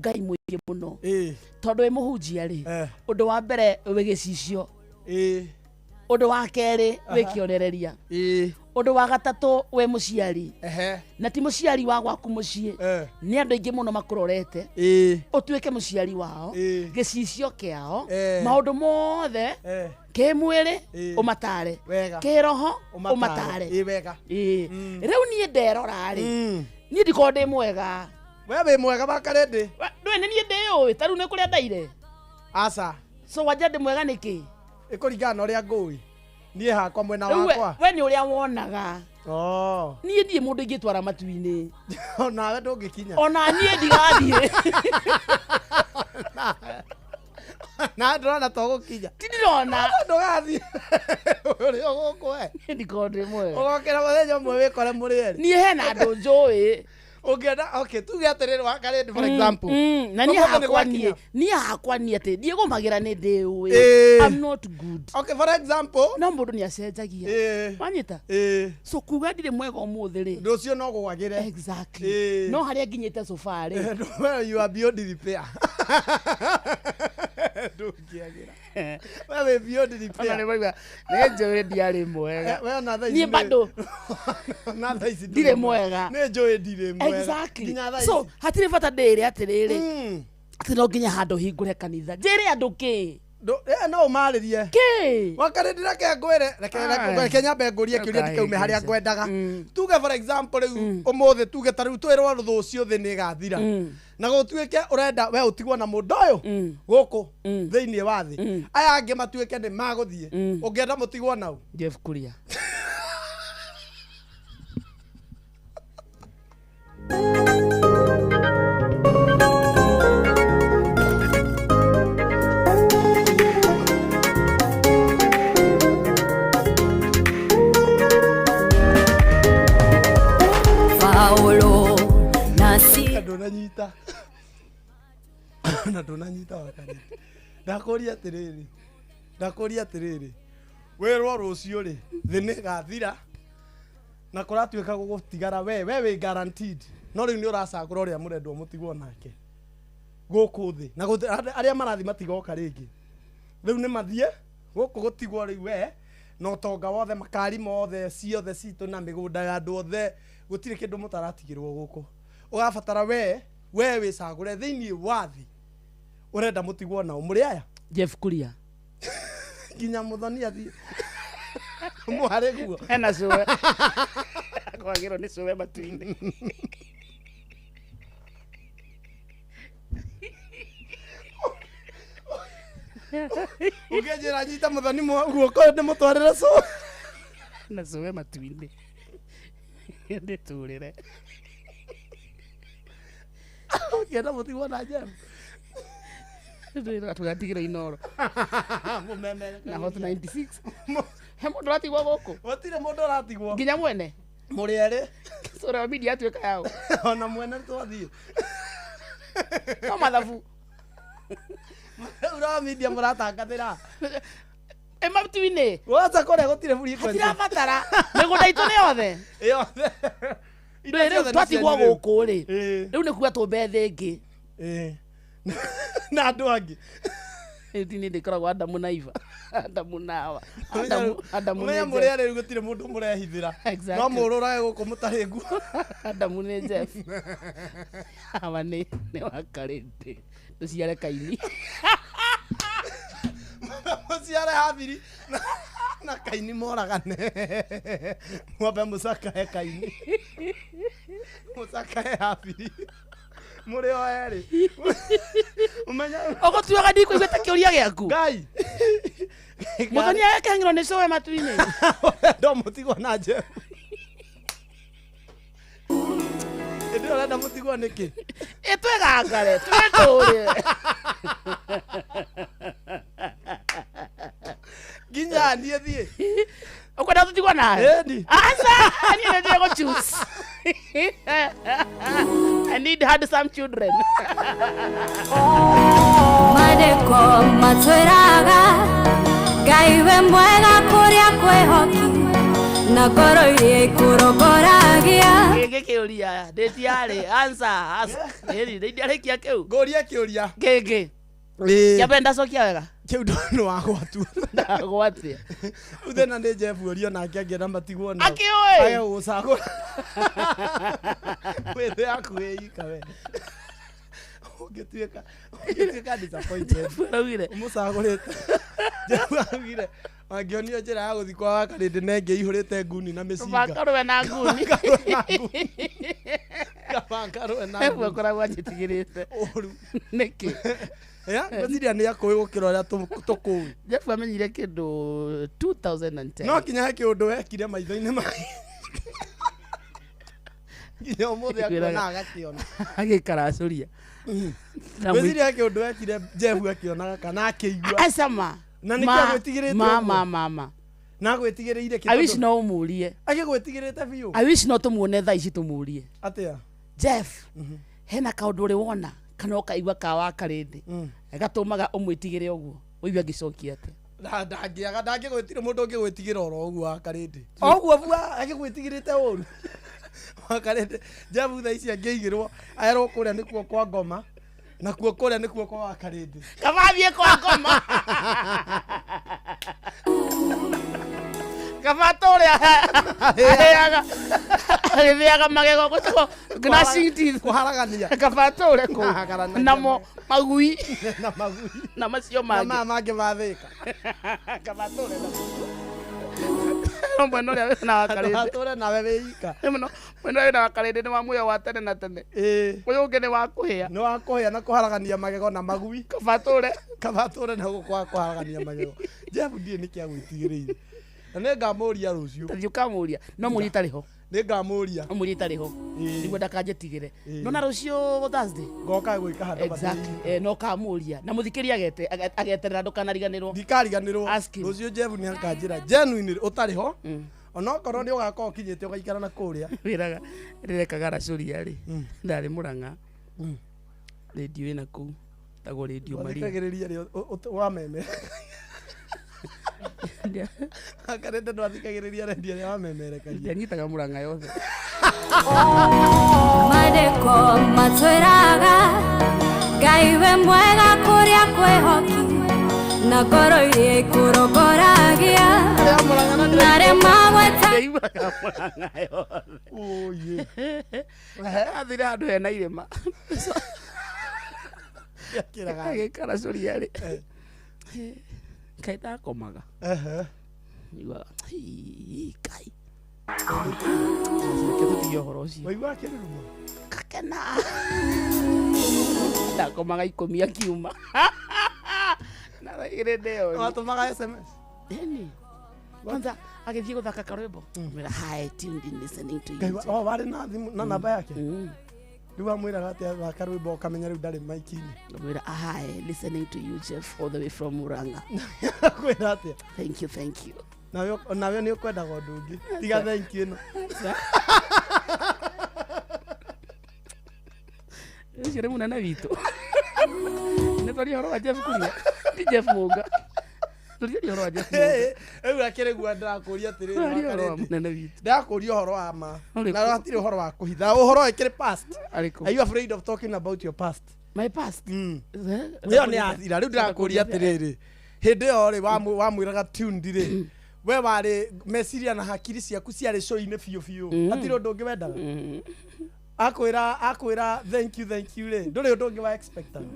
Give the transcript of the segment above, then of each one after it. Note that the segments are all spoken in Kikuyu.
Ngai mũingĩ mũno. Tondũ wĩ mũhunjia rĩ, ũndũ wa mbere wĩ gĩcicio, ũndũ wa kerĩ wĩ kĩonereria, ũndũ wa gatatũ wĩ mũciari, na ti mũciari wa gwaku mũciĩ, nĩ andũ aingĩ mũno makũrorete, ũtuĩke mũciari wao, gĩcicio kĩao, maũndũ mothe, kĩmwĩrĩ ũmatare, kĩroho ũmatare. Ĩ wega. Ĩĩ. Rĩu niĩ nderora rĩ, niĩ ndikorwo ndĩ mwega. We wĩ mwega wakarĩndĩ. Ndũĩ nĩ niĩ ndĩũĩ, ta rĩu nĩ kũrĩa ndaire. Aca. So wanja ndĩ mwega nĩkĩ? Ĩkũringana na ũrĩa ngũĩ. Niĩ hakwa mwena Rĩu wakwa. We nĩ ũrĩa wonaga. Oh. Niĩ ndirĩ mũndũ ingĩtwara matu-inĩ. Onawe ndũngĩkinya. Ona niĩ ndigathiĩ. Na ndĩrona to gũkinya. Ti ndĩrona. Ndũgathiĩ. Ũrĩ o gũkũ we. Niĩ ndikorwo ndĩ mwega. Ũgokĩra mũthenya ũmwe wĩkore mũrĩ erĩ. Niĩ hena andũ njũĩ. Ũngĩenda, okay, tuge atĩrĩrĩ wakarĩndĩ, for example. Na niĩ Ũmũthĩ nĩ hakwa gwakinya. niĩ, niĩ hakwa niĩ atĩ ndiĩgũmagĩra nĩ ndĩũĩ. I'm not good. Okay, for example. No mũndũ nĩ acenjagia. Wanyita? So kuga ndirĩ mwega ũmũthĩ rĩ. Rũciũ no gũgagĩre. Exactly. No harĩa nginyĩte so far rĩ. Well, you are beyond repair. Ndũngĩagĩra. We wĩ beyond repair. Ona nĩ maigua, nĩ njũĩ ndiarĩ mwega. We ona thaa ici Niĩ bado. Ona thaa ici ndirĩ mwega. Nĩ njũĩ ndirĩ mwega. Exactly. Nginya thaa So ici. hatirĩ bata ndĩre atĩrĩrĩ, atĩ no nginya handũ hingũre kanitha njĩre andũ kĩ. No ũmarĩrie. Kĩ? Wakarĩndĩ reke ngwĩre, reke Ai. reke nyambe ngũrie kĩũria ndikaume harĩa Ũkahĩngĩca. ngwendaga. Tuge for example rĩu ũmũthĩ tuge ta rĩu twĩrwo rũciũ thĩ nĩ ĩgathira. Na gũtuĩke ũrenda we ũtigwo na mũndũ ũyũ gũkũ thĩinĩ wa thĩ. Aya angĩ matuĩke nĩ magũthiĩ. Ũngĩenda mũtigwo nau? Jeff Kuria. Paulo na si Ndũnanyita. Na ndũnanyita wakarĩte. Ndakũria atĩrĩrĩ. Ndakũria atĩrĩrĩ. Wĩrwo rũciũ rĩ, thĩ nĩ ĩgathira na kũratuĩka gũgũtigara we, we wĩ guaranteed. No rĩu nĩ ũracagũra ũrĩa mũrendwo mũtigwo nake gũkũ thĩ. Na arĩa marathiĩ matigoka rĩngĩ. Rĩu nĩ mathiĩ gũkũ gũtigwo rĩu we na ũtonga wothe, makari mothe, ciothe citũ na mĩgũnda ya andũ othe, gũtirĩ kĩndũ mũtaratigĩrwo gũkũ. Ũgabatara we wĩcagũre thĩinĩ wa thĩ ũrenda mũtigwo nao mũrĩ aya. Jeff Kuria. Nginya mũthoni athiĩ. Mwarĩ guo. Hena cũwe. Kwagĩrwo nĩ cũwe matu-inĩ. Ũngĩnjĩra nyita mũthoni guoko ndĩmũtwarĩre cũwe. Na cũwe matu-inĩ. Ndĩtũrĩre. Ũngĩenda mũtigwo na Jeff. Tũgatigĩra Inoro. Mũmemere. Na Hot 96. He mũndũ ũratigwo gũkũ? Gũtirĩ mũndũ ũratigwo. Nginya mwene? Mũrĩ erĩ. Social media yatuĩka yao. Ona mwene twathiĩ. No mathabu. Rĩu ra media mũratangathĩra. Ĩ matu-inĩ. Wacha kũrĩa gũtirĩ frequency. Hatirabatara. Mĩgũnda itũ nĩ yothe. Yothe. Indo Rĩu ciothe nĩ twatigwo cianyu rĩu. gũkũ rĩ. Rĩu nĩ kuga tũmbe thĩ ĩngĩ. Na andũ angĩ. Rĩu nĩ ndĩkoragwo Adamu na Eva. Adamu na Hawa. Adamu Ũmenye nĩ mũrĩ Jeff. erĩ rĩu gũtirĩ mũndũ mũrehithĩra. Exactly. No mũrũrage gũkũ mũtarĩ nguo. Adamu nĩ Jeff. Hawa nĩ wakarĩte. Tũciare Kaini. Mũciare Habili na Kaini moragane. Mwambe mũcakae Kaini. Mũcakae Habili. Mũrĩ o erĩ. Ũmenye Ũgũtuaga ndikũigua ta kĩũria gĩaku. Ngai. Mũthoni agekeng'erwo nĩ cũwe matu-inĩ. Ũrenda mũtigwo na Jeff. Ĩndĩ ũrenda mũtigwo nĩkĩ? Ĩ twĩgangare, twĩtũrĩre. Nginya niĩ thiĩ. Ũkwenda tũtigwo nawe? Ĩni. Aca, niĩ nĩ njũĩ gũ choose. I need handsome children. Mandĩko matwĩraga Ngai we mwega kũrĩa kwĩhoki. Na ngoro iria ikũrongoragia. Gĩkĩ kĩũria ndĩtiarĩ answer ĩni ndĩarĩkia kĩu. Ngũrie kĩũria. Gĩkĩ Ĩĩ. kĩa mbere ndacokia wega. Kĩu nĩ wagwatu. Ndagwatia. Rĩu thĩna nĩ Jeff ũrio nake angĩenda matigwo nao. Akĩũĩ. Age gũgũcagũra. Wĩ thĩ yaku wĩ ika we. Ũngĩtuĩka disappointed. Araugire. Ũmũcagũrĩte. Jeff araugire angĩonio njĩra ya gũthiĩ kwa Wakarĩndĩ na ĩngĩ ĩihũrĩte nguni na mĩcinga. Makarũe na nguni. Kaba ngarũe na Jeff nguni. akoragwo anjĩtigĩrĩte. Ũru. Nĩkĩ? Ya, ngwĩciria nĩ akũĩ gũkĩra ũrĩa tũkũĩ. Jeff amenyire kĩndũ 2010. No kinya he kĩũndũ wekire maitho-inĩ make. Nginya ũmũthĩ akuona agakĩona. Agĩkaracũria. Ngwĩciria he kĩũndũ wekire Jeff akĩonaga kana akĩigua. Acama. Na nĩkĩo agwĩtigĩrĩte ma ũguo? ma ma ma. Na agwĩtigĩrĩire kĩ I wish tondũ- no ũmũrie. Agĩgwĩtigĩrĩte biũ. I wish no tũmuone thaa ici tũmũrie. Atĩa? Jeff, hena kaũndũ ũrĩ wona kana ũkaigua ka Wakarĩndĩ gatũmaga ũmwĩtigĩre ũguo ũigue angĩcokia atĩa? Ndangĩaga ndangĩgwĩtigĩra mũndũ ũngĩgwĩtigĩra oro ũguo Wakarĩndĩ. O ũguo bua agĩgwĩtigĩrĩte ũru. Wakarĩndĩ Jeff thaa ici angĩigĩrwo erwo kũrĩa nĩkuo kwa ngoma na kuo kũrĩa nĩkuo kwa Wakarĩndĩ. Kaba athiĩ kwa ngoma. Kaba tũrĩa aheaga agĩthĩaga magego gwĩtagwo gnashing teeth. Kũharagania. Kaba tũre kũu Kũharagania. namo magui Na magui. na macio Na mangĩ. maya mangĩ mathĩka. Kaba tũre namo. No mwena ũrĩa wĩna Wakarĩndĩ. Ndũgatũre nawe wĩ ika. Mũno mwena ũrĩa wĩna Wakarĩndĩ nĩ wa muoyo wa tene na tene. Ĩĩ. Ũyũ ũngĩ nĩ wa kũhĩa. Nĩ wa kũhĩa na kũharagania magego na magui. Kaba tũre. Kaba tũre na gũkũ wa kũharagania magego. Jeff ndiĩ nĩkĩ agwĩtigĩrĩire. Na nĩngamũria rũciũ. Tathiĩ ũkamũria. No mũrie itarĩ ho. Nĩngamũria. No mũrie itarĩ ho. Ĩĩ. Nĩguo ndakanjĩtigĩre. Ĩĩ. Nona rũciũ Thursday. Ngoka gwĩka handũ Exactly. No kamũria. Na mũthikĩria agete ageterera ndũkanariganĩrwo. Ndikariganĩrwo. Ask him. Rũciũ Jeff nĩ akanjĩra genuinely ũtarĩ ho. Onokorwo nĩ ũgakorwo ũkinyĩte ũgaikara na kũrĩa. Wĩraga rĩrekaga racũria rĩ. Ndarĩ Mũrang'a. Rĩndiũ ĩna kũu. Tagwo Rĩndiũ Maria. Wathikagĩrĩria rĩ wameme. Wakarĩndĩ ndwathikagĩrĩria redio ĩrĩa wamemerekagia. Ndianyitaga Mũrang'a yothe. Maandĩko matwĩraga Ngai we mwega kũrĩa kwĩhoki na ngoro iria ikũrongoragia na arĩa magweta. Ndiaiguaga Mũrang'a yothe. Ũyĩ. Athire handũ hena irĩma. Kĩraga. Agĩkaracũria rĩ. Kaĩ ndakomaga. Ehe. Iguaga "Hii, Ngai. Reke tũtige ũhoro ũcio. Waigua akĩruruma? Kakena. Ndakomaga ikũmi akiuma. Na thaa igĩrĩ ndĩyo. Watũmaga SMS? Ĩni. Kwanza agĩthiĩ gũthaka karwĩmbo. Mwĩra hi tuned in listening to you. Ngai o warĩ na thimũ na namba yake? Mm. Rĩu wamwĩraga atĩa thaka rwĩmbo ũkamenya rĩu ndarĩ maiki-inĩ. Ngamwĩra hi listening to you Jeff all the way from Murang'a. Kwĩra atĩa? Thank you, thank you. Nawe nawe nĩ ũkwendaga ũndũ ũngĩ. Tiga thank you ĩno. Ũcio nĩ mũnene witũ. Nĩ twaria ũhoro wa Jeff Kuria. Ti Jeff Mũnga. Tũtiaria ũhoro wa Jeff Mũnga. Rĩu akĩrĩ guo ndĩrakũria atĩrĩrĩ Tũraria ũhoro wa Wakarĩndĩ. mũnene witũ. Ndĩrakũria ũhoro wa ma. Ũrĩkũ? Na hatirĩ ũhoro wa kũhitha. Ũhoro ĩkĩrĩ past. Arĩkũ? Are you afraid of talking about your past? My past. Mm. Eh? Ĩyo nĩ yathira. Rĩu ndĩrakũria atĩrĩrĩ. Hĩndĩ ĩyo rĩ wamwĩraga tuned rĩ. We warĩ meciria na hakiri ciaku ciarĩ show-inĩ biũ biũ. Hatirĩ ũndũ ũngĩ wendaga. Akwĩra thank you thank you rĩ. Ndũrĩ ũndũ ũngĩ wa expectaga.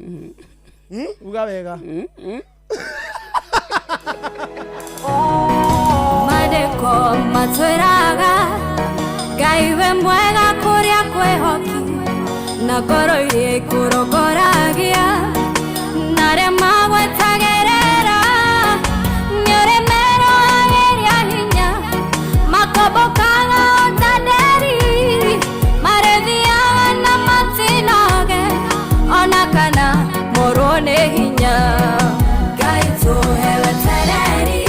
Uga wega. Maandĩko matwĩraga Ngai we mwega kũrĩa kwĩhoki na ngoro iria ikũrongoragia na arĩa magwetagĩrĩra nĩ ũrĩ merohagĩria hinya makombokaga o ta nderi marĩthiaga na matinoge ona kana morwo nĩ hinya. Ngai tũhe wetereri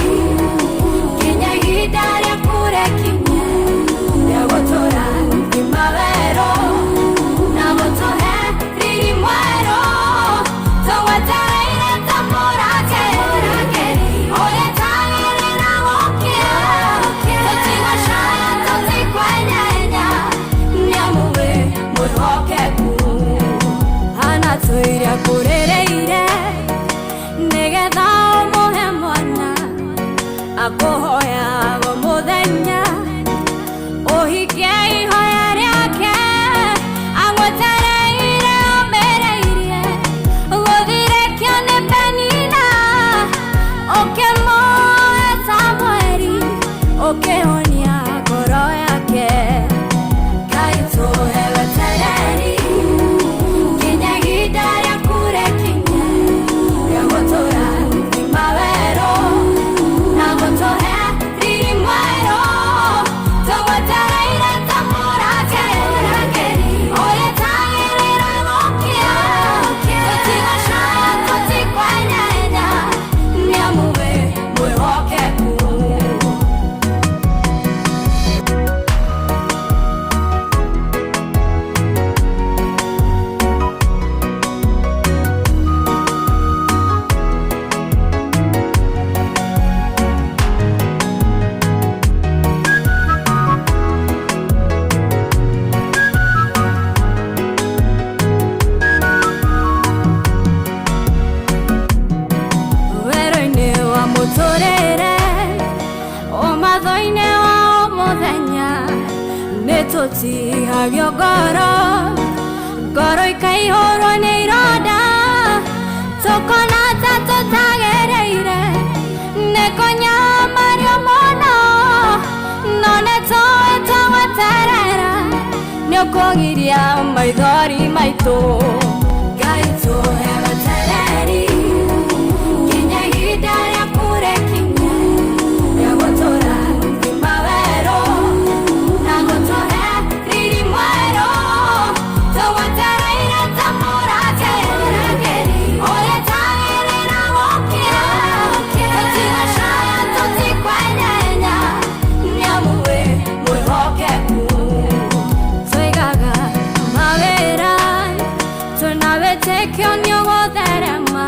nginya ihinda rĩaku rĩkinye rĩa gũtũra ngima werũ na gũtũhe riri mwerũ tũgwetereire ta mũrangĩri ũrĩa tagĩrĩra gũkĩa tũtigaconoka. Akũrĩrĩire nĩgetha ũmũhe mwana, akũhoyaga mũthenya ũhikie ihoya rĩake, agwetereire ũmĩrĩirie gũthirĩkio nĩ Penina, ũkĩmuoya Samueli ũkĩhonia ngoro yake. Ngai tũhe wetereri nginya ihinda rĩaku rĩkinye rĩa gũtũra ngima werũ na gũtũhe riri mwerũ, tũgwetereire ta mũrangĩri ũrĩa tagĩrĩra gũkĩa, tũtigacaya tũtikwenyenya nĩamu wĩ mwĩhokeku. Werũ-inĩ wa mũtũrĩre ũmatho-inĩ wa o mũthenya nĩtũtihagio ngoro, ngoro ikaihũrwo nĩ ironda, tũkona ta tũtagĩrĩire nĩ kũnyamario mũno, no nĩtũĩ tũgweterera nĩũkũgiria maithori maitũ. Ngai tũhe wetereri nginya ihinda rĩaku rĩkinye rĩa gũtũra ngima werũ na gũtũhe riri mwerũ, tũgwetereire ta mũrangĩri ũrĩa tagĩrĩra gũkĩa, tũtigacaya tũtikwenyenya nĩamu wĩ mwĩhokeku. Tũigaga mawĩra tũna wĩtĩkio nĩũgũtherema,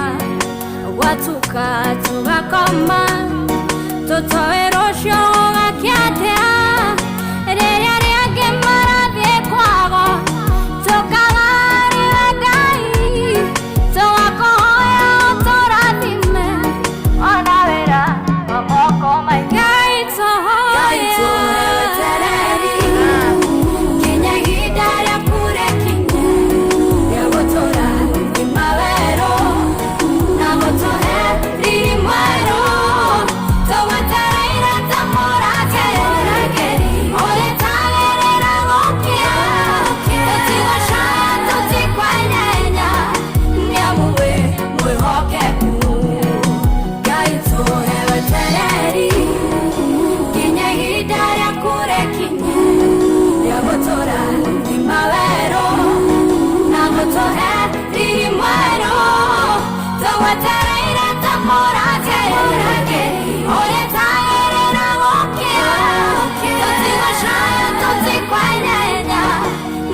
gwatuka tũgakoma tũtoĩ rũciũ gũgakĩa atĩa, rĩrĩa rĩangĩ marathiĩ kwago tũkagarĩra Ngai, tũgakũhoya ũtũrathime ona wĩra wa moko maitũ. Ngai tũhoya wetereri nginya ihinda rĩaku rĩkinye rĩa gũtũra ngima werũ na gũtũhe riri mwerũ, tũgwetereire ta mũrangĩri ũrĩa tagĩrĩra gũkĩa, tũtigacaya tũtikwenyenya nĩamu wĩ mwĩhokeku. Ngai tũhe wetereri nginya ihinda rĩaku rĩkinye rĩa gũtũra ngima werũ na gũtũhe riri mwerũ, tũgwetereire ta mũrangĩri ũrĩa tagĩrĩra gũkĩa, tũtigacaya tũtikwenyenya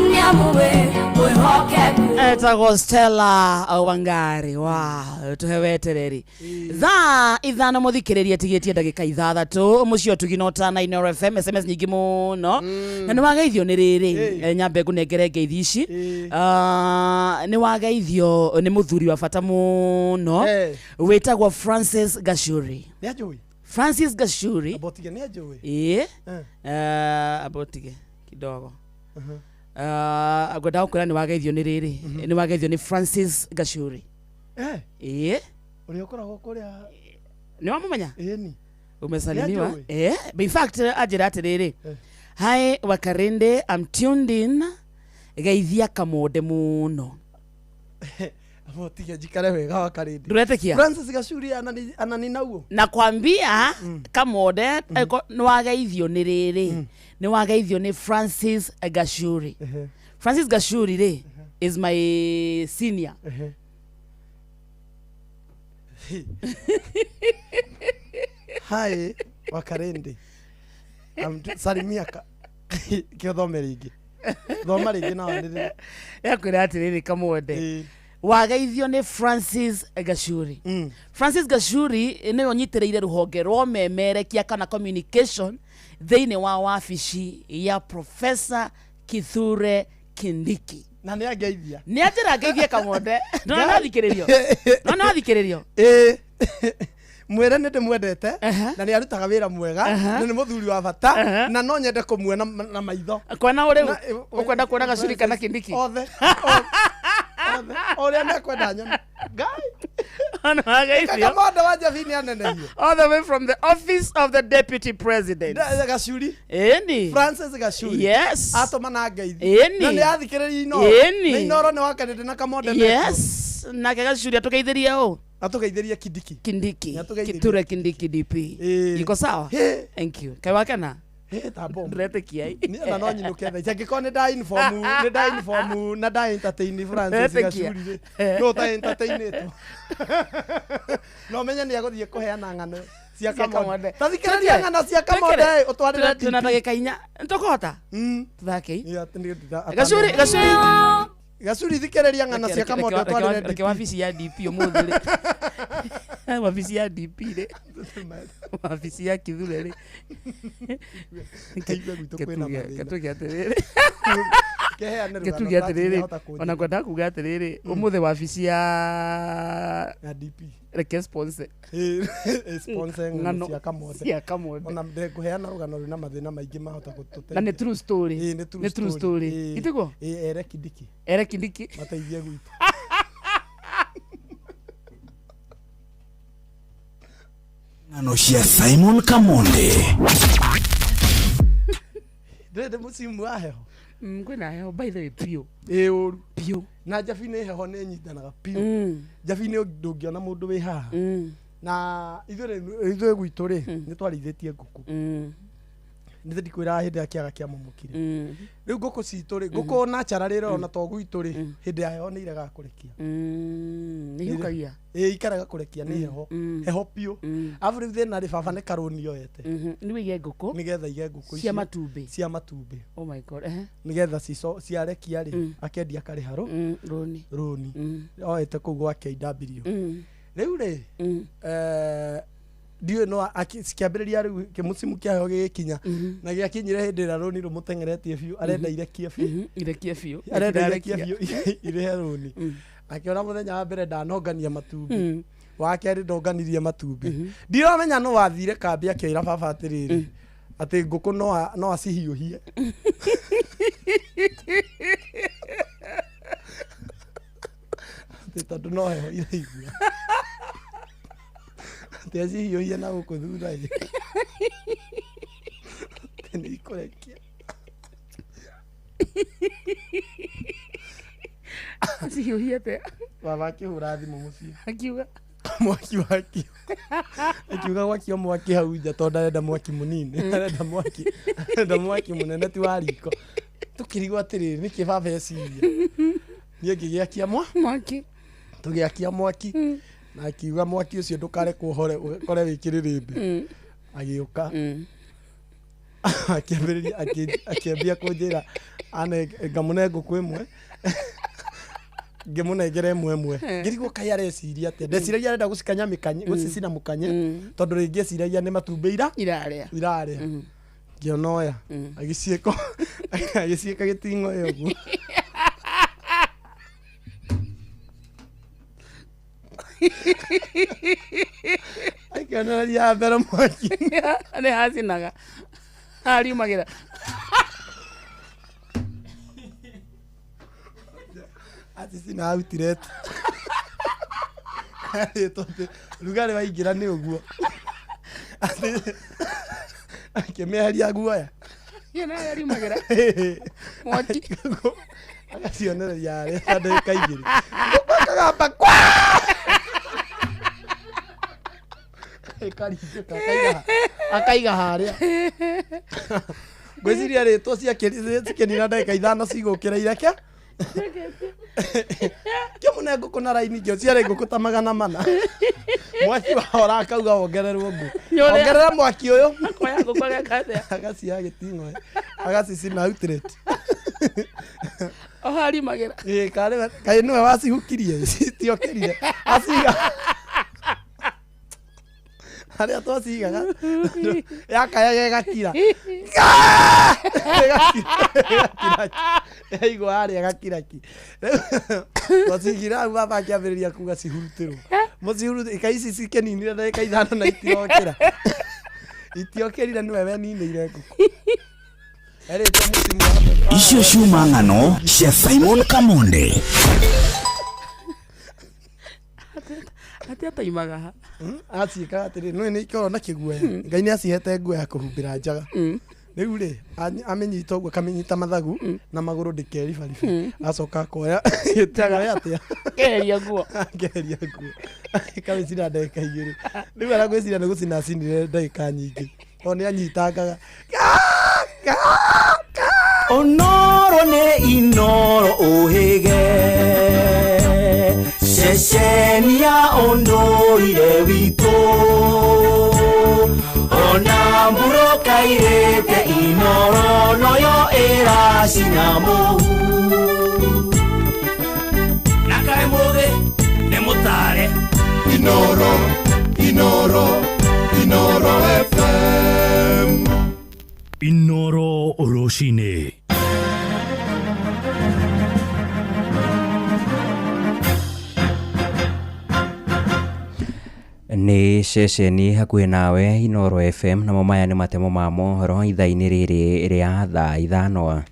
nĩamu wĩ mwĩhokeku. Etagwo Stella Wangari wa tuhe wetereri thaa 5 muthikiriria tigitie ndagika 6 mucio tugino tana Inooro FM. SMS nyingi muno na ni wageithio ni riri. Nyambe ngunengere ngeithi ici. Ni wageithio ni muthuri wa bata muno witagwo Francis Gachuri. Nĩ anjũĩ. Francis Gachuri. Abotige nĩ anjũĩ. Ĩĩ, abotige kidogo. Ngwendaga gũkwĩra nĩ wageithio nĩ rĩrĩ, nĩ wageithio nĩ Francis Gachuri. Ĩĩ. Ũrĩa ũkoragwo kũrĩa. Nĩ wamũmenya? Ĩni. Umesalimiwa. Nĩanjũĩ. In fact anjĩra atĩrĩrĩ, "Hi Wakarende, I'm tuned in, geithia Kamonde mũno." Abotige njikare wega Wakarende. Ndũretĩkia? Francis Gachuri anani nauo. Nakwambia Kamonde, nĩ wageithio nĩ rĩrĩ, nĩ wageithio nĩ Francis Gachuri. Francis Gachuri rĩ is my senior. Hi Wakarende. Salimia ka kĩothome rĩngĩ. Thoma rĩngĩ na wanĩrĩre. Yakwĩra atĩrĩrĩ, Kamonde, wageithio nĩ Francis Gachuri. Francis Gachuri nĩwe ũnyitĩrĩire rũhonge rwa ũmemerekia kana communication thĩinĩ wa wabici ya Professor Kithure Kindiki. Na nĩ angeithia. Nĩ anjĩra ngeithie Kamonde. No no thikĩrĩrio. No no thikĩrĩrio. Ĩĩ. Mwĩre nĩ ndĩmwendete Aha. na nĩ arutaga wĩra mwega Aha. na nĩ mũthuri wa bata Aha. na no nyende kũmuona na maitho. Kwena ũrĩu Na- ũkwenda kuona Gacuri kana Kindiki? Othe. Othe. Ũrĩa mekwenda nyone. Ngai. Ono ageithio. Kamonde wa Njabi nĩ anenehio. All the way from the office of the deputy president. Gacuri. Ĩni. Francis Gacuri. Yes. Atũma na ngeithi. Ĩni. Na nĩ athikĩrĩria Inooro. Ĩni. Na Inooro nĩ wakanĩte na Kamonde mekwo. Yes. Nake Gacuri atũgeithĩrie ũ? Atũgeithĩrie Kindiki. Kindiki. Nĩatũgeithĩrie. Kithure Kindiki DP. Ĩĩ. Iko sawa? Hĩ. Thank you. Kaĩ wakena? Hĩ, ta bomu. Ndĩretĩkia. Niĩ ona no nyinũke thaa ici angĩkorwo nĩ nda inform nĩ nda inform na nda entertain Francis Ndĩretĩkia. Gacuri rĩ no ta entertainĩtwo no menye nĩ egũthiĩ kũheana ng'ano cia Kamonde ta thikĩrĩria ng'ano cia Kamonde ĩ, ũtwarĩre Twĩna DP. ndagĩka inya. Nĩtũkũhota? Mm. Tũthake. Ĩ, atĩ nĩ ndira- Gacuri, Gacuri. Gacuri thikĩrĩria ng'ano cia Kamonde ũtwarĩre Reke DP. wabici ya DP ũmũthĩ rĩ. Wabici ya DP rĩ. Wabici ya Kithure rĩ. Kaigue gwitũ kwĩna mathĩna. Ketuge atĩrĩrĩ. Keheane rũgano Ketuge atĩrĩrĩ. ũtangĩhota kũnjĩra. Ona ngwendaga kuga atĩrĩrĩ. Ũmũthĩ wabici ya Ya DP. reke sponsor. Ĩ, ĩ, sponsor ng'ano cia Kamonde Cia Kamonde. ona ndekũheana rũgano rwĩna mathĩna maingĩ mahota gũtũteithia Na nĩ true story. Ĩ, nĩ true Nĩ true story. Ĩ, Itiguo? ĩ, ere Kindiki Ere Kindiki. mateithie gwitũ Ng'ano cia Simon Kamonde. ndĩrĩ mũcimu wa heho Kwĩna heho by the way biũ. ĩ ũru Biũ. na njabi nĩ heho nĩ nyitanaga biũ Mm. njabi nĩ ndũngĩona mũndũ wĩ haha Mm. na ithuĩ gwitũ rĩ nĩ twarĩithĩtie ngũkũ nĩ ndikwĩraga hĩndĩ ya kĩaga kĩamomokire rĩu ngũkũ citũ rĩ ngũkũ naturally rĩ ona to gwitũ rĩ hĩndĩ ya heho nĩ iregaga kũrekia Nĩ ihukagia. ĩ ikaraga kũrekia nĩ heho heho biũ arabu rĩu thĩna rĩ baba nĩ karũni oete Nĩ wĩige ngũkũ nĩgetha ige ngũkũ cia icio matumbĩ. cia matumbĩ Oh my God. Ehe. nĩgetha ciarekia rĩ akendia akarĩha Rũni. rũni oete kũu gwa KW rĩu rĩ ndiũĩ no cikĩambĩrĩria rĩu kĩmũcimu kĩayo gĩgĩkinya na gĩakinyire hĩndĩ ĩrĩa rũni rũmũteng'eretie biũ arenda irekie biũ Irekie biũ. arenda irekie biũ irĩhe rũni akĩona mũthenya wa mbere ndanongania matumbĩ wa kerĩ ndonganirie matumbĩ ndiramenya no wathire kambĩ akĩĩra baba atĩrĩrĩ atĩ ngũkũ no acihiũhie atĩ tondũ no heho iraigua atĩ acihiũhie na gũkũ thutha ĩ atĩ nĩ ikũrekia Cihiũhie atĩa? Baba akĩhũra thimũ mũciĩ Akiuga. Mwaki wakio akiuga gwakio mwaki hau nja tondũ arenda mwaki mũnini arenda mwaki mũnene ti wa riko tũkĩrigwo atĩrĩrĩ nĩkĩ baba eciria niĩ ngĩgĩakia mwa Mwaki. Tũgĩakia mwaki na akiuga mwaki ũcio ndũkarekwo ũhore ũkore wĩ kĩrĩrĩmbĩ agĩũka akĩambĩrĩria akĩambia kũnjĩra ngamũne ngũkũ ĩmwe ngĩmũnengera ĩmwe ĩmwe ngĩrigwo kaĩ areciria atĩa ndeciragia arenda gũcikanya mĩkanye gũcicina mũkanye tondũ rĩngĩ eciragia nĩ matumbĩ ira Irarĩa. irarĩa ngĩona oya agĩciĩka agĩciĩka gĩting'oe ũguo akĩonereria mbere mwaki Nĩ hacinaga. Hariumagĩra. Acicina autirete arĩtwo atĩ rugarĩ waingĩra nĩ ũguo atĩ akĩmĩeheria guoya Yena hariumagĩra. Mwaki. Agacionereria harĩa ta ndagĩka igĩrĩ akagamba kwa ĩkaringĩka akaiga harĩa ngwĩciria rĩtwo cikĩnina ndagĩka ithano cigũkĩra ireke kĩmũne ngũkũ na raini ngĩo ciarĩ ngũkũ ta 400 mwaki wahora akauga wongererwo ngũ Nĩ ũrĩa- ongerera mwaki ũyũ Akoya ngũkũ ageka atĩa? agaciha gĩting'oe agacicina outlet O hariumagĩra. Ĩ, kaĩ nĩwe wacihukirie citiokĩrire aciga Harĩa twacigaga yakayaga ĩgakira. Ĩgakira yaigua harĩa ĩgakira ki. Twacigire hau baba akĩambĩrĩria kuga cihurutĩrwo. Mũcihurute ika ici cikĩninire ndagĩka 5 na itirokĩra. Itiokĩrire nĩwe weninĩire ngũkũ. Erĩtwo mũcimu wa Icio ciuma ng'ano cia Simon Kamonde. Atĩ ataimaga ha? Aciĩkaga atĩrĩ, nĩũĩ nĩ ikoragwo na kĩguoya. Ngai nĩ acihete nguo ya kũhumbĩra njaga. Rĩu rĩ, amĩnyita ũguo akamĩnyita mathagu na magũrũ ndĩkeribaribe. Acoka akoya gĩtigoya atĩa? Keheria nguo. Akeheria nguo. Kamĩcina ndagĩka 2. Rĩu aragwĩciria nĩ gũcina acinire ndagĩka nyingĩ. Tondũ nĩ anyitangaga. Onoro nĩ Inoro ũhĩge ceceni ya ũndũire witũ ona mbura kairĩte Inoro noyo ĩracina mũhu na kaĩ mũthĩ nĩ mũtare. Inoro, Inoro, Inoro FM. Inoro rũcinĩ. Nĩ ceceni hakuhĩ nawe Inoro FM, namo maya nĩ matemo ma mohoro ithaa-inĩ rĩrĩ rĩa thaa 5.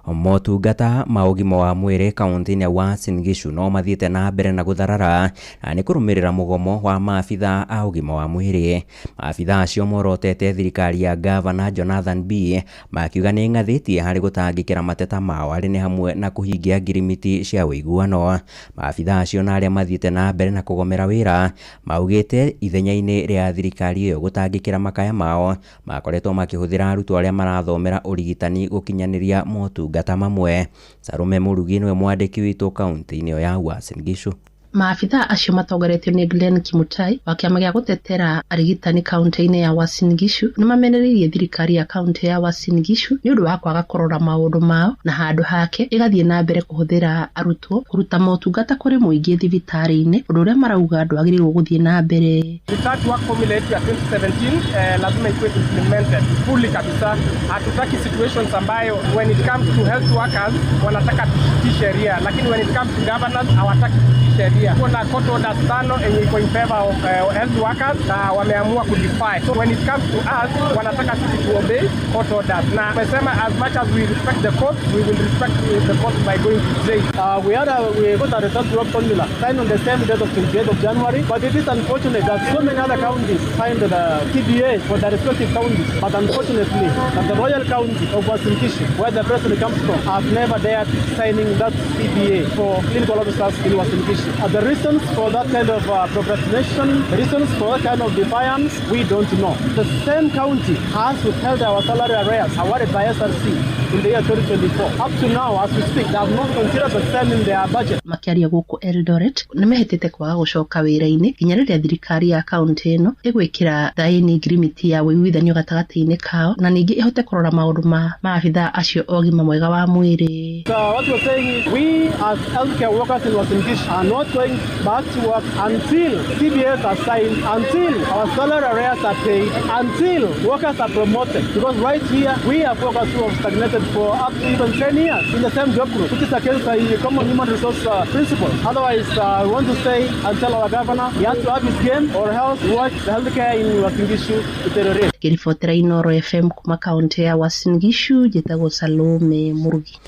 Motungata ma ũgima wa mwĩrĩ kaunti-inĩ ya Uasin Gishu no mathiĩte na mbere na gũtharara na nĩ kũrũmĩrĩra mũgomo wa maabitha a ũgima wa mwĩrĩ. Maabitha acio morotete thirikari ya Gavana Jonathan B makiuga nĩ ng'athĩtie harĩ gũtangĩkĩra mateta mao arĩ nĩ hamwe na kũhingia ngirimiti cia ũiguano. Maabitha acio na arĩa mathiĩte na mbere na kũgomera wĩra maugĩte ithenya-inĩ rĩa thirikari ĩyo gũtangĩkĩra makaya mao makoretwo makĩhũthĩra arutwo arĩa marathomera ũrigitani gũkinyanĩria motungata mamwe. Salome Mũrugi nĩwe mwandĩki witũ kaunti-inĩ ĩyo ya Uasin Gishu. Maabitha acio matongoretio nĩ Glenn Kimutai wa kĩama gĩa gũtetera arigitani kaunti-inĩ ya Uasin Gishu nĩ mamenereirie thirikari ya kaunti ya Uasin Gishu nĩ ũndũ wa kwaga kũrora maũndũ mao na handũ hake ĩgathiĩ na mbere kũhũthĩra arutwo kũruta motungata kũrĩ mũingĩ thibitarĩ-inĩ, ũndũ ũrĩa marauga ndwagĩrĩirwo gũthiĩ na mbere. Return to work formula yetu ya 2017 lazima ikuwe implemented fully kabisa. Hatutaki situations ambayo when it comes to health workers wanataka tutii sheria, lakini when it comes to governors hawataki tutii sheria. Kuna court orders 5 yenye iko in favor of health workers na wameamua kudefy. So when it comes to us wanataka sisi to obey court orders. Na wamesema as much as we respect the court, we will respect the court by going to jail. We got a return to work formula signed on the same date of 28th of January, but it is unfortunate that so many other counties signed the TBA for their respective counties, but unfortunately that the Royal County of Uasin Gishu, where the president comes from, have never dared signing that CBA for clinical officers in Uasin Gishu. The reasons for that kind of procrastination, the reasons for that kind of defiance, we don't know. The same county has withheld our salary arrears awarded by SRC in the year 2024. Up to now, as we speak, they have not considered the same in their budget. Makiaria gũkũ Eldoret nĩ mehĩtĩte kwaga gũcoka wĩra-inĩ nginya rĩrĩa thirikari ya kaunti ĩno ĩgwĩkĩra thaĩni ngirimiti ya ũiguithanio gatagatĩ-inĩ kao na ningĩ ĩhote kũrora maũndũ ma maabitha acio a ũgima mwega wa mwĩrĩ. So what we're saying is we as healthcare workers in Uasin Gishu are not going back to work until CBAs are signed, until our salary arrears are paid, until workers are promoted. Because right here we have workers who have stagnated for up to even 10 years in the same job group, which is against the common human resource principle. Otherwise, we want to say and tell our governor he has to have his game or else watch the healthcare in Uasin Gishu deteriorate. Ngĩribotera Inoro FM kuma kaunti ya Uasin Gishu, njĩtagwo Salome Mũrugi.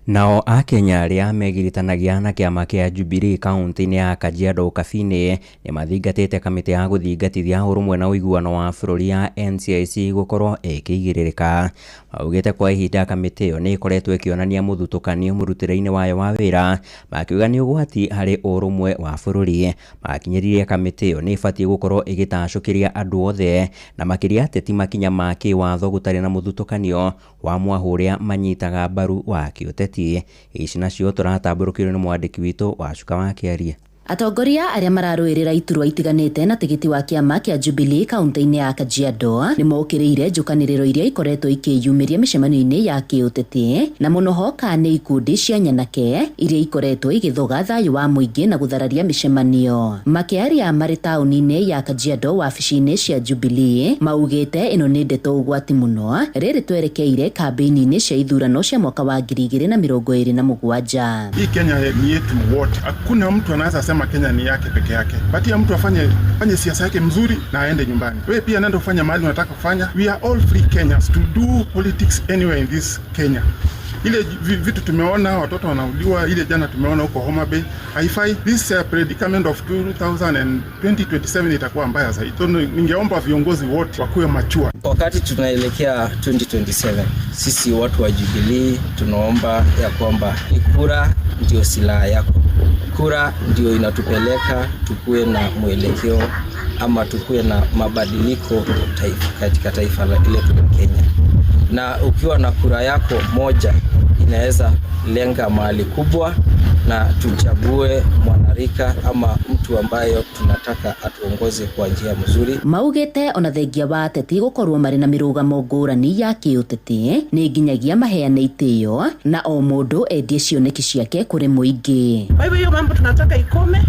Nao akenya arĩa megiritanagia na kĩama kĩa Jubilee kaunti-inĩ ya Kajiado Ũkabi-inĩ nĩ mathingatĩte kamĩtĩ ya gũthingatithia ũrũmwe na ũiguano wa bũrũri ya NCIC gũkorwo ĩkĩigĩrĩrĩka. Maugĩte kwa ihinda kamĩtĩ ĩyo nĩ ĩkoretwo ĩkĩonania mũthutũkanio mũrutĩre-inĩ wayo wa wĩra, makiuga nĩ ũgwati harĩ ũrũmwe wa bũrũri. Makinyĩrire kamĩtĩ ĩyo nĩ ĩbatiĩ gũkorwo ĩgĩtacũkĩria andũ othe na makĩria ateti makinya ma kĩwatho gũtarĩ na mũthutũkanio wa mwahũ ũrĩa manyitaga mbaru wa kĩũteti. Ici nacio tũratambũrũkĩrio nĩ mwandĩki witũ wa Cuka wa Kĩaria. Atongoria arĩa mararũĩrĩra iturwa itiganĩte na tigiti wa kĩama kĩa Jubilee kaunti-inĩ ya Kajiado nĩ mokĩrĩire njũkanĩrĩro iria ikoretwo ikĩyumĩria mĩcemanio-inĩ ya kĩũteti na mũno hoka nĩ ikundi cia nyanake iria ikoretwo igĩthoga thayũ wa mũingĩ na gũthararia mĩcemanio. Makĩaria marĩ taũni-inĩ ya Kajiado wabici-inĩ cia Jubilee maugĩte ĩno nĩ ndeto ũgwati mũno rĩrĩ twerekeire kambĩini-inĩ cia ithurano cia mwaka wa 2027. Hii Kenya ni yetu wote, hakuna mtu anaweza sema Kenya ni yake peke yake. Patia mtu afanye siasa yake mzuri na aende nyumbani. Wewe pia nenda ufanye mahali unataka kufanya. We are all free Kenyans to do politics anywhere in this Kenya. Ile vitu tumeona watoto wanauliwa, ile jana tumeona huko Homa Bay, haifai. This predicament of 2027 itakuwa mbaya zaidi. So ningeomba viongozi wote wakuwe machua. Wakati tunaelekea 2027, sisi watu wa Jubilee tunaomba ya kwamba kura ndio silaha yako. Kura ndio inatupeleka tukue na mwelekeo ama tukue na mabadiliko katika taifa letu la Kenya. Na ukiwa na kura yako moja inaweza lenga mahali kubwa na tuchague mwanarika ama mtu ambayo tunataka atuongoze kwa njia mzuri. Maugite ona thengia wa ateti gukorwo mari na mirugamo ngurani ya kiuteti ni nginyagia maheane itio na o mundu endie cioneki ciake kuri muingi. Kwa hivyo hiyo mambo tunataka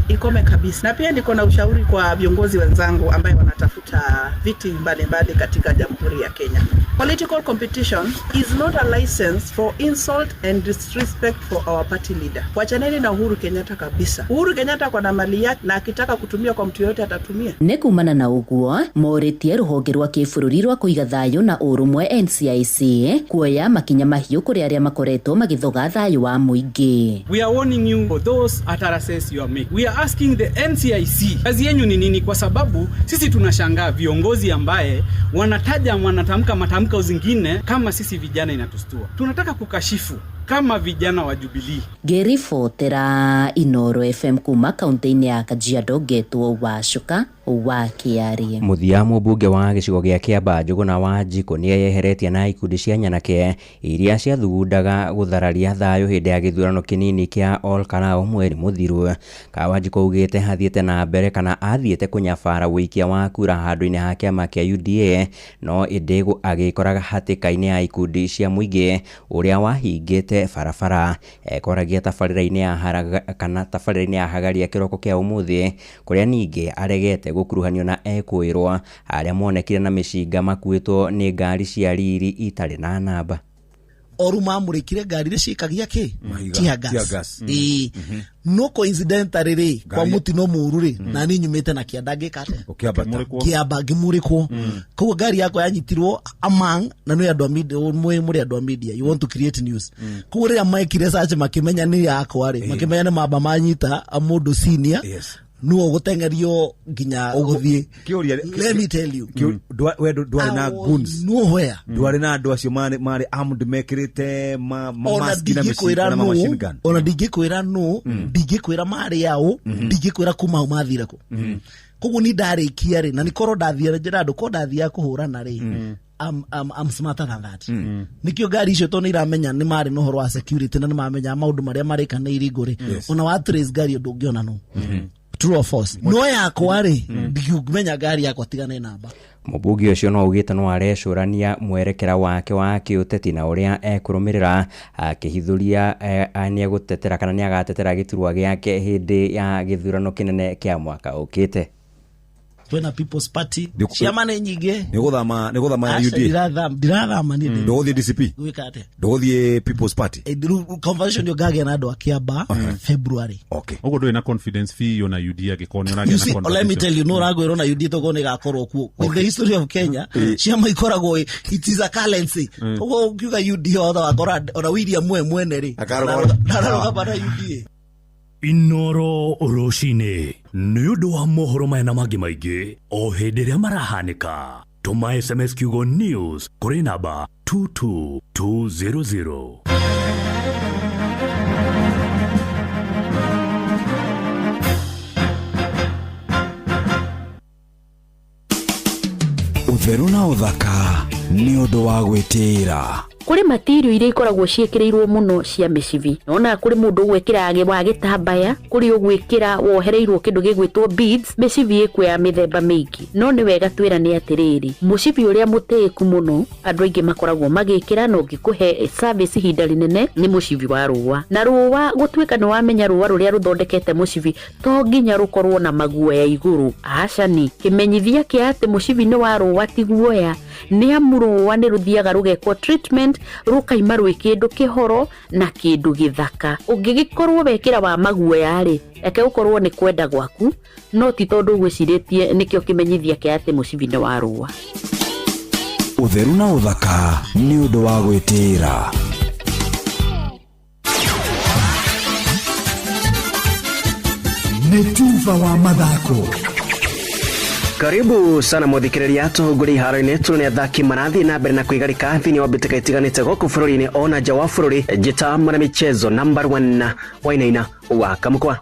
ikome kabisa. Na pia niko na ushauri kwa viongozi wenzangu ambayo wanatafuta viti mbalimbali katika Jamhuri ya Kenya. Political competition is not a license for insult and disrespect for our party leader. Wachaneni na Uhuru Kenyatta kabisa. Uhuru Kenyatta kwa na mali yake na akitaka kutumia kwa mtu yote atatumia. Nĩ kumana na ũguo morĩtie rũhonge rwa kĩbũrũri rwa kũiga thayũ na ũrũmwe NCIC kuoya makinya mahiũ kũrĩ arĩa makoretwo magĩthoga thayũ wa mũingĩ. We are warning you for those utterances you are making. We are asking the NCIC, kazi yenu ni nini? Kwa sababu sisi tunashangaa viongozi ambaye wanataja wanatamka matamko zingine kama sisi vijana inatustua. Tunataka kukashifu kama vijana wa Jubilee. Ngĩribotera Inoro FM kuma kaunti-inĩ ya Kajiado ngetwo Wacuka wa Kĩarie. Mũthia mũmbunge wa gĩcigo gĩa Kĩamba Njũgũna wa Njikũ nĩeyeheretie na ikundi cia nyanake iria ciathugundaga gũthararia thayũ hĩndĩ ya gĩthurano kĩnini kĩa Ol Kalou mweri mũthiru. Kawanjikũ augĩte athiĩte na mbere kana athiĩte kũnyabara wũikia wa kura handũ-inĩ ha kĩama kĩa UDA no ĩndĩ agĩkoraga hatĩka-inĩ ya ikundi cia mũingĩ ũrĩa wahingĩte barabara. Ekoragia tabarĩra-inĩ ya kana tabarĩra-inĩ ya Hagaria kĩroko kĩa ũmũthĩ kũrĩa ningĩ aregete gũkuruhanio na ekwĩrwo arĩa monekire na mĩcinga makuĩtwo nĩ ngari cia riri itarĩ na namba. Oru mamũrĩkire ngari iria ciikagia kĩ tear gas. No coincidentally rĩ kwa mũtino mũru rĩ na niĩ nyumĩte na kĩanda ngĩka atĩa kĩamba ngĩmũrĩkwo. Koguo ngari yakwa yanyitirwo among na nĩ andũ a media, mũrĩ andũ a media, you want to create news. Koguo rĩrĩa mekire search makĩmenya nĩ yakwa rĩ, makĩmenya nĩ mamba manyita mũndũ senior nuo gũteng'erio nginya ũgũthiĩ. Let me tell you, we ndwarĩ na guns nowhere, ndwarĩ na andũ acio marĩ armed mekĩrĩte mask na machine gun. Ona ndingĩkwĩra no, ndingĩkwĩra marĩ aũ, ndingĩkwĩra kuma hau mathire kũ. Koguo ni ndarĩkia rĩ, na nĩ korwo ndathire njĩra andũ korwo ndathiaga kũhũrana rĩ, I'm smarter than that. Nikio ngari icio to nĩ iramenya nĩ marĩ na ũhoro wa security na nĩ mamenya maũndũ marĩa marĩka nĩ iringũ rĩ, ona wa trace ngari ũndũ ũngĩona no. True or false? No yakwa rĩ, ndingĩmenya ngari yakwa tigane namba. Mũmbunge ũcio no augĩte no arecũrania mwerekera wake wa kĩũteti na ũrĩa ekũrũmĩrĩra akĩhithũria nĩegũtetera kana nĩagatetera gĩturwa gĩake hĩndĩ ya gĩthurano kĩnene kĩa mwaka ũkĩte. Twena People's Party ciama nĩ nyingĩ. Nĩ gũthama UDA. Ndirathama niĩ. Ndũgũthiĩ DCP. Gwĩka atĩa? Ndũgũthiĩ People's Party. Convention yo ngagĩa na andũ a Kĩamba February. Okay. Ũguo ndũrĩ na confidence biũ na UDA angĩkorwo nĩ ũragĩa na conversation. Let me tell you, no ũragwĩrwo na UDA tokorwo nĩ ĩgakorwo kuo. With the history of Kenya, ciama ikoragwo it is a currency. Ũguo ũngiuga UDA wothe wakora ona William we mwene rĩ. Ndararũgama na UDA. Inoro rũcinĩ nĩ ũndũ wa mohoro maya na mangĩ maingĩ o hĩndĩ ĩrĩa marahanĩka. Tũma SMS kiugo news kũrĩ namba 22200. Ũtheru na ũthaka nĩ ũndũ wa gwĩtĩĩra. Kũrĩ matirio iria ikoragwo ciĩkĩrĩirwo mũno cia mĩcibi. Nona kũrĩ mũndũ ũgwĩkĩra wa gĩtambaya, kũrĩ ũgwĩkĩra wohereirwo kĩndũ gĩgwĩtwo beads, mĩcibi ĩkuo ya mĩthemba mĩingĩ. No nĩ wega twĩrane atĩrĩrĩ, mũcibi ũrĩa mũtĩĩku mũno andũ aingĩ makoragwo magĩkĩra na ũngĩkũhe service ihinda rĩnene nĩ mũcibi wa rũa. Na rũa gũtuĩka nĩ wamenya rũa rũrĩa rũthondekete mũcibi to nginya rũkorwo na maguoya igũrũ. Aca-ni, kĩmenyithia kĩa atĩ mũcibi nĩ wa rũa ti guoya nĩ amu rũa nĩ rũthiaga rũgekwo treatment rũkaima rwĩ kĩndũ kĩhoro na kĩndũ gĩthaka. Ũngĩgĩkorwo wekĩra wa maguoya rĩ, reke ũkorwo nĩ kwenda gwaku, no ti tondũ ũgwĩcirĩtie nĩkĩo kĩmenyithia kĩa atĩ mũcibi nĩ wa rũa. Ũtheru na ũthaka nĩ ũndũ wa gwĩtĩĩra. Nĩ tuba wa mathako. Karibu sana muthikiriria tuhunguri iharo-inĩ tuone athaki marathiĩ na mbere na kwĩgarĩka thĩinĩ wa mbĩtĩka itiganĩte gũkũ bũrũri-inĩ ona nja wa bũrũri. Njĩta mwanamichezo number 1 Wainaina wa Kamukwa.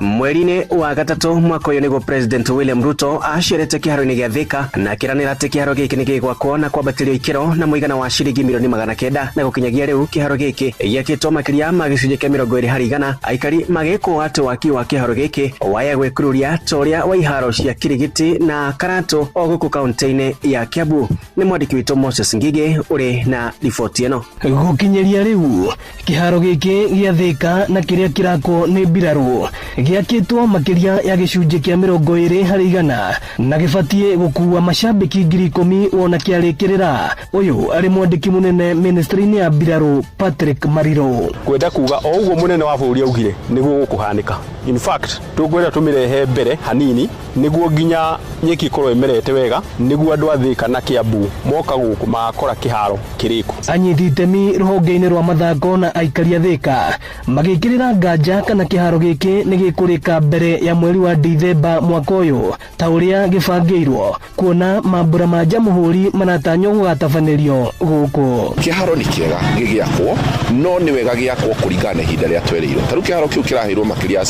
Mweri-inĩ wa gatatũ mwaka ũyũ nĩguo President William Ruto acerete kĩharo-inĩ gĩa Thika na akĩranĩra atĩ kĩharo gĩkĩ nĩ gĩgwakwo na kwambatĩrio ikĩro na mũigana wa ciringi milioni 900 na gũkinyagia rĩu kĩharo gĩkĩ gĩakĩtwo makĩria ma gĩcunjĩ kĩa 20%. Aikari magĩkwo atĩ waki wa kĩharo gĩkĩ waya gwĩkururia ta ũrĩa wa iharo cia Kirigiti na Karatu o gũkũ kaunti-inĩ ya Kiambu. Nĩ mwandĩki witũ Moses Ngige ũrĩ na riboti ĩno. Gũkinyĩria rĩu kĩharo gĩkĩ gĩa Thika na kĩrĩa kĩrakwo nĩ mbirarũ gĩakĩtwo makĩria ya gĩcunjĩ kĩa 20% na gĩbatiĩ gũkuua mashabiki 10,000 wona kĩarĩkĩrĩra. Ũyũ arĩ mwandĩki mũnene ministry-inĩ ya mbirarũ Patrick Mariro. Kwenda kuga o ũguo mũnene wa bũrũri augire nĩguo gũkũhanĩka. In fact tũngwenda tũmĩrehe mbere hanini nĩguo nginya nyeki ĩkorwo ĩmerete wega nĩguo andũ a Thika na Kiambu moka gũkũ magakora kĩharo kĩrĩku. Anyiti itemi rũhonge-inĩ rwa mathako na aikari a Thika magĩkĩrĩra nganja kana kĩharo gĩkĩ nĩ gĩkũrĩka mbere ya mweri wa Dithemba mwaka ũyũ ta ũrĩa gĩbangĩirwo, kuona mambura ma jamhuri maratanywo gũgatabanĩrio gũkũ. Kĩharo nĩ kĩega gĩgĩakwo, no nĩ wega gĩakwo kũringana na ihinda rĩa twereirwo. Ta rĩu kĩharo kĩu kĩraheirwo makĩria ya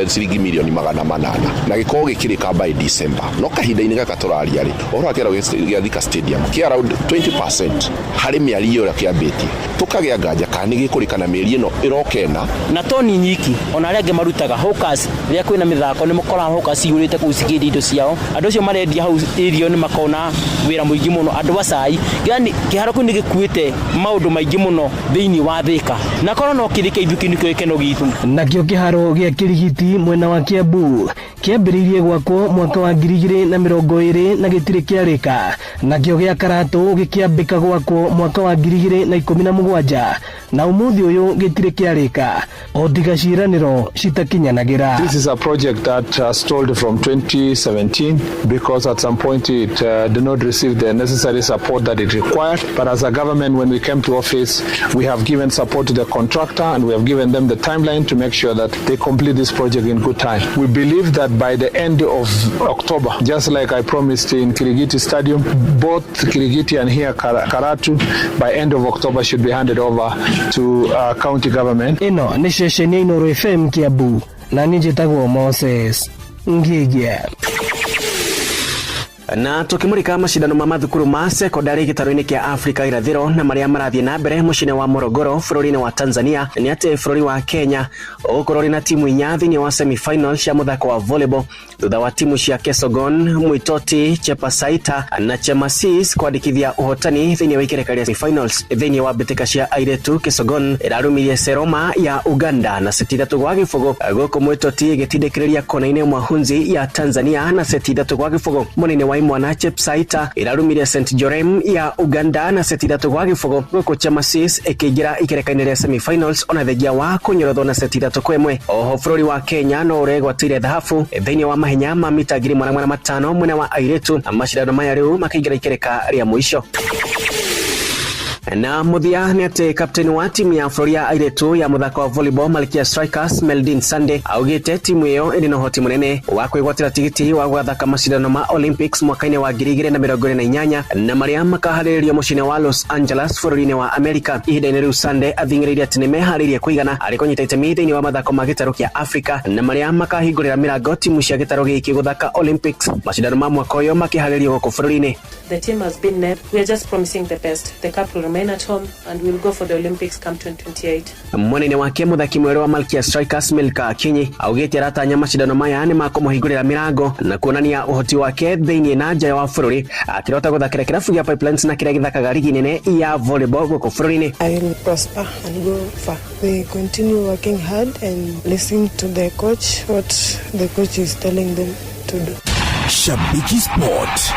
ciringi milioni 800 na gĩkorwo gĩkĩrĩka by December. No kahinda-inĩ gaka tũraria rĩ, ũhoro wa kĩharo gĩa Thika Stadium kĩ around 20% harĩ mĩario ĩrĩa kĩambĩtie. Tũkagĩa nganja kana nĩ gĩkũrĩka na mĩeri ĩno ĩroka ĩna. Na toni nyiki ona arĩa angĩ marutaga hawkers rĩrĩa kwĩna mĩthako nĩ mũkoraga hawkers cihũrĩte kũu cikĩendia indo ciao. Andũ acio marendia hau irio nĩ makona wĩra mũingĩ mũno, andũ a cai. Yani kĩharo kĩu nĩ gĩkuĩte maũndũ maingĩ mũno thĩinĩ wa Thika. Na korwo no kĩrĩke ithuĩ kĩu nĩkĩo gĩkeno gitũ. Nakĩo kĩharo gĩa Kirigiti mwena wa Kiambu kĩambĩrĩirie gwakwo mwaka wa 2020 na gĩtirĩ kĩarĩka. Nakĩo gĩa Karatu gĩkĩambĩka gwakwo mwaka wa 2017 na ũmũthĩ ũyũ gĩtirĩ kĩarĩka o tiga ciĩranĩro citakinyanagĩra. This is a project that stalled from 2017 because at some point it did not receive the necessary support that it required. But as a government, when we came to office, we have given support to the contractor and we have given them the timeline to make sure that they complete this project in good time. We believe that by the end of October, just like I promised in Kirigiti Stadium, both Kirigiti and here Karatu, by end of October should be handed over to county government. Ĩno nĩ ceceni ya Inooro FM Kiambu na niĩ njĩtagwo Moses Ngige. Na tukimurika mashindano ma mathukuru ma sekondari gĩtarũ-inĩ kĩa Afrika irathĩro na marĩa marathiĩ na mbere mũciĩ-inĩ wa Morogoro bũrũri-inĩ wa Tanzania nĩ atĩ bũrũri wa Kenya ũgũkorwo ũrĩ na timu inya thĩinĩ wa semi-final cia mũthako wa volleyball thutha wa timu cia Kesogon, Mwitoti, Chepasaita na Chemasis kwandĩkithia ũhotani thĩinĩ wa ikereka rĩa semi-finals. Thĩinĩ wa mbĩtĩka cia airĩtu, Kesogon ĩrarumirie Seroma ya Uganda na seti 3-0, gũkũ Mwitoti ĩgĩtindĩkĩrĩria kona-inĩ Mwahunzi ya Tanzania na seti 3-0. Mwena-inĩ wa imwana Chepsaita ĩrarumirie St Jorem ya Uganda na seti 3-0, gũkũ Chemasis ĩkĩingĩra ikereka-inĩ rĩa semi-finals ona thengia wa kũnyorothwo na seti 3-1. Oho bũrũri wa Kenya no ũregwatĩire thahabu thĩinĩ wa mahenya ma mita 1500 mwena wa airĩtu, mashindano maya rĩu makĩingĩra ikereka rĩa mũico. Na muthia nĩ atĩ kapteni wa timu ya bũrũri ya airĩtu ya mũthako wa volleyball Malkia Strikers Meldin Sunday augĩte timu ĩyo ĩrĩ na ũhoti mũnene wa kwĩgwatĩra tigiti wa gũgathaka macindano ma Olympics mwaka-inĩ wa 2028 na marĩa makaharĩrĩrio mũciĩ-inĩ wa Los Angeles bũrũri-inĩ wa Amerika. Ihinda-inĩ rĩu Sunday athing'ĩrĩirie atĩ nĩmeharĩirie kũigana arĩ kũnyita itemi thĩinĩ wa mathako ma gĩtarũ kĩa Afrika na marĩa makahingũrĩra mĩrango timu cia gĩtarũ gĩkĩ gũthaka Olympics, macindano ma mwaka ũyũ makĩharĩrĩrio gũkũ bũrũri-inĩ. The team has been named. We are just promising the best. The cup will remain at home and we'll go for the Olympics come 2028. Mwena-inĩ wake mũthaki mwerũ wa Malkia Strikers Milka Akinyi augĩte aratanya macindano maya nĩ makũmũhingũrĩra mĩrango na kuonania ũhoti wake thĩinĩ na nja wa bũrũri, akĩrota gũthakĩra kĩrabu gĩa Pipelines na kĩrĩa gĩthakaga rigi nene ya volleyball gũkũ bũrũri-inĩ. I will prosper and go far. They continue working hard and listen to the coach, what the coach is telling them to do. Shabiki Sport.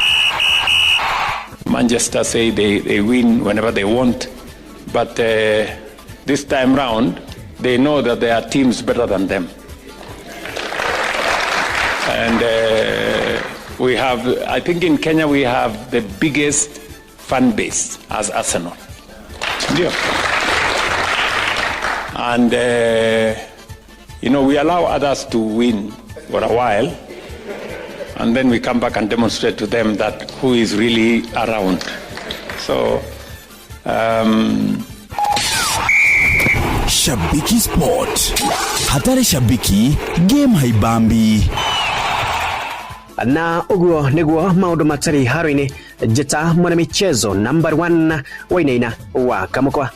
Manchester say they win whenever they want, but this time round, they know that there are teams better than them. And we have, I think in Kenya, we have the biggest fan base as Arsenal. Yeah. And, we allow others to win for a while, and then we come back and demonstrate to them that who is really around. So, Shabiki Sport. Hatari shabiki, game haibambi. Na uguo niguo maundu matari haro-inĩ. Njĩta mwana michezo number 1 wainaina wa Kamukwa.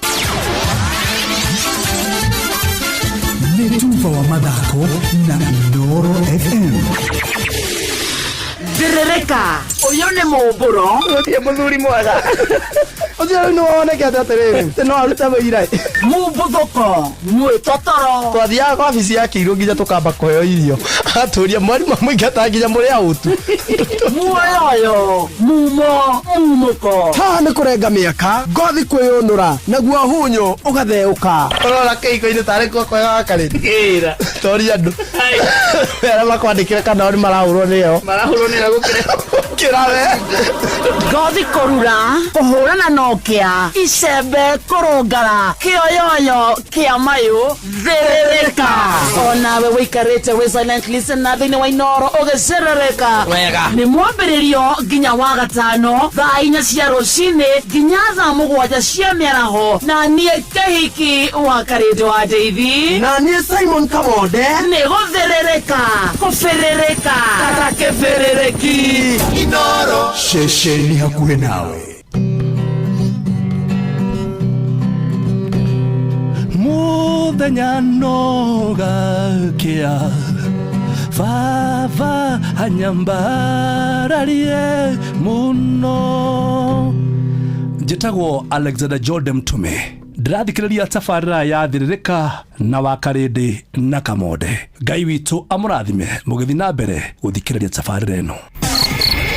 Nĩ tuba wa mathako na Inooro FM. Thĩrĩrĩka, ũyũ nĩ mũmbũro. Gũtirĩ mũthuri mwega. Ũcio rĩu nĩwonekete atĩrĩrĩ, atĩ no arute wĩira. Mũmbuthũko, mwĩtotoro. Twathiaga kwa wabici ya Kĩirũ nginya tũkamba kũheo irio. Agatũria mwarimũ amũingata nginya mũrĩ autu. Muoyoyo, mumo, mumũko. Haha nĩ kũrenga mĩaka, ngothi kwĩyũnũra, naguo hunyũ ũgatheũka. Ũrora kĩhiko-inĩ tarĩ kuo kwega gakarĩ. Ĩra. Toria andũ. Arĩa makwandĩkĩre kana o nĩ marahũrwo nĩyo. Marahũrwo nĩyo gũkĩra. Gũkĩra we. Ngothi kũrura, kũhũrana na ũkĩa, icembe kũrũngara, kĩoyoyo kĩa mayũ, thĩrĩrĩka. Onawe wĩikarĩte wĩ silent listener thĩinĩ wa Inooro ũgĩcerereka. Wega. Nĩ mwambĩrĩrio nginya wa gatano thaa 4 cia rũcinĩ nginya thaa 7 cia mĩaraho, na niĩ Kĩhiki wa Karĩndũ wa Ndeithi, na niĩ Simon Kamonde. Nĩ gũthĩrĩrĩka, kũbĩrĩrĩka, kata kĩbĩrĩrĩki. Inooro. Ceceni hakuhĩ nawe. Muthenya no gakĩa, baba anyambararie mũno. Njĩtagwo Alexander Jordan Mtume. Ndĩrathikĩrĩria tabarĩra ya Thĩrĩrĩka na wa Karĩndĩ na Kamonde. Ngai witũ amũrathime mũgĩthiĩ na mbere gũthikĩrĩria tabarĩra ĩno.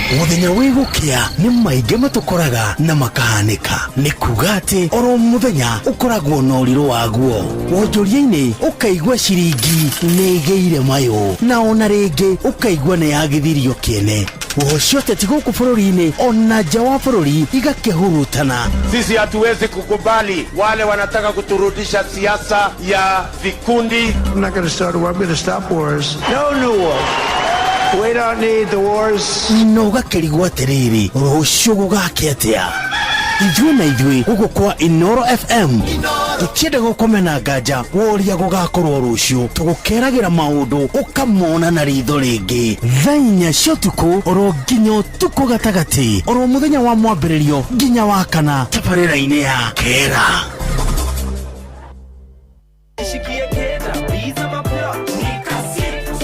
Mũthenya wĩ gũkĩa nĩ maingĩ matũkoraga na makahanĩka. Nĩ kuga atĩ oro mũthenya ũkoragwo na ũrirũ waguo. Wonjoria-inĩ ũkaigua ciringi nĩ ĩgĩire mayũ, na ona rĩngĩ ũkaigua nĩ yagithirio kĩene. Ũhocio ũteti gũkũ bũrũri-inĩ ona nja wa bũrũri igakĩhurutana. Sisi hatuwezi kukubali wale wanataka kuturudisha siasa ya vikundi. I'm not going to start a war, I'm going to stop wars. No new wars. We don't need the wars. No gakĩrigwo atĩrĩrĩ, rũciũ gũgakĩa atĩa? Ithuĩ na ithuĩ gũkũ kwa Inooro FM tũtienda gũkomena nganja woria gũgakorwo rũciũ, tũgũkeragĩra maũndũ ũkamona na ritho rĩngĩ. Thaa 4 cia ũtukũ oro nginya ũtukũ gatagatĩ, oro mũthenya wa mwambĩrĩrio nginya wa kana, tabarĩra-inĩ ya Kera.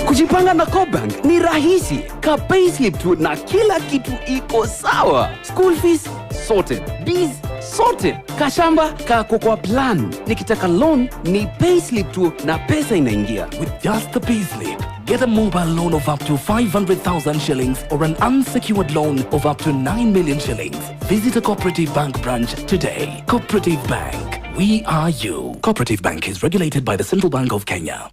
Kujipanga na CoBank ni rahisi. Ka payslip tu na kila kitu iko sawa. School fees sorted, bills sorted, kashamba kako kwa plan. Nikitaka loan ni payslip tu na pesa inaingia. With just the payslip, get a mobile loan of up to 500,000 shillings or an unsecured loan of up to 9 million shillings. Visit a Cooperative Bank branch today. Cooperative Bank, we are you. Cooperative Bank is regulated by the Central Bank of Kenya.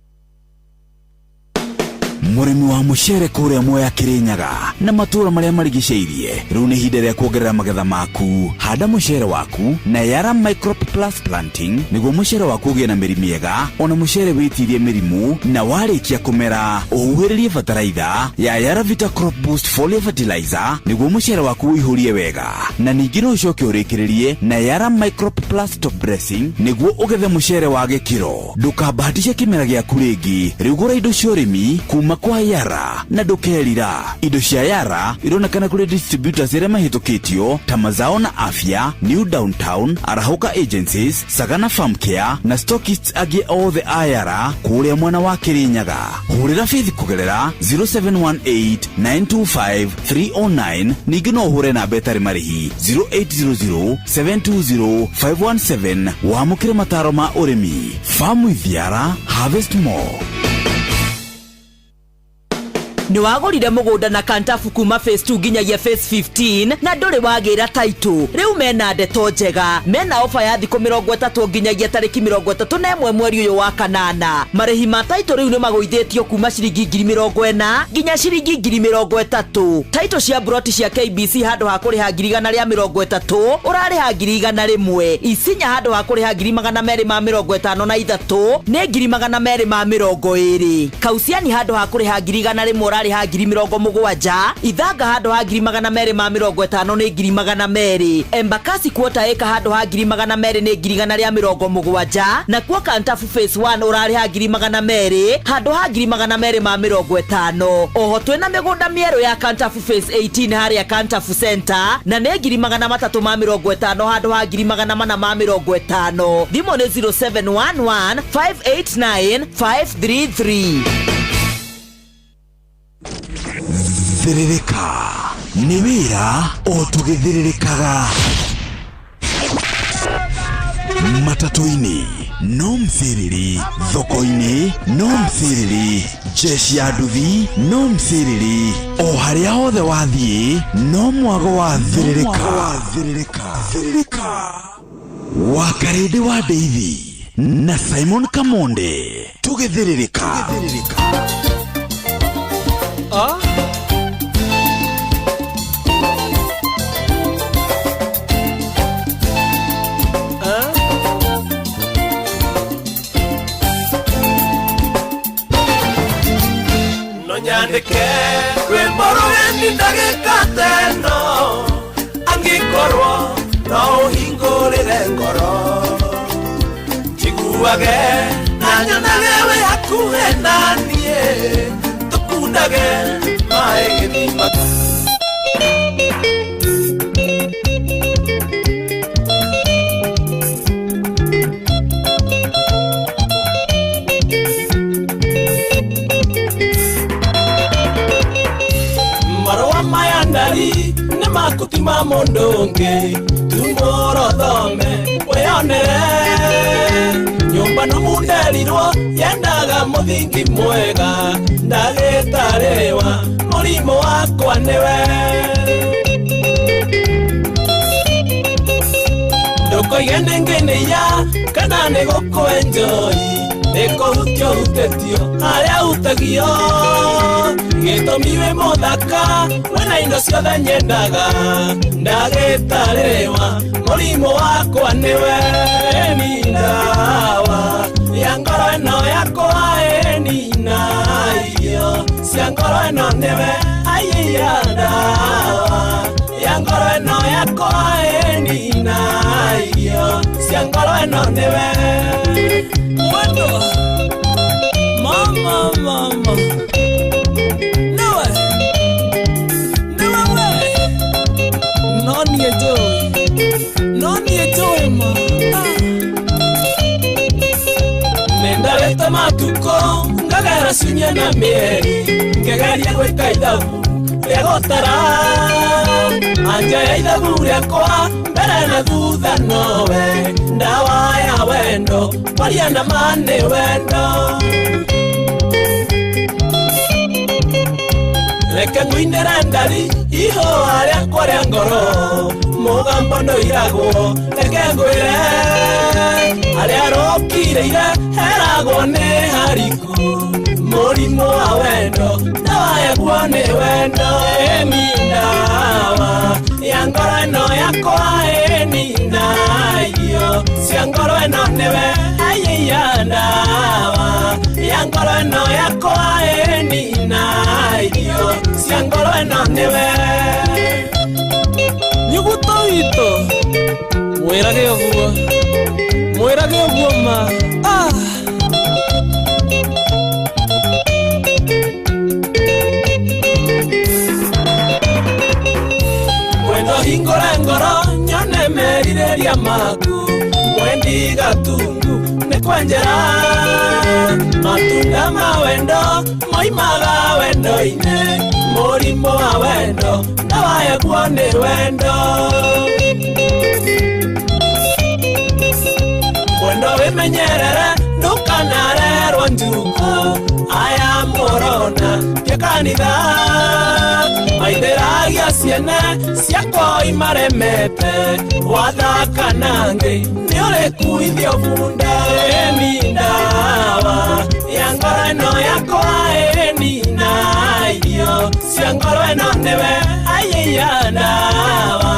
Mũrĩmi wa mũcere kũrĩa Mwea Kĩrĩnyaga na matũũra marĩa marigicĩirie, rĩu nĩ ihinda rĩa kuongerera magetha maku. Handa mũcere waku na Yara Microp Plus Planting nĩguo mũcere waku ũgĩe na mĩri mĩega, ona mũcere wĩtirie mĩrimũ, na warĩkia kũmera ũhuhĩrĩrie bataraitha ya Yara Vita Crop Boost Foliar Fertilizer nĩguo mũcere waku ũihũrie wega, na ningĩ no ũcoke ũrĩkĩrĩrie na Yara Microp Plus Top Dressing nĩguo ũgethe mũcere wa gĩkĩro. Ndũkabahatishe kĩmera gĩaku rĩngĩ, rĩu gũra indo cia ũrĩmi kuma kwa Yara na ndũkerira. Indo cia Yara ironekana kũrĩ distributors arĩa mahĩtũkĩtio ta Mazao na Afya, New Downtown, Arahũka Agencies, Sagana Farm Care na stockists angĩ othe a Yara kũrĩa mwena wa Kĩrĩnyaga. Hũrĩra Faith kũgerera 0718 925 309, ningĩ no ũhũre namba ĩtarĩ marĩhi 0800 720 517 wamũkĩre mataro ma ũrĩmi. Farm with Yara, harvest more. Nĩ wagũrire mũgũnda na Kantafu kuma phase 2 nginyagia phase 15 na ndũrĩ wagĩra taitũ. Rĩu mena ndeto njega, mena ofa ya thikũ 30 nginyagia tarĩki 31 mweri ũyũ wa kanana. Marĩhi ma taitũ rĩu nĩ magũithĩtio kuma ciringi 40,000 nginya ciringi 30,000. Taitũ cia broti cia KBC handũ ha kũrĩha 130,000 ũrarĩha 100,000. Isinya handũ ha kũrĩha 253,000 nĩ 220,000. Kausiani handũ ha kũrĩha 100,000 ũrarĩha 70,000. Ithanga handũ ha 250,000 nĩ 200,000. Embakasi quarter acre handũ ha 200,000 nĩ 170,000. Nakuo Kantafu phase 1 ũrarĩha 200,000 handũ ha 250,000. Oho twĩna mĩgũnda mĩerũ ya Kantafu phase 18 harĩa Kantafu Center na nĩ 350,000 handũ ha 450,000. Thimũ nĩ 0711 589 533. Thĩrĩrĩka nĩ wĩra o tũgĩthĩrĩrĩkaga matatũ-inĩ no mcĩrĩrĩ, thoko-inĩ no mcĩrĩrĩ, jeshi ya nduthi no mcĩrĩrĩ, o harĩa hothe wathiĩ no mwago wa thĩrĩrĩka. Wakarĩndĩ wa Ndeithi na Simon Kamonde tũgĩthĩrĩrĩka. Nyandĩke rwĩmbo rũgeni ndagĩka teno, angĩkorwo no ũhingũrĩre ngoro, njiguage na nyonage wĩ hakuhĩ na niĩ, tũkundage maĩ gĩthima. Makutima mundu ungi tumorothome weyonere nyumba no munderirwo yendaga muthingi mwega ndagĩtarĩwa mũrimũ wakwa nĩwe ndũkoige nĩngĩnĩia kana nĩ gũkũenjoi nĩkũhutio hutĩtio harĩa hutagio gĩtũmi wĩ mũthaka wĩna indo ciothe nyendaga ndagĩtarĩwa mũrimũ wakwa nĩwe ni ndawa ya ngoro ĩno yakwa ĩnina irio cia ngoro ĩno nĩwe aiya ndawa ya ngoro ĩno yakwa ĩnina irio cia ngoro ĩno nĩwe wendo mama mama niwe niwe we no niĩ njũĩ no niĩ njũĩ ma nĩndarĩte matukũ ngagera ciumia na mĩeri ngĩgeria gwĩka ithabu rĩa gũtara anja ya ithabu rĩakwa mbere na thutha nowe ndawa ya wendo kwaria na ma nĩ wendo reke ngũinĩre ndari ihũa rĩakwa rĩa ngoro mũgambo ndũiragwo reke ngwĩre harĩa rũkirĩire heragwo nĩ hariku Mũrimũ wa wendo ndawa yaguo nĩ wendo. Ĩni ndawa ya ngoro ĩno yakwa, ĩni na irio cia ngoro ĩno nĩwe. Aiya, ndawa ya ngoro ĩno yakwa, ĩni na irio cia ngoro ĩno nĩwe. Nyuguto witũ, mwĩrage ũguo, mwĩrage ũguo ma ah. Wendo hingũra ngoro nyone merirĩria maku, mwendi gatungu nĩ kwenjera. Matunda ma wendo moimaga wendo-inĩ, mũrimũ wa wendo ndawa yaguo nĩ wendo. Wendo wĩmenyerere ndũkanarerwo njukũ, aya mũrona kĩ kanitha maithĩragia ciene ciakwa imaremete, wathaka nangĩ nĩ ũrĩkuithio bunda. Ĩni ndawa ya ngoro ĩno yakwa, ĩni na irio cia ngoro ĩno nĩwe. Aiya, ndawa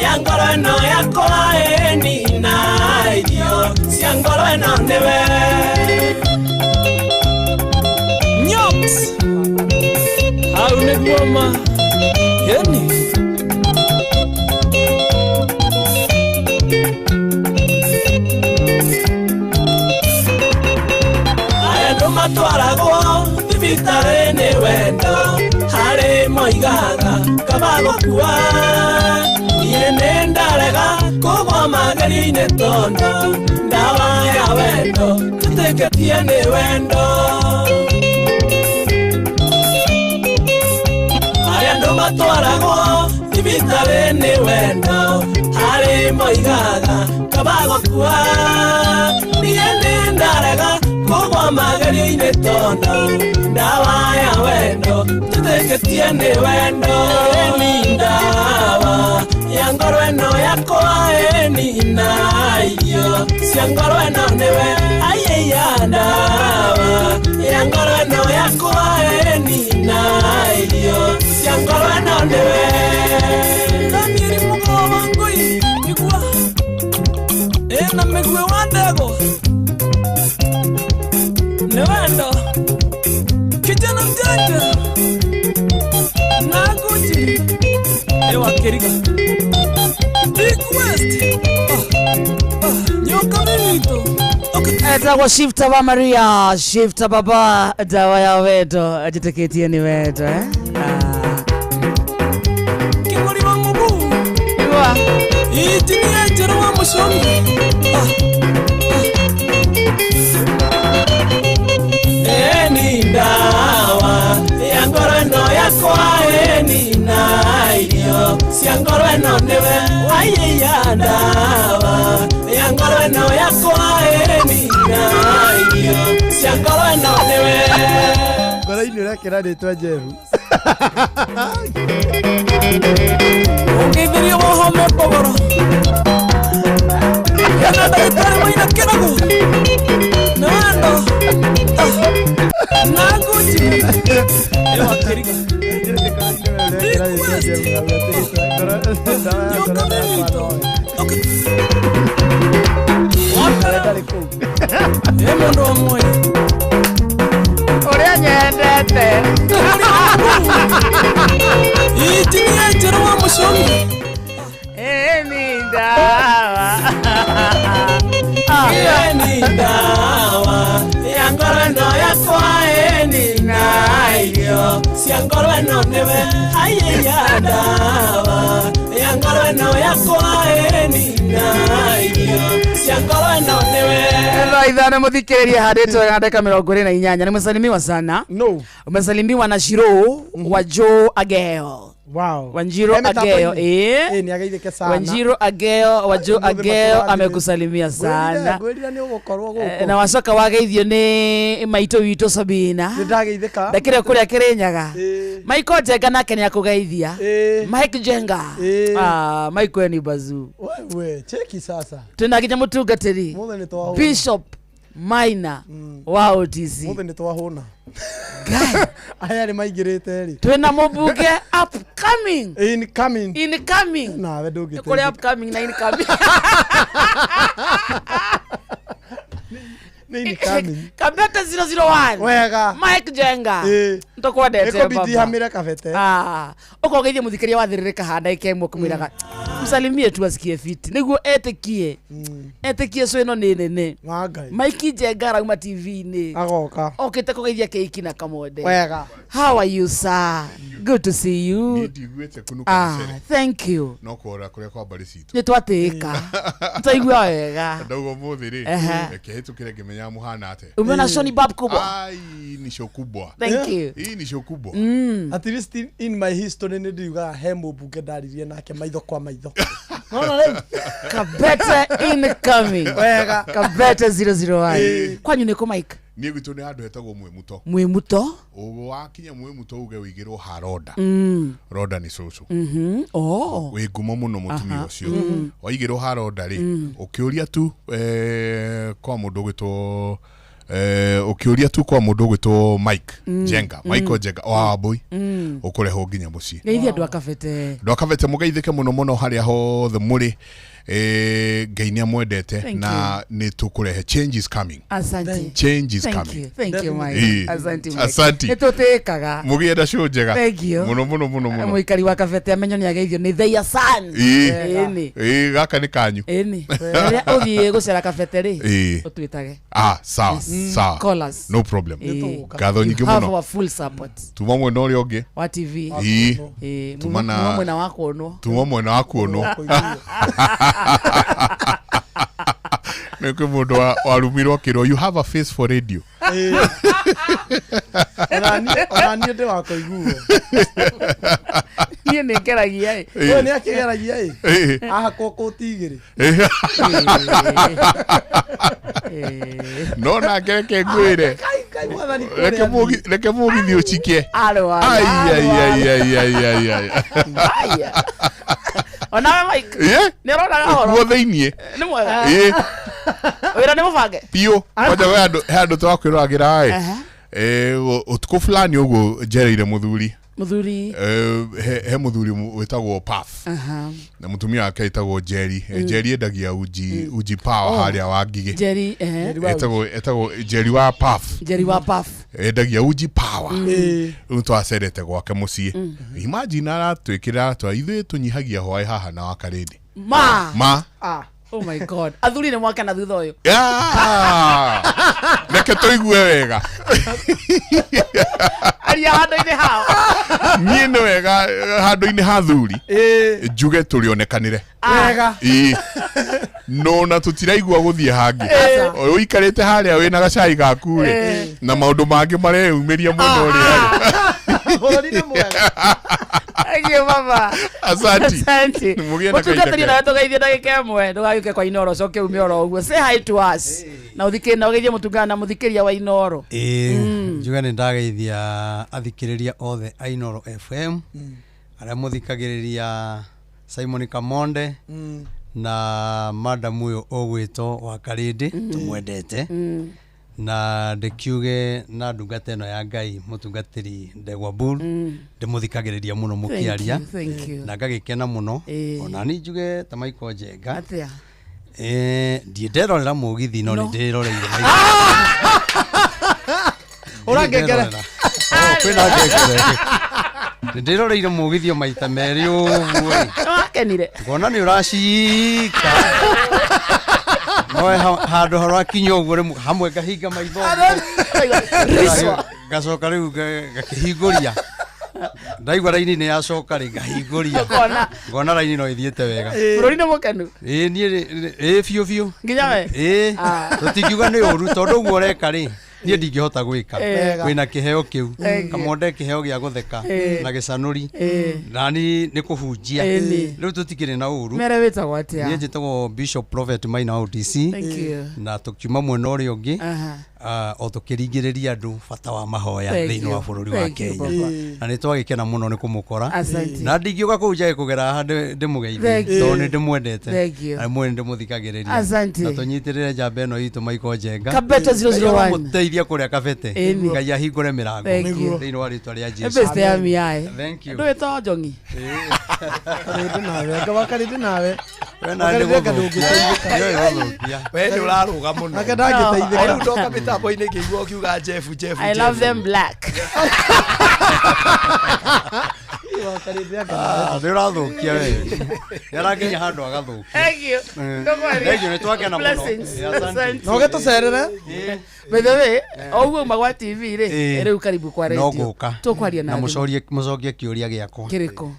ya ngoro ĩno yakwa, ĩni na irio cia ngoro ĩno nĩwe. Nyoks hau nĩguo ma ĩni. Arĩa andũ matwaragwo thibitarĩ nĩ wendo, harĩ moigaga kaba gũkua. Niĩ nĩ ndarega kũgwa magerio-inĩ tondũ ndawa ya wendo njĩtĩkĩtie nĩ wendo. Arĩa andũ matwaragwo thibitarĩ nĩ wendo, harĩ moigaga kaba gũkua. Niĩ nĩ ndarega kũgwa magerio-inĩ tondũ ndawa ya wendo njĩtĩkĩtie nĩ wendo. Ĩni ndawa ya ngoro ĩno yakwa, ĩni na irio cia ngoro ĩno nĩwe. Aiya, ndawa ya ngoro ĩno yakwa, ĩni na irio cia ngoro ĩno nĩwe. Danieli Mugo wa Ngui igua ĩna mĩguĩ wa ndego nĩ wendo. Kijana mjanja na Gucci ewa Keriga Big West nyoka mito. Etagwo Shifta wa Maria, Shifta baba, dawa ya wendo njĩtĩkĩtie nĩ wendo eh? Kĩng'ori wa Mũbu igua injinia njerũ wa Mũcũngi. Ĩni ndawa ya ngoro ĩno yakwa, ĩni na irio cia ngoro ĩno nĩwe. Aiya, ndawa ya ngoro ĩno yakwa, ĩni na irio cia ngoro ĩno nĩwe. Ngoro-inĩ ũrekĩra rĩtwa Jehu. Ũngĩithirie wohome mbogoro ena ndagĩtarĩ maina kĩrago nĩ wendo na Gucci ewa Keriga Big West nyoka mito. Ĩ mũndũ wa Moi ũrĩa nyendete. Injinia njerũ wa Mũcũngi. Ĩni ndawa. Ĩni ndawa ya ngoro ĩno yakwa, ĩni na irio cia ngoro ĩno nĩwe. Aiya, ndawa ya ngoro ĩno yakwa, ĩni na irio cia ngoro ĩno nĩwe. Thaa ithano mũthikĩrĩria handĩtwo wega ndagĩka 28. Nimesalimiwa sana. No. Umesalimiwa na Shiro wa Joe Ageo. Wow. Wanjiro Ageo, eh? Eh, ni ageithĩke sana. Wanjiro Ageo, wa Joe Ũmũthĩ Ageo matũrathire. amekusalimia sana. Ngwĩrire nĩ ũgũkorwo gũkũ. Na wacoka wageithio nĩ maitũ witũ Sabina. Nĩ ndageithĩka. Ndakĩrĩ kũrĩa Kĩrĩnyaga. Michael Njenga nake nĩ akũgeithia. Mike Njenga. Ah, Michael ni bazu. Wewe, cheki sasa. Twĩna nginya mũtungatĩri. Mũthĩ nĩ twahũra. Bishop Maina wa OTC. Mũthĩ nĩ twahũna. Aya nĩ maingĩrĩte rĩ. Twĩna mũmbunge upcoming. Incoming. Incoming. Nawe ndũngĩteithĩka. Kũrĩ upcoming na incoming. Nĩ incoming. Kabete 001. Wega. Mike Jenga. Ĩĩ. Nĩtũkwendete Ĩkũbidi baba. hamĩre kabete. Ah, ũkogeithia mũthikĩria wa thĩrĩrĩka handa ĩkemwe kũmwĩraga msalimie tu asikie fiti nĩguo etĩkie etĩkie cũ ĩno nĩ nene. Wa Ngai. Mike Jenga arauma TV-inĩ. Agoka. Okĩte kũgeithia keiki na kamonde. Wega. How are you sir? Good to see you. Ndiguĩte kunuka Ah, mũcere. thank you. No kũrora kũrĩa kwa mbarĩ citũ. Nĩ twatĩĩka. Nĩtwaigua wega. Ndauga ũmũthĩ rĩ, Ehe. reke hĩtũkĩre ngĩmenyaga mũhana atĩa. Umeona Shoni Bab kubwa? Ai, ni show kubwa. Thank you. Hii ni show kubwa. At least in my history nĩ ndiugaga he mũmbunge ndaririe nake maitho kwa maitho. Nona rĩu. Kabete incoming. Wega. Kabete 001. Ĩĩ. Kwanyu nĩ kũ Mike? Niĩ gwitũ nĩ handũ hetagwo Mwĩmuto. Mwĩmuto? Ũguo wakinya Mwĩmuto uge wĩigĩrwo ha Roda. Mm. Roda nĩ cũcũ. Oh. Wĩ ngumo mũno mũtumia Aha. ũcio. Mm. Waigĩrwo ha Roda rĩ, Mm. ũkĩũria tu kwa mũndũ ũgwĩtwo ũkĩũria tu kwa mũndũ ũgwĩtwo Mike Mm. Jenga, Michael Jenga wa Wambui, Mm. ũkũrehwo nginya mũciĩ. Geithia andũ a Kabete. Andũ a Kabete mũgeithĩke mũno mũno harĩa hothe mũrĩ. Ngai nĩ amwendete Thank na nĩ tũkũrehe change is coming. Asante. Change is Thank coming. you. Thank you, Mike. Ĩĩ. Asante, Mike. Asante. Nĩ tũtĩĩkaga. Mũgĩe na show njega. Thank you. Mũno mũno mũno mũno. Mũikari wa Kabete amenyo nĩ ageithio nĩ their son. Ĩĩ. Ĩni. Ĩĩ, gaka nĩ kanyu. Ĩni. Rĩrĩa ũthiĩ gũcera Kabete rĩ, Ĩĩ. ũtwĩtage. Ah, sawa, Yes. sawa. Call us. No problem. Ĩĩ. Ngatho nyingĩ You have mũno. our full support. Tuma mwena ũrĩa ũngĩ. Wa TV. Ĩĩ. Ĩĩ, Tuma na- muma mwena wa kuonwo. Tuma mwena wa kuonwo. Nĩ kwĩ mũndũ warumirwo akĩrwo you have a face for radio. Ona niĩ ndĩ wa kũiguo. Niĩ nĩ ngeragia ĩ. Ĩĩ. Ũyũ nĩ akĩgeragia ĩ. Ĩĩ. Ahakwo kũti igĩrĩ. No nake reke ngwĩre. Ngai mwathani Reke kũrĩa reke mũgithi ũcikie. Arwara. Ai, ai, ai, ai, ai, ai, ai. Aya. Onawe Mike. Ĩĩ. Nĩ ũrona gahoro. Kuo thĩiniĩ. Nĩ mwega. Ĩĩ. Wĩra nĩ mũbange. Biũ. Kwanja he handũ he handũ twakwĩroragĩra ĩ. Aha. Ũtukũ fulani ũguo njereire mũthuri. Mũthuri. He mũthuri wĩtagwo Puff. Aha. Na mũtumia wake etagwo Jerry. Mm. Jerry endagia uji uji power Oh. harĩa wa Ngigĩ. Jerry, ehe. Etagwo Jerry wa Puff. Jerry wa Puff. Endagia uji power. Mm. Rĩu twacerete gwake mũciĩ. Mm. Imagine aratwĩkĩra atwa ithuĩ tũnyihagia hwaĩ haha na wakarĩndĩ. Ma. Ma. Ah. Oh my God. Athuri nĩ mwakena thutha ũyũ. Ah! Reke tũigue wega. Aria handũ-inĩ hao. Niĩ nĩ wega handũ-inĩ ha thuri njuge tũrĩonekanĩre. Wega. Ĩĩ. No na tũtiraigua gũthiĩ hangĩ. Aca. Ũikarĩte harĩa wĩna gacai gaku rĩ Ĩĩ. na maũndũ mangĩ mareyumĩria mũno rĩ. Bũrũri nĩ mwega. Thank you baba. Asante. Asante. Mũgĩe na kahinda Mũtungatĩri kega. nawe tũgeithie ndagĩka ĩmwe ndũgagĩũke kwa Inoro ũcoke ume oro ũguo. Say hi to us. Na ũthikĩ na ũgeithie mũtungata na mũthikĩria wa Inoro. Ĩĩ, njuge nĩ ndageithia athikĩrĩria othe a Inoro FM arĩa mũthikagĩrĩria Simon Kamonde na madam ũyũ ũgwĩtwo wa Karĩndĩ tũmwendete na ndĩkiuge na ndungata ĩno ya Ngai mũtungatĩri Ndegwa Bull ndĩmũthikagĩrĩria mũno mũkĩaria you, thank you. na ngagĩkena mũno Ĩĩ. ona ni njuge ta Michael Njenga. Atĩa? Ndiĩ nderorera mũgithi no No. nĩ ndĩroreire. Ũrangengere. Kwĩna ngengere nĩ ndĩroreire mũgithio maita merĩ ũguo ĩ. Nĩwakenire. Ngona nĩ ũracika no handũ harakinya ũguo rĩmwe hamwe ngahinga maitho Riswa. ngacoka rĩu ngakĩhingũria ndaigua raini nĩ yacoka rĩ ngahingũria. Ũkona. Ngona raini no ĩthiĩte wega. Bũrũri nĩ mũkenu. Ĩĩ niĩ ĩĩ biũ biũ. Nginya we. Ĩĩ Ah. tũtingiuga nĩ ũru tondũ ũguo ũreka rĩ niĩ ndingĩhota gwĩka. Ĩĩ. Wĩna kĩheo kĩu. Thank you. Kamonde kĩheo gĩa gũtheka Ĩĩ. na gĩcanũri Ĩĩ. nani nĩ kũhunjia. Ĩĩ. Rĩu tũtikĩrĩ na ũru. Mere wĩtagwo atĩa? Niĩ njĩtagwo Bishop Prophet Maina wa OTC Thank you. na tũkiuma mwena ũrĩa ũngĩ. Aha. O tũkĩringĩrĩria andũ bata wa mahoya Thank thĩinĩ wa you. bũrũri wa Thank you, Kenya. Baba. Na nĩ twagĩkena mũno nĩ kũmũkora. Asante. Na ndingiũka kũu njage kũgera haha ndĩmũgeithie Thank you. tondũ nĩ ndĩmwendete. Thank you. Na rĩmwe nĩ ndĩmũthikagĩrĩria. Asante. Na tũnyitĩrĩre njamba ĩno itũ Michael Njenga. Kabete 001. Mũteithia kũrĩa kabete. Ĩni. Ngai ahingũre mĩrango. Thank you. Thĩinĩ wa rĩtwa rĩa Jesu. Ebeste ya miae. Thank you. Ndũĩ to njongi. Karĩndĩ nawe anga wakarĩndĩ nawe. We na nĩ gũthũkia. Nĩũĩ gũthũkia. We nĩ ũrarũga mũno. Nake ndangĩteithĩka. Rĩu ndoka mĩtambo-inĩ ngĩigua ũkiuga Jeff, Jeff, I love Jeff. them black. Ah, nĩ ũrathũkia we. Nĩ arakinya handũ agathũkia. Thank you. Eh. Ndũkwaria. Thank you, nĩ twakena mũno. Blessings. Eh, asante. Asante. Na ũgĩtũcerere. By the way, o ũguo uma gwa TV rĩ, Eh. rĩu karibu kwa No radio. ngũka. Tũkwaria na Na thimũ. mũcorie mũcokie kĩũria gĩakwa. Kĩrĩkũ?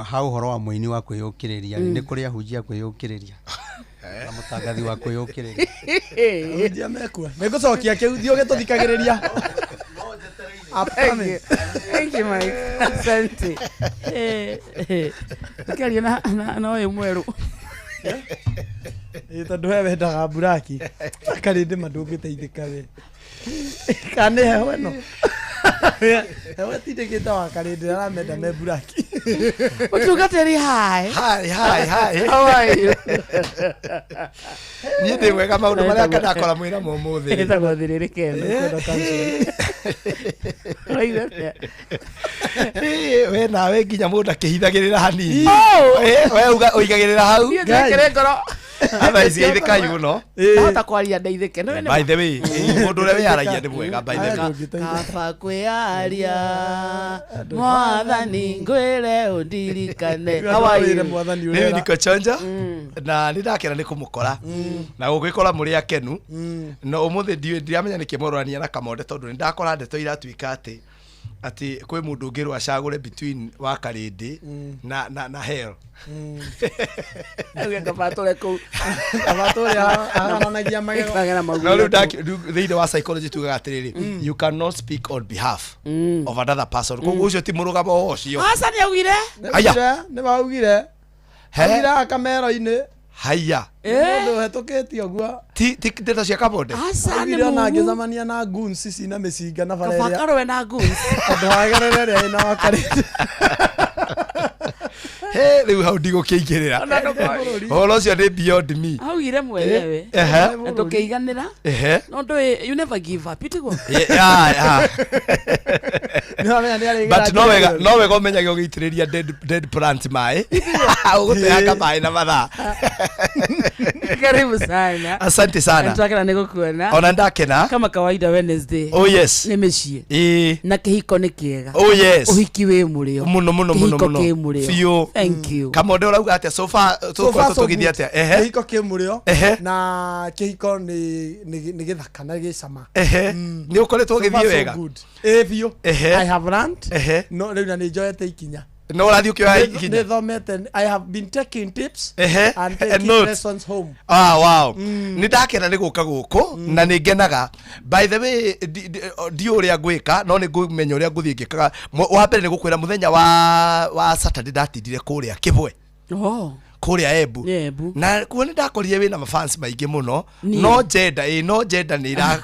Ha ũhoro wa mũini wa kwĩyũkĩrĩria Mm. nĩ kũrĩ ahunjia kwĩyũkĩrĩria na mũtangathi wa kwĩyũkĩrĩria. Ahunjia mekua. Nĩ ngũcokia kĩu thiĩ ũgĩtũthikagĩrĩria. Thank you. Thank you, Mike. Asante. Eh, eh. Ũkĩaria na ũyũ mwerũ. Ĩ tondũ we wendaga mburaki. Karĩndĩ ma ndũngĩteithĩka we. Kana nĩ heho ĩno. Heho ĩtindĩkĩte wa karĩndĩ aramenda me mburaki. Mũtungatĩri, hi. Hi, hi, hi. How are you? Niĩ ndĩ mwega maũndũ marĩa ngandakora mwĩra mo ũmũthĩ. Ĩtagwo thĩrĩrĩke ĩno. Ũraigua atĩa? Eh, we nawe nginya mũndũ akĩhithagĩrĩra hanini. Oh! Eh, we ũigagĩrĩra hau. Niĩ njĩkĩre ngoro. Otherwise geithĩkai mũno. Ndahota kwaria ndeithĩke. Nĩ By the way, eh, mũndũ ũrĩa wĩyaragia nĩ mwega by the way. Kaba kwĩyaria mwathani ngwĩre ũndirikane. How are you? Mimi niko chonjo na nĩ ndakena nĩ kũmũkora na gũgĩkora mũrĩ akenu na ũmũthĩ ndiũĩ ndiramenya nĩkĩ mũrorania na kamonde tondũ nĩ ndakora ndeto iratuĩka atĩ kwĩ mũndũ ũngĩrwo acagũre between wa karĩndĩ na hell. Auge kaba tũre kũu. Kaba tũre ahananagia magego. Ĩkagĩra maguta No rĩu kũu. thĩinĩ wa psychology tugaga atĩrĩrĩ, you cannot speak on behalf of another person, koguo ũcio ti mũrũgamo ũcio. Aca nĩ augire. Aya. Nĩ maugire. He? Augire kamero-inĩ. Haya. Mũndũ ũhetũkĩte ũguo. Ti ndeto cia kamonde. Aca nĩ Augire ona mũhu. angĩcemania na goons cina mĩcinga na bara Kaba ĩrĩa. karũe na goons. Andũ agerere ĩrĩa ĩna wakarĩndĩ. He, rĩu hau ndigũkĩingĩrĩra. Ona ndũkoĩ. Ũhoro ũcio nĩ beyond me. Augire mwenyewe. Ehe. Na ndũkĩiganĩra. Ehe. No ndũĩ, you never give up, itiguo? Yeah. Nĩwamenya nĩ But no wega ũmenyage ũgĩitĩrĩria dead plant maĩ, ũgũteanga maĩ na mathaa. Karibu sana. Asante sana. Twakena nĩ gũkuona. Ona ndakena. Kama kawaida Wednesday. Oh, yes. Nĩ mĩciĩ. Ĩĩ. Na kĩhiko nĩ kĩega. Oh, yes. Ũhiki wĩ mũrĩo. Mũno mũno mũno Kĩhiko mũno. kĩ mũrĩo. Biũ. Thank you. Kamonde ũrauga atĩa so far? So far Tũkoretwo so tũgĩthiĩ good. atĩa? Ehe. Kĩhiko kĩ mũrĩo. Ehe. Na kĩhiko nĩ gĩthaka na gĩcama. Ehe. Nĩ ũkoretwo So far ũgĩthiĩ so wega? good. Ĩ biũ. Ehe. I have learned. Ehe. No rĩu na nĩ njoete ikinya. No ũrathiĩ ũkĩoya ikinya? Nĩ thomete. I have been taking tips Ehe. and And taking notes. lessons home. Ah, wow. Nĩ ndakena nĩ gũka gũkũ na nĩ ngenaga. By the way, ndiũ ũrĩa ngwĩka no nĩ ngũmenya ũrĩa ngũthiĩ ngĩkaga. Wa mbere nĩ gũkwĩra mũthenya wa Saturday ndatindire kũrĩa Kĩbwe. Oh. Kũrĩa Embu. Embu. Na kuo nĩ ndakorire wĩna mafans maingĩ mũno. Niĩ. No njenda ĩ no njenda nĩ ira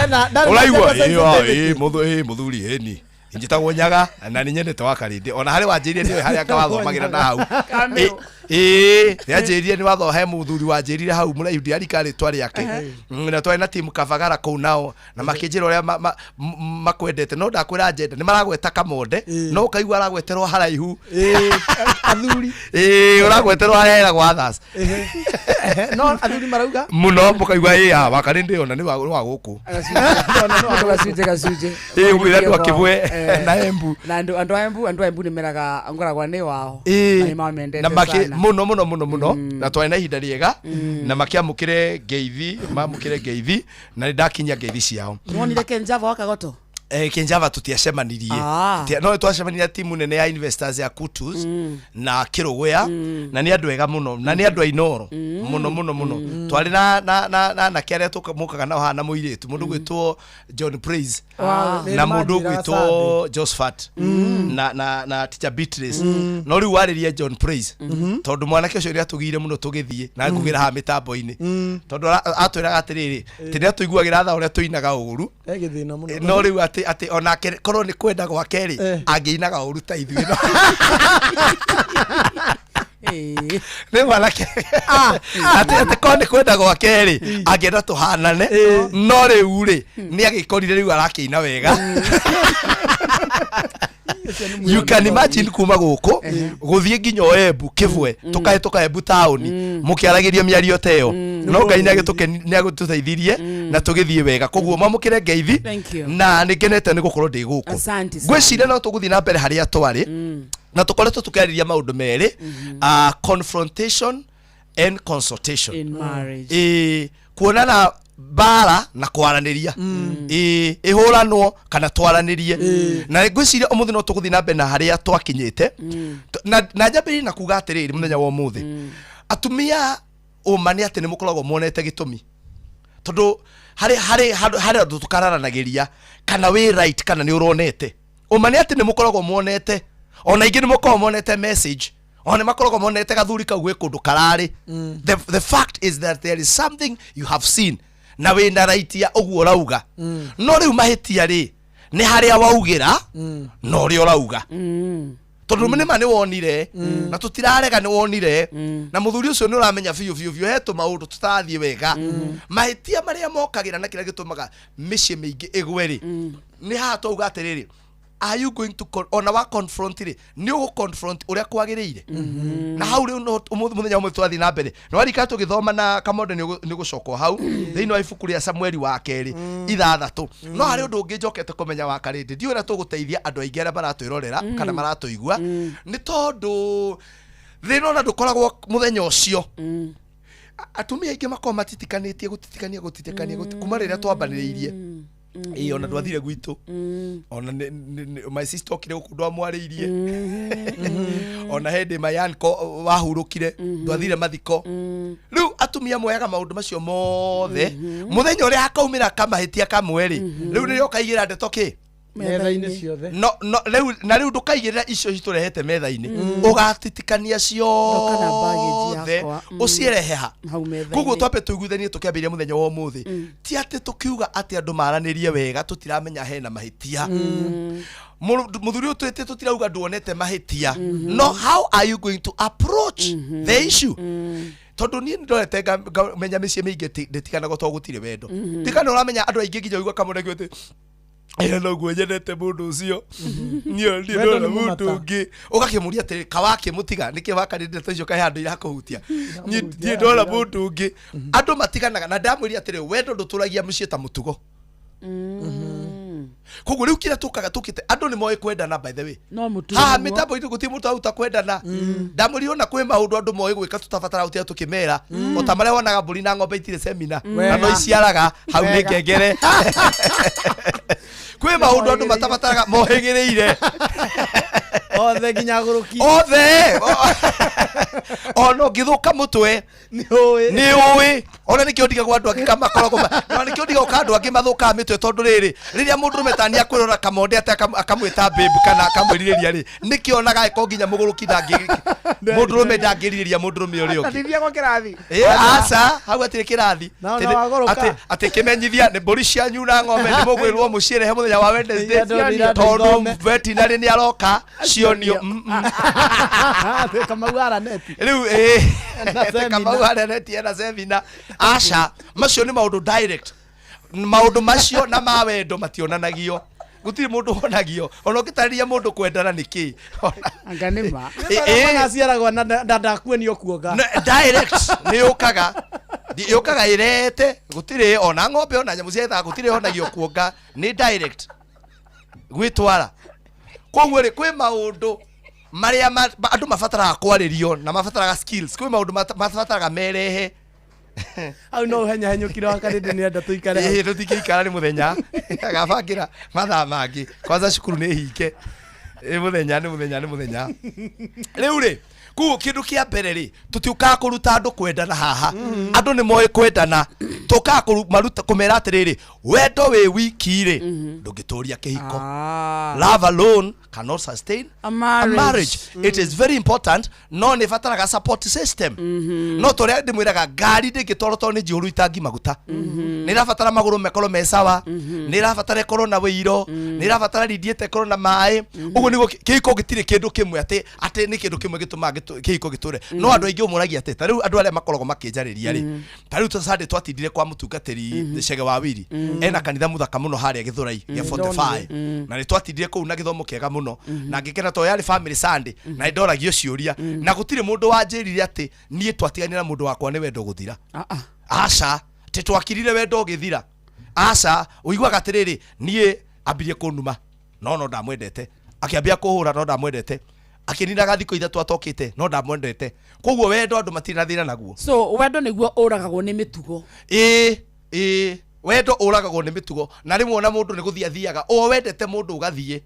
Ena ndarĩ na ũraigua gender ĩ sensitivity. ĩ mũthuri ĩni njĩtagwo Nyaga na nĩ nyendete wa karĩndĩ ona harĩ wanjĩrire nĩwe harĩa anga wathomagĩra na hau. Kamĩũ. Ĩ nĩanjĩrire nĩ watho he mũthuri wanjĩrire hau mũraihu ndiarika rĩtwa rĩake. Na twarĩ na timu Kavagara kũu nao na makĩnjĩra ũrĩa makwendete no ndakwĩra njenda nĩ maragweta Kamonde no ũkaigua aragweterwo haraihu. Ĩ, athuri. Ĩ ũragweterwo harĩa heragwo others. Ehe. No athuri marauga mũno mũkaigua ĩ ah wakarĩndĩ ona nĩ wa gũkũ. Gacunjĩ gacunjĩ. Ĩ ũmwĩre andũ a Kĩbwe na Embu. Na andũ a Embu nĩ meraga ngoragwa nĩ wao. Ĩ. Na nĩ mamendete Na makĩ sana. Mũno mũno mũno mũno na twarĩ na ihinda rĩega na makĩamũkĩre ngeithi mamũkĩre ngeithi na nĩ ndakinyia ngeithi ciao. Nĩwonire Ken Java wa Kagoto? Kinjava tutiacemanirie. Ah. No twacemanirie na timu nene ya investors ya Kutus na Kiruguya, na nĩ andũ ega mũno na nĩ andũ a Inoro mũno mũno mũno. Twarĩ na anake arĩa tũmokaga nao haha na mũirĩtu mũndũ gwĩtwo John Praise Wow, na nĩ mũndũ manjĩraga ũgwĩtwo Josephat na teacher Beatrice. No rĩu warĩrie John Praise, tondũ mwanake ũcio nĩ atũgĩire mũno tũgĩthiĩ na ngugĩra haha mĩtambo-inĩ, tondũ atwĩraga atĩrĩrĩ, tĩ nĩ atũiguagĩra tha ũrĩa tũinaga ũru. E gĩthĩna mũno. No rĩu atĩ onake korwo nĩ kwenda gwake rĩ, angĩinaga ũru ta ithuĩ. Nĩ mwanake atĩ korwo nĩ kwenda gwake rĩ, angĩenda tũhanane, no rĩu rĩ, nĩ agĩkorire rĩu arakĩina wega. You can imagine kuma gũkũ gũthiĩ nginya Embu Kĩbwe, tũkahĩtũka Embu taũni mũkĩaragĩria mĩario ta ĩyo, no Ngai nĩ agĩtũteithirie na tũgĩthiĩ wega. Koguo mamũkĩre ngeithi. Thank you. Na nĩ ngenete nĩ gũkorwo ndĩ gũkũ. Asante sana. Ngwĩciria no tũgũthiĩ na mbere harĩa twarĩ na tũkoretwo tũkĩarĩria maũndũ merĩ, confrontation and consultation in marriage. Ĩĩ, kuonana mbara na kwaranĩria, ĩĩ, ĩhũranwo kana twaranĩrie. Na ngwĩciria ũmũthĩ no tũgũthiĩ na mbere na harĩa twakinyĩte. Na njambĩrĩrie na kuga atĩrĩrĩ, mũthenya wa ũmũthĩ, atumia, ũma nĩ atĩ nĩ mũkoragwo monete gĩtũmi, tondũ harĩ andũ tũkararanagĩria kana wĩ right kana nĩ ũronete. Ũma nĩ atĩ nĩ mũkoragwo monete, ona ingĩ nĩ mũkoragwo monete message, ona nĩ makoragwo monete gathuri kau gwĩ kũndũ kararĩ. The fact is that there is something you have seen na wĩna right ya ũguo ũrauga. No rĩu mahĩtia rĩ, nĩ harĩa waugĩra na ũrĩa ũrauga, tondũ nĩ ma nĩ wonire na tũtirarega nĩ wonire, na mũthuri ũcio nĩ ũramenya biũ biũ biũ he tũmaũndũ tũtarathiĩ wega. Mahĩtia marĩa mokagĩra na kĩrĩa gĩtũmaga mĩciĩ mĩingĩ ĩgwe rĩ, nĩ haha twauga atĩrĩrĩ, are you going to ona wa confront rĩ, nĩ ũgũ confront ũrĩa kwagĩrĩire? Na hau rĩu no ũmũthĩ, mũthenya ũmwe twathiĩ na mbere nĩ warika tũgĩthoma na Kamonde, nĩ ũgũcoka hau thĩinĩ wa ibuku rĩa Samueli wa kerĩ 6. No harĩ ũndũ ũngĩ njokete kũmenya wa Karĩndĩ, ndiũĩ ũrĩa tũgũteithia andũ aingĩ arĩa maratwĩrorera kana maratũigua, nĩ tondũ thĩna ona ndũkoragwo mũthenya ũcio. Atumia aingĩ makoragwo matitikanĩtie gũtitikania gũtitikania kuma rĩrĩa twambanĩrĩirie. Ĩĩ, ona ndwathire gwitũ, ona my sister okire gũkũ ndwamwarĩirie, ona hĩndĩ my uncle wahurũkire ndwathire mathiko. Rĩu atumia moyaga maũndũ macio mothe, mũthenya ũrĩa hakaumĩra kamahĩtia kamwe rĩ, rĩu nĩrĩo ũkaigĩra ndeto kĩ metha-inĩ ciothe. No rĩu na rĩu ndũkaigĩrĩra icio citũrehete metha-inĩ, ũgatitikania Ndoka na baggage ciothe yakwa. Ũcirehe ha hau metha-inĩ. Koguo twambe tũiguithanie tũkĩambĩrĩria mũthenya wa ũmũthĩ, ti atĩ tũkiuga atĩ andũ maranĩrie wega tũtiramenya hena mahĩtia. Mũthuri ũyũ twĩte tũtirauga nduonete mahĩtia, no how are you going to approach the issue? Tondũ niĩ nĩndorete ngamenya mĩciĩ mĩingĩ ndĩtiganagwo tondũ gũtirĩ wendo. Tikana ũramenya andũ aingĩ nginya ũigua kamũnegio atĩ ĩĩ, noguo nyendete mũndũ ũcio, niĩ Wendo ndona nĩ mũndũ mũmata. ũngĩ. Ũgakĩmũria atĩrĩ, kawakĩmũtiga nĩkĩ wakarĩ ndeto icio kaĩ handũ irakũhutia? Niĩ ndona mũndũ ũngĩ. Andũ matiganaga na ndamwĩria atĩrĩ, wendo ndũtũragia mũciĩ ta mũtugo. Koguo rĩu kĩrĩa tũkaga tũkĩte, andũ nĩ moĩ kwendana, by the way. No mũtugo Haha nĩguo. mĩtambo-inĩ gũtirĩ mũndũ aruta kwendana. Ndamwĩrire ona kwĩ maũndũ andũ moĩ gwĩka tũtabatara gũtinda tũkĩmera, o ta marĩa wonaga mbũri na ng'ombe itirĩ semina na no iciaraga hau nĩ ngengere. Kwĩ maũndũ andũ matabataraga mohĩgĩrĩire. Othe nginya agũrũki. Othe, ona ũngĩthũka mũtwe nĩ ũĩ. Ona nĩkĩo ndigagwo andũ angĩ kamakoragwo na nĩkĩo ndigagwo ka andũ angĩ mathũkaga mĩtwe, tondũ rĩrĩ, rĩrĩa mũndũrũme tani akwĩrora Kamonde atĩ akamwĩta babe kana akamwĩrirĩria rĩ, nĩkĩo onaga eko nginya mũgũrũki ndangĩ, mũndũrũme ndangĩrirĩria mũndũrũme ũrĩa ũngĩ. Ndithiagwo kĩrathi. Ĩ, aca, hau atirĩ kĩrathi. Na Atĩ ona wagũrũka. Atĩ kĩmenyithia nĩ mbũri cianyu na ng'ombe nĩ mũgwĩrwo mũciĩrehe mũthenya wa Wednesday Iria ndĩra tondũ ndithome. veterinary nĩ aroka cionio. Kamau araneti. Rĩu ĩ Na seminar. Kamau araneti ena semina. Aca, macio nĩ maũndũ direct, maũndũ macio na ma wendo mationanagio, gũtirĩ mũndũ wonagio ona ũngĩtarĩria mũndũ kwendana nĩ kĩ. Anga nĩ ma. Mwana aciaragwo na ndakuenio kuonga. Direct nĩ yũkaga. Yũkaga ĩrete, gũtirĩ ona ng'ombe ona nyamũ cia gĩthaka gũtirĩ onagio kuonga, nĩ direct gwĩtwara. Koguo rĩ, kwĩ maũndũ marĩa andũ mabataraga kwarĩrio na mabataraga skills, kwĩ maũndũ mabataraga merehe. Hau no ũhenyahenyũkire wa karĩndĩ nĩ enda tũikare hau. Ĩĩ tũtingĩikara nĩ mũthenya agabangĩra mathaa mangĩ kwanza cukuru nĩ hinge. Ĩ mũthenya nĩ mũthenya nĩ mũthenya. Rĩu rĩ koguo kĩndũ kĩa mbere rĩ tũtiũkaga kũruta andũ kwendana haha. Andũ nĩ moĩ kwendana. Tũkaga kũmaruta kũmera atĩrĩrĩ, wendo wĩ wiki rĩ ndũngĩtũria kĩhiko. Love alone cannot sustain A marriage. A marriage. It is very important no nĩ ĩbataraga support system. No tũrĩa ndĩmwĩraga ngari ndĩngĩtwarwo tondũ nĩ njihũru itangi maguta. Nĩ ĩrabatara magũrũ makorwo me sawa, nĩ ĩrabatara ĩkorwo na wĩiro, nĩ ĩrabatara radiator ĩkorwo na maĩ. Ũguo nĩguo kĩhiko gĩtirĩ kĩndũ kĩmwe atĩ atĩ nĩ kĩndũ kĩmwe gĩtũmaga kĩhiko gĩtũre. No andũ aingĩ ũmoragia atĩ ta rĩu andũ arĩa makoragwo makĩnjarĩria rĩ, ta rĩu Sunday twatindire kwa mũtungatĩri Chege wa Wiri, ena kanitha mũthaka mũno harĩa Gĩthũrai gĩa 45, na nĩ twatindire kũu na gĩthomo kĩega mũno na ngĩkena tondũ yarĩ family Sunday na nĩ ndoragio ciũria na gũtirĩ mũndũ wanjĩrire atĩ niĩ twatiganire na mũndũ wakwa nĩ wendo gũthira. Aca, atĩ twakirire wendo ũgĩthira. Aca, ũiguaga atĩrĩrĩ, niĩ ambirie kũnuma no no ndamwendete, akĩambia kũhũra no ndamwendete, akĩninaga thikũ ithatũ atokĩte no ndamwendete. Koguo wendo andũ matirĩ na thĩna naguo. So wendo nĩguo ũragagwo nĩ mĩtugo. Ĩĩ ĩĩ, wendo ũragagwo nĩ mĩtugo na rĩmwe ona mũndũ nĩ gũthiĩ athiaga o wendete mũndũ ũgathiĩ.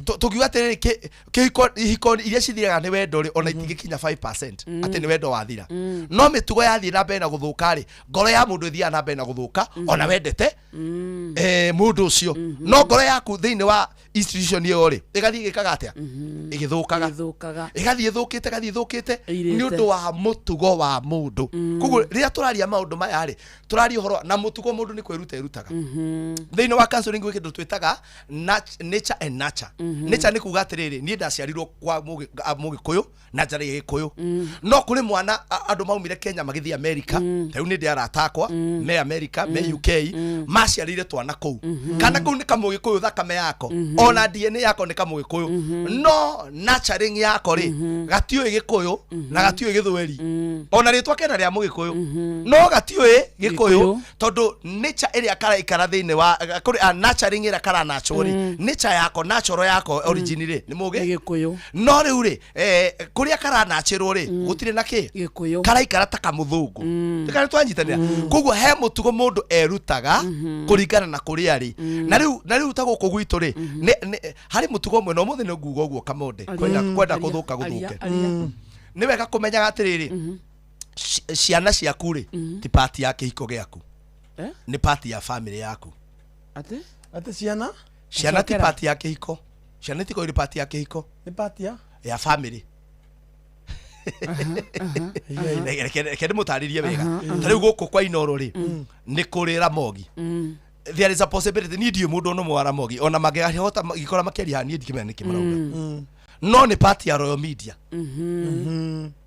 Tũngiuga atĩrĩrĩ, kĩhiko ihiko iria cithiraga nĩ wendo rĩ, ona itingĩkinya 5% atĩ nĩ wendo wathira. No mĩtugo yathiĩ na mbere na gũthũka rĩ, ngoro ya mũndũ ĩthiaga na mbere na gũthũka ona wendete mũndũ ũcio, no ngoro yaku thĩinĩ wa institution ĩyo rĩ ĩgathiĩ ĩgĩkaga atĩa? Ĩgĩthũkaga. Ĩgĩthũkaga. Ĩgathiĩ ĩthũkĩte, ĩgathiĩ ĩthũkĩte Ĩirĩte. nĩ ũndũ wa mũtugo wa mũndũ. Koguo rĩrĩa tũraria maũndũ maya rĩ, tũraria ũhoro na mũtugo mũndũ nĩ kwĩruta erutaga. Thĩinĩ wa counseling gwĩ kĩndũ twĩtaga nature and nurture. Nature nĩ kuga atĩrĩrĩ, niĩ ndaciarirwo kwa Mũgĩkũyũ na njaragia Gĩkũyũ, no kũrĩ mwana andũ maumire Kenya magĩthiĩ America. Ta rĩu nĩ ndĩ arata akwa me America, me UK, maciarĩire twana kũu. Kana kũu nĩ kamũgĩkũyũ, thakame yako ona DNA yako nĩ kamũgĩkũyũ, no nurturing yako rĩ gatiũĩ Gĩkũyũ na gatiũĩ Gĩthweri. Ona rĩtwa kena rĩa Mũgĩkũyũ no gatiũĩ Gĩkũyũ tondũ nature ĩrĩa karaikara thĩinĩ wa kũrĩ nurturing ĩrĩa karanachwo rĩ, nature yako, natural yako, origin rĩ nĩ mũgĩ Gĩkũyũ. No rĩu rĩ kũrĩa karanachĩrwo rĩ gũtirĩ na kĩ Gĩkũyũ. Karaikara ta kamũthũngũ. Tũkana twanyitanĩra. Koguo he mũtugo mũndũ erutaga kũringana na kũrĩa rĩ. Na rĩu ta gũkũ gwitũ rĩ, harĩ mũtugo ũmwe na ũmũthĩ nĩ nguga ũguo Kamonde, kwenda kwenda gũthũka gũthũke. Nĩ wega kũmenyaga atĩrĩrĩ, ciana ciaku rĩ ti part ya kĩhiko gĩaku. Eh? Nĩ part ya family yaku. Atĩ? Atĩ ciana? Ciana ti Cokera. part ya kĩhiko. Ciana itikoragwo irĩ part ya kĩhiko. Nĩ part ya? Ya family. Reke ndĩmũtarĩrie wega. Ta rĩu gũkũ kwa Inoro rĩ nĩ kũrĩ Ramogi. There is a possibility, niĩ ndiũĩ mũndũ ona ũmwe wa Ramogi ona mangĩhota gĩkora makĩaria haha, niĩ ndikĩmenya nĩkĩ marauga, no nĩ part ya Royal Media.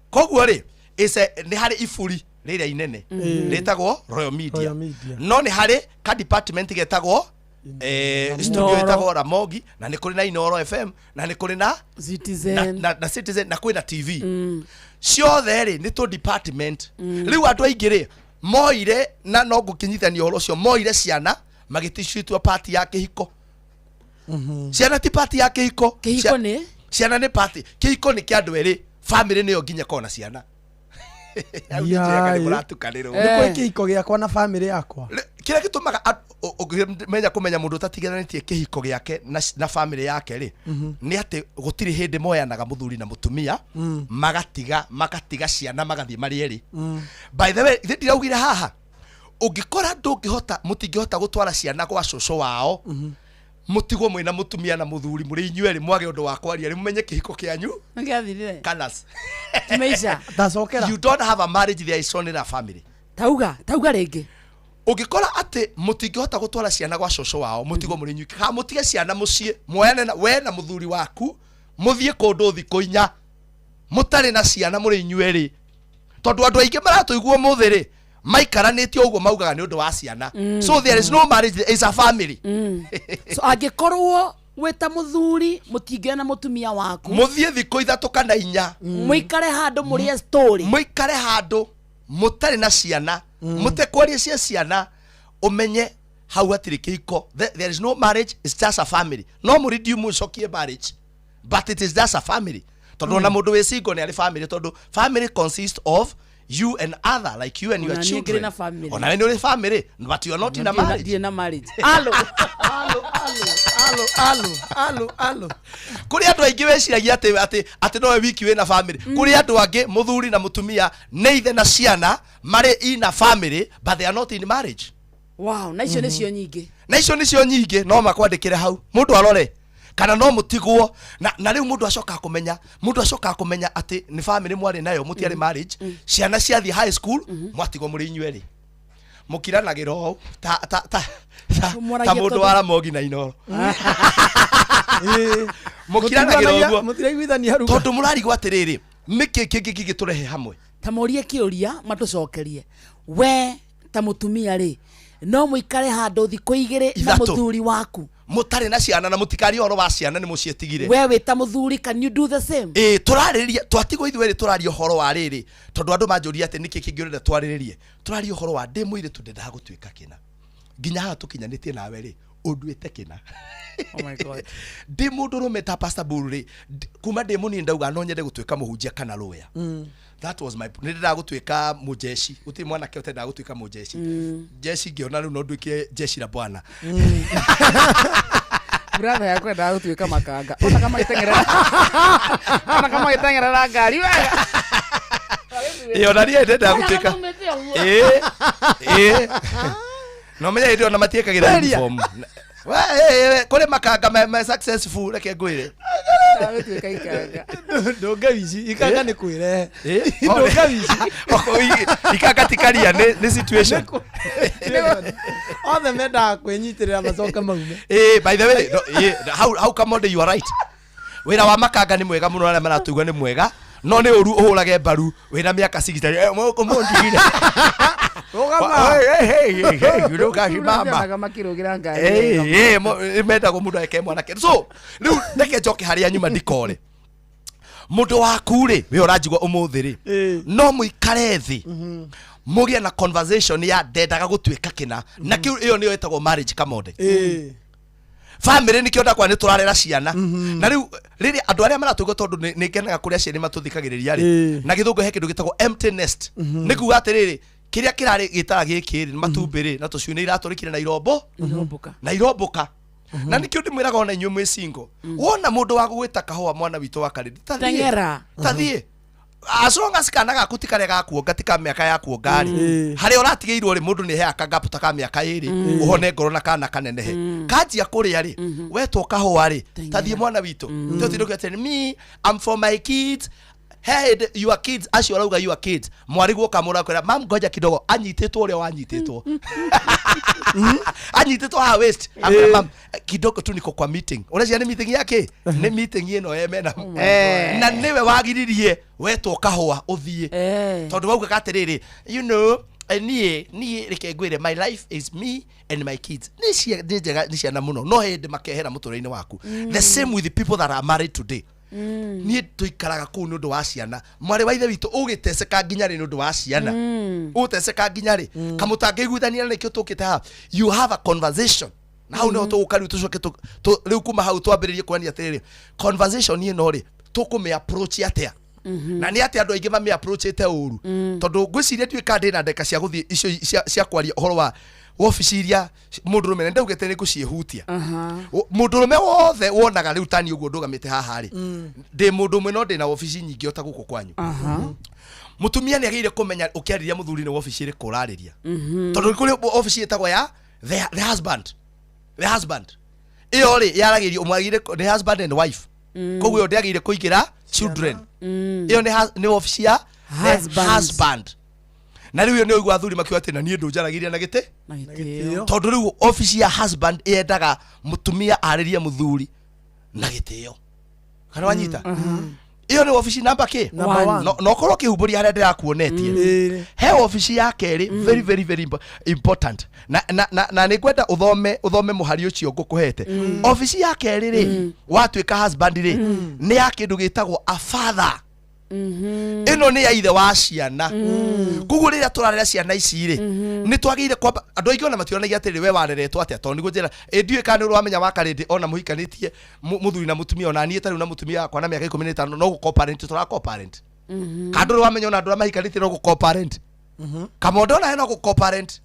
Koguo rĩ nĩ harĩ iburi rĩrĩa inene rĩtagwo Royal Media. Royal Media. No nĩ harĩ ka department getagwo studio Inoro. ĩtagwo Ramogi, na nĩ kũrĩ na Inoro FM, na nĩ kũrĩ na Citizen. na Citizen, na kwĩna TV ciothe rĩ nĩ tũ department. Rĩu andũ aingĩ rĩ moire na no ngũkĩnyitania ũhoro ũcio, moire ciana magĩticitua part ya kĩhiko. Ciana ti part ya kĩhiko. Kĩhiko nĩ? Ciana nĩ part, kĩhiko nĩ kĩa andũ erĩ, family nĩyo nginya korwo na ciana. Hau nĩ njega nĩ mũratukanĩrwo. Nĩ kwĩ kĩhiko gĩakwa na family yakwa. Kĩrĩa gĩtũmaga ũngĩmenya kũmenya mũndũ ũtatiganĩtie kĩhiko gĩake na family yake rĩ, nĩ atĩ gũtirĩ hĩndĩ moyanaga mũthuri na mũtumia magatiga ciana magathiĩ marĩ erĩ. By the way, ithe ndiraugire haha ũngĩkora ndũngĩhota, mũtingĩhota gũtwara ciana gwa cũcũ wao, mũtigwo mwĩna mũtumia na mũthuri mũrĩ inyuerĩ, mwage ũndũ wa kwaria rĩ, mũmenye kĩhiko kĩanyu Nĩgĩathirire. kanas. Kimeisha. Ndacokera. You don't have a marriage, there is only a family. Tauga, tauga rĩngĩ. Ũngĩkora atĩ mũtingĩhota gũtwara ciana gwa cũcũ wao, mũtigwo mũrĩ inyuiki, kana mũtige ciana mũciĩ, muoyane na we na mũthuri waku mũthiĩ kũndũ thikũ 4 mũtarĩ na ciana mũrĩ inyuerĩ, tondũ andũ aingĩ maratũigua ũmũthĩ rĩ maikaranĩtie ũguo maugaga nĩ ũndũ wa ciana. So there is no marriage, there is a family. So angĩkorwo wĩ ta mũthuri mũtingĩona na mũtumia waku, mũthiĩ thikũ 3 kana 4, mũikare handũ mũrĩe story, mũikare handũ mũtarĩ na ciana, mũtekwaria cia ciana, ũmenye hau hatirĩ kĩhiko. There is no marriage, it's just a family. No mũrindiu mũcokie marriage, but it is just a family, tondũ ona mũndũ wĩ single nĩ arĩ family, tondũ family consists of You and other like you and your Ona niĩ ngĩrĩ children. na family. Ona we nĩ ũrĩ family, but you are not in a marriage. Ndirĩ na marriage. Alo. Alo, alo, alo, alo. Kũrĩ andũ aingĩ weciragia atĩ atĩ atĩ nowe wiki wĩna family. Kũrĩ andũ angĩ mũthuri na mũtumia nĩ ithe na ciana marĩ in a family, but they are not in marriage. Wow, na icio nĩcio nyingĩ. Na icio nĩcio nyingĩ. No makwandĩkĩre hau mũndũ arore kana no mũtigwo na rĩu mũndũ acokaga kũmenya, mũndũ acokaga kũmenya atĩ nĩ family mwarĩ nayo, mũtiarĩ marriage. Ciana ciathiĩ high school, mwatigwo mũrĩ inyuerĩ mũkiranagĩra ũũ ta ta ta ta, ta Mwaragia mũndũ tondũ- wa Ramogi na Inoro, mũkiranagĩra ũguo Mũtiraiguithania ruga. Tondũ mũrarigwo atĩrĩrĩ, nĩkĩ kĩngĩ kĩngĩtũrehe hamwe? Ta morie kĩũria matũcokerie. We ta mũtumia rĩ, no mũikare handũ thikũ igĩrĩ na Ithatũ. Mũthuri waku Mũtarĩ na ciana, na mũtikarie ũhoro wa ciana, nĩ mũciĩtigire. We wĩ ta mũthuri, can you do the same? Ĩ, tũrarĩrĩria twatigwo ithuerĩ, tũraria ũhoro wa rĩrĩ tondũ andũ manjũria atĩ nĩkĩ kĩngĩ ũrenda twarĩrĩrie. Tũraria ũhoro wa ndĩ mũirĩtu ndendaga gũtuĩka kĩna, nginya haha tũkinyanĩtie nawe rĩ, ũnduĩte kĩna. Oh my God. Ndĩ mũndũrũme ta Pastor Bull rĩ, kuma ndĩ mũnini ndauga no nyende gũtuĩka mũhunjia kana lawyer. That was my, nĩ ndendaga gũtuĩka mũjeshi. Gũtirĩ mwanake ũtendaga gũtuĩka mũjeshi. Jeshi ngĩona rĩu no nduĩke jeshi la bwana. Brother yakwa endaga gũtuĩka makanga, ona kama gĩteng'erera, ona kama gĩteng'erera ngari wega. Ĩ, ona niĩ ndendaga gũtuĩka, ĩ ĩ, no menya hĩndĩ ĩyo na matiĩkagĩra Beria. uniform. We, ĩ, ĩ, kũrĩ makanga me successful, reke ngwĩre. Gũtuĩka ikanga. Ndũnge wici, ikanga nĩ kwĩrehe. Ĩ? Ndũnge wici. Ikanga ti karia, nĩ situation. Othe mendaga kwĩnyitĩrĩra macoke maume. Ĩ, by the way, no, ĩ, how come on, you are right. Wĩra wa makanga nĩ mwega mũno, arĩa maratũigua nĩ mwega, no nĩ ũru ũhũrage mbaru wĩna mĩaka 60 mũndigire. Rũgama. Mama. Nyonaga makĩrũgĩra ngari wega. Mendagwo mũndũ eke mwanake. So rĩu reke njoke harĩa nyuma ndikore mũndũ waku rĩ, we ũranjigua ũmũthĩ rĩ, no mũikare thĩ mũgĩe na conversation ya ndendaga gũtuĩka kĩna, na kĩu ĩyo nĩyo ĩtagwo marriage, Kamonde. Family nĩkĩo ndakwa nĩ tũrarera ciana. Na rĩu rĩrĩa andũ arĩa maratũigua, tondũ nĩ ngenaga kũrĩa aciari matũthikagĩrĩria rĩ, na gĩthũngũ he kĩndũ gĩtagwo empty nest. Nĩ kuga atĩrĩrĩ, kĩrĩa kĩrarĩ gĩtara gĩkĩ rĩ, nĩ matumbĩ rĩ, na tũcui nĩ iratũrĩkire na irombo Iromboka. Na iromboka. Na nĩkĩo ndĩmwĩraga ona inyuĩ mwĩ single, wona mũndũ wa gũgwĩta kahũa, mwana witũ wa karĩndĩ, tathiĩ. Teng'era. Tathiĩ, as long as kana gaku ti karĩa gakuonga, ti ka mĩaka ya kuonga rĩ, harĩa ũratigĩirwo rĩ, mũndũ nĩ heaga kagapu ta ka mĩaka 2 ũhone ngoro na kana kanenehe kanjia kũrĩa rĩ, wetwo kahũa rĩ, tathiĩ mwana witũ. Tũtindũke atĩ me, I'm for my kids. He hĩndĩ your kids acio ũrauga your kids, mwarigwo kamũra kwĩra mam, ngoja kidogo, anyitĩtwo ũrĩa wanyitĩtwo, anyitĩtwo haha waist, akwĩra mam, kidogo tu niko kwa meeting. Ũreciria nĩ meeting yake? Nĩ meeting ĩno emena na nĩwe wagiririe wetwo kahũa ũthiĩ, tondũ waugaga atĩrĩrĩ, you know, niĩ reke ngwĩre, my life is me and my kids. Nĩ njega, nĩ ciana mũno, no hĩndĩ makehera mũtũrĩre-inĩ waku. The same with the people that are married today. Niĩ tũikaraga kũu nĩ ũndũ wa ciana. Mwarĩ wa ithe witũ, ũgĩteceka nginya rĩ nĩ ũndũ wa ciana? Ũgũteceka nginya rĩ kamũtangĩiguithania? Na nĩkĩo tũkĩte haha, you have a conversation, na hau nĩho tũgũka rĩu, tũcoke rĩu kuma hau twambĩrĩrie kuonania atĩrĩrĩ, conversation ĩno rĩ, tũkũmĩ approach atĩa? Na nĩ atĩ andũ aingĩ mamĩ approachĩte ũru, tondũ ngwĩciria ndiũĩ kana ndĩna ndeka cia gũthiĩ icio cia kwaria ũhoro wa wabici iria mũndũrũme, na ndaugĩte nĩ ngũciĩhutia. Mũndũrũme wothe wonaga rĩu tani ũguo ndũgamĩte haha rĩ, ndĩ mũndũ ũmwe, no ndĩna wabici nyingĩ o ta gũkũ kwanyu. Mũtumia nĩ agĩrĩire kũmenya ũkĩarĩria mũthuri nĩ wabici ĩrĩkũ ũrarĩria, tondũ kũrĩ wabici ĩtagwo ya the husband. The husband ĩyo rĩ, yaragĩrio ũmwe agĩrĩire nĩ husband and wife. Koguo ĩyo ndĩagĩrĩire kũingĩra children. Ĩyo nĩ wabici ya the Husband. husband. Na rĩu ĩyo nĩ ũigua athuri makiuga atĩ na niĩ ndũnjaragĩria na gĩtĩ, Na gĩtĩo. Tondũ rĩu obici ya husband yendaga mũtumia arĩrie mũthuri na gĩtĩo. Kana wanyita? Ĩyo nĩ obici namba kĩ? Number one. No ũkorwo ũkĩhumbũria harĩa ndĩrakuonetie. He obici ya kerĩ, very very very important, na nĩ ngwenda ũthome mũhari ũcio ngũkũhete. Obici ya kerĩ rĩ, watuĩka husband rĩ, nĩ ya kĩndũ gĩtagwo a father. Ĩno nĩ ya ithe wa ciana. Koguo rĩrĩa tũrarera ciana ici rĩ, nĩ twagĩrĩire kwamba, andũ aingĩ ona mationanagia atĩrĩ, we wareretwo atĩa? Tondũ nĩguo njĩra ĩ, ndiũĩ kana nĩ ũrĩ wamenya wa karĩndĩ ona mũhikanĩtie mũthuri na mũtumia, ona niĩ ta rĩu na mũtumia wakwa na mĩaka 15 no gũ co-parent tũra co-parent. Kandå rä wamenya ona andå arä a mahikanä tie no gå co-parent. Kamondo ona he no gå co-parent.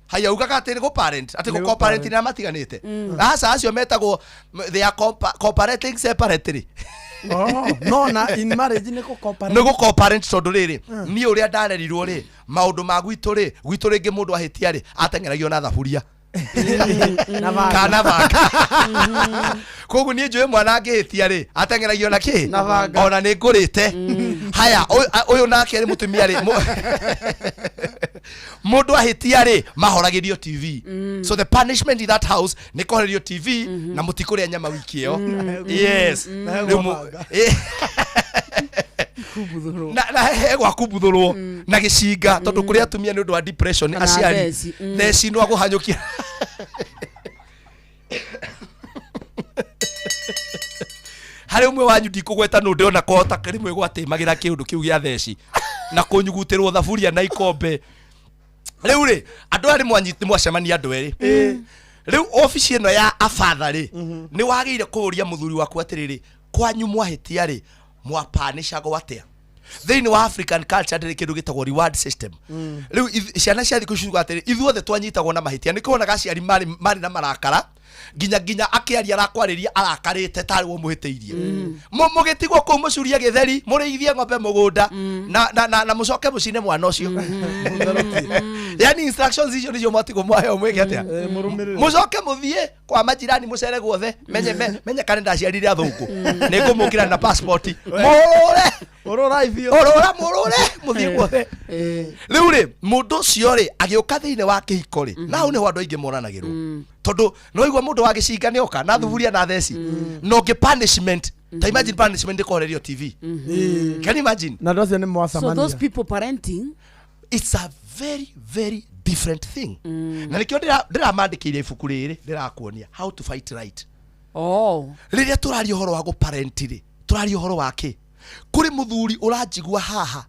Haya ugaga atä nä gå parent atä Nĩ gå co-parent gũ-parent. nä matiganä te aca acio metagwo they are cooperating separately. Oh, no na in marriage nĩ gũ co-parent. Nä gå co-parent tondå rä rä niä å rä a ndarerirwo rä maå ndå ma gwitå rä gwitå rä ngä må ndå ahä tia rä ateng'eragio na thaburia Na banga. kana banga. Koguo niä njå mwana angä hä tia rä ateng'eragio na kä Na banga. ona nä ngå rä te haya å yå nake rä må tumia rä må ndå ahä tia rä mahoragä rio TV. So the punishment in that house nä kåhorerio TV na må tikå rä a nyama wiki ä yo. Yes. Rĩu na he gwa kumbuthũrwo na gĩcinga tondũ kũrĩ atumia nĩ ũndũ wa depression Kana aciari theci, theci no agũhanyũkia harĩ ũmwe wanyu ndikũgweta nũ ndĩrona kũhota rĩmwe gwatĩmagĩra kĩũndũ kĩu gĩa theci na kũnyugutĩrwo thaburia na ikombe. Rĩu rĩ andũ aya nĩ mwacemania andũ erĩ rĩu obici ĩno ya abatha rĩ nĩ wagĩrĩire kũũria mũthuri waku atĩrĩrĩ, kwanyu mwahĩtia rĩ mwapanicagwo atĩa? Thĩinĩ wa African culture ndĩrĩ kĩndũ gĩtagwo reward system. Rĩu ciana cia thikũ ici ciugaga atĩrĩ, ithuothe twanyitagwo na mahĩtia. Nĩ kũonaga aciari marĩ na marakara nginya akĩaria arakwarĩria arakarĩte tarĩ we ũmũhĩtĩirie. Mũgĩtigwo kũu mũcurie gĩtheri mũrĩithie ng'ombe mũgũnda na mũcoke mũcine mwana ũcio. Yani instructions icio nĩcio mwatigwo mwaheo mwĩke atĩa? Mũcoke mũthiĩ kwa majirani mũcere guothe menye kana ndaciarire athũngũ nĩ ngũmũkĩra na passport mũrũre Ũrũrai biũ. Ũrũra mũrũre mũthiĩ guothe. Rĩu rĩ mũndũ ũcio rĩ agĩũka thĩinĩ wa kĩhiko rĩ na hau nĩho andũ aingĩ moranagĩrwo tondũ no igua mũndũ wa gĩcinga nĩ oka na thuburia na theci na ũngĩ punishment ta imagine punishment ĩkorerio TV. Can you imagine? Na andũ acio nĩ So mwacemania. those people parenting, it's a very very different thing. Na nĩkĩo ndĩramandĩkĩire ibuku rĩrĩ ndĩrakuonia how to fight right. Oh. Rĩrĩa tũraria ũhoro wa gũparent rĩ tũraria ũhoro wa kĩ? Kũrĩ mũthuri ũranjigua haha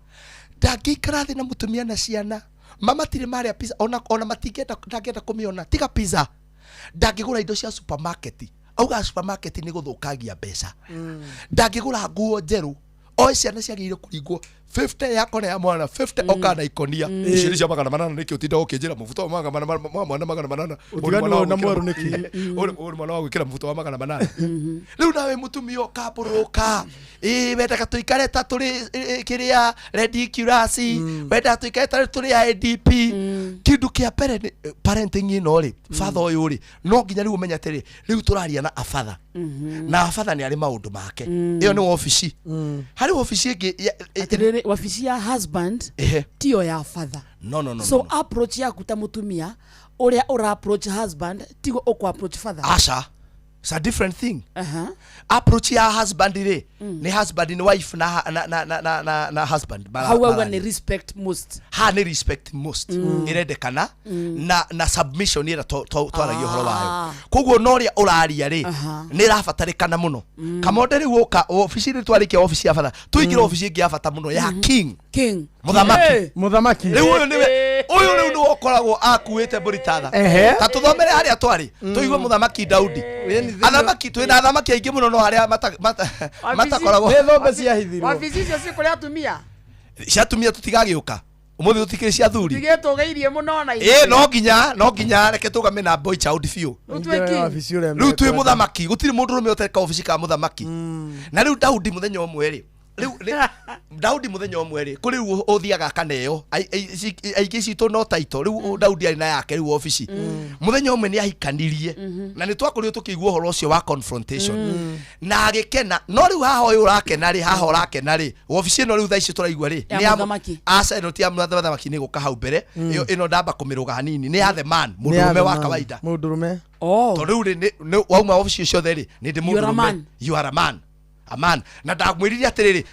ndangĩikara thĩ na mũtumia na ciana mama matirĩ marĩa pizza ona matingĩenda ndangĩenda kũmĩona tiga pizza ndangĩgũra indo cia supermarket auga supermarket nĩ gũthũkangia mbeca ndangĩgũra nguo njerũ oe ciana ciagĩrĩire kũringwo 50 yakona ya mwana 50 oka na ikonia icio nĩ cia 800 nĩkĩ ũtinda ũkĩnjĩra mũbuto wa magana ma mwana 800. Ũtiganu ũyũ na mwerũ nĩkĩ? Ũyũ nĩ mwana wa gwĩkĩra mũbuto wa 800. Rĩu nawe mũtumia ũkambũrũka ĩ wendaga tũikare ta tũrĩ kĩrĩa ridiculous wendaga tũikare ta tũrĩ a ADP. Kĩndũ kĩa mbere nĩ parenting ĩno rĩ father ũyũ rĩ no nginya rĩu ũmenye atĩrĩ rĩu tũraria na abatha na abatha nĩ arĩ maũndũ make. Ĩyo nĩ wabici harĩ wabici ĩngĩ Atĩrĩrĩ, wabici ya husband Ehe. tiyo ya father. No, no, no, So no, no. approach yaku ta mutumia ũrĩa ũra approach husband tiguo ũkũ approach father. Aca, it's a different thing. Aha. Approach ya husband rĩ nĩ husband nĩ wife na husband Hau auga mararia. nĩ respect most. Ha nĩ respect most ĩrendekana na submission ĩrĩa twaragia ũhoro wayo. Koguo na ũrĩa ũraria rĩ nĩ ĩrabatarĩkana mũno. Kamonde rĩu ũka obici rĩ twarĩkia obici ya bata tũingĩre obici ĩngĩ ya bata mũno ya king. King. Mũthamaki. Mũthamaki. Rĩu ũyũ nĩwe ũyũ rĩu nĩwe ũkoragwo akuĩte mbũri ta tha. Ehe. Ta tũthomere harĩa twarĩ tũigue mũthamaki Daudi. Athamaki twĩna athamaki aingĩ mũno no harĩa matakoragwo Nĩ thũmbĩ ciahithirwo. Wabici icio ci kũrĩ atumia. Cia atumia tũtigagĩũka ũmũthĩ tũtikĩrĩ cia athuri. Tigĩtũgĩirie mũno na ĩ no nginya reke tũgame na boy child biũ. Rĩu twĩ king. Wabici ũrĩa Rĩu twĩ mekwenda. mũthamaki gũtirĩ mũndũ ũrũme ũteka obici ka mũthamaki. Na rĩu Daudi mũthenya ũmwe rĩ rĩu Daudi mũthenya ũmwe rĩ kũrĩ rĩu ũthiaga akaneo aingĩ citũ no taito rĩu Daudi arĩ na yake rĩu obici mũthenya ũmwe nĩ ahikanirie na nĩ twakorirwo tũkĩigua ũhoro ũcio wa confrontation na agĩkena no rĩu haha ũyũ ũrakena rĩ haha ũrakena rĩ obici ĩno rĩu thaa ici tũraigua rĩ Ya nĩ ya mũthamaki. aca ĩno ti ya mũthamaki nĩ gũka hau mbere ĩyo ĩno ndamba kũmĩrũga hanini nĩ ya the man Nĩ ya mũndũrũme the wa man. kawaida. Mũndũrũme. Oh. Tondũ rĩu rĩ nĩ wauma obici ciothe rĩ nĩ ndĩ You are a mũndũrũme. man. You are a man, a man. Na ndamwĩrire atĩrĩrĩ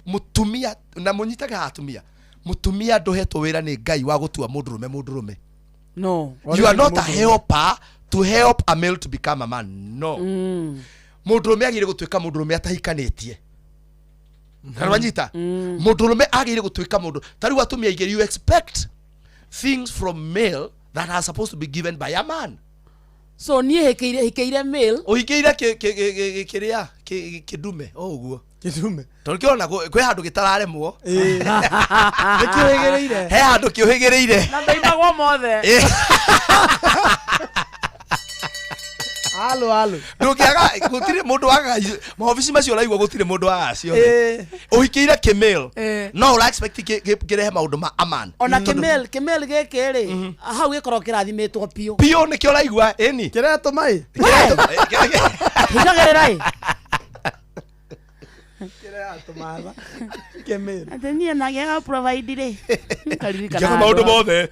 mũtumia na mũnyitage haha atumia mũtumia ndũhetwo wĩra nĩ Ngai wa gũtua mũndũrũme mũndũrũme. No. You are not a helper to help a male to become a man. No. Mũndũrũme agĩrĩire gũtuĩka mũndũrũme atahikanĩtie kana wanyita mũndũrũme agĩrĩire gũtuĩka mũndũ ta rĩu atumia aingĩ you expect things from male that are supposed to be given by a man. So niĩ hĩkĩire male. Ũhingĩire kĩrĩa kĩndume o ũguo. Kĩndume. Tondũ kĩrona kwĩ handũ gĩtararemwo. Nĩkĩũhĩgĩrĩire. He handũ kĩũhĩgĩrĩire. Na ndoimagwo mothe. Alo alo. Ndũngĩaga gũtirĩ mũndũ wagaga maobici macio ũraigua gũtirĩ mũndũ wagaga ciothe. Ũhikĩire kĩmail. No ũra expect kĩrehe maũndũ ma aman. Ona kĩmail kĩmail gĩkĩ rĩ, hau gĩkoragwo kĩrathimĩtwo biũ. Biũ nĩkĩo ũraigua ĩni. Kĩretũma ĩ. Hingagĩrĩra ĩ. Kĩratũmatha. Kĩmail. Atĩ niĩ nagĩaga provide rĩ. Ngaririkana Njaga maũndũ mothe.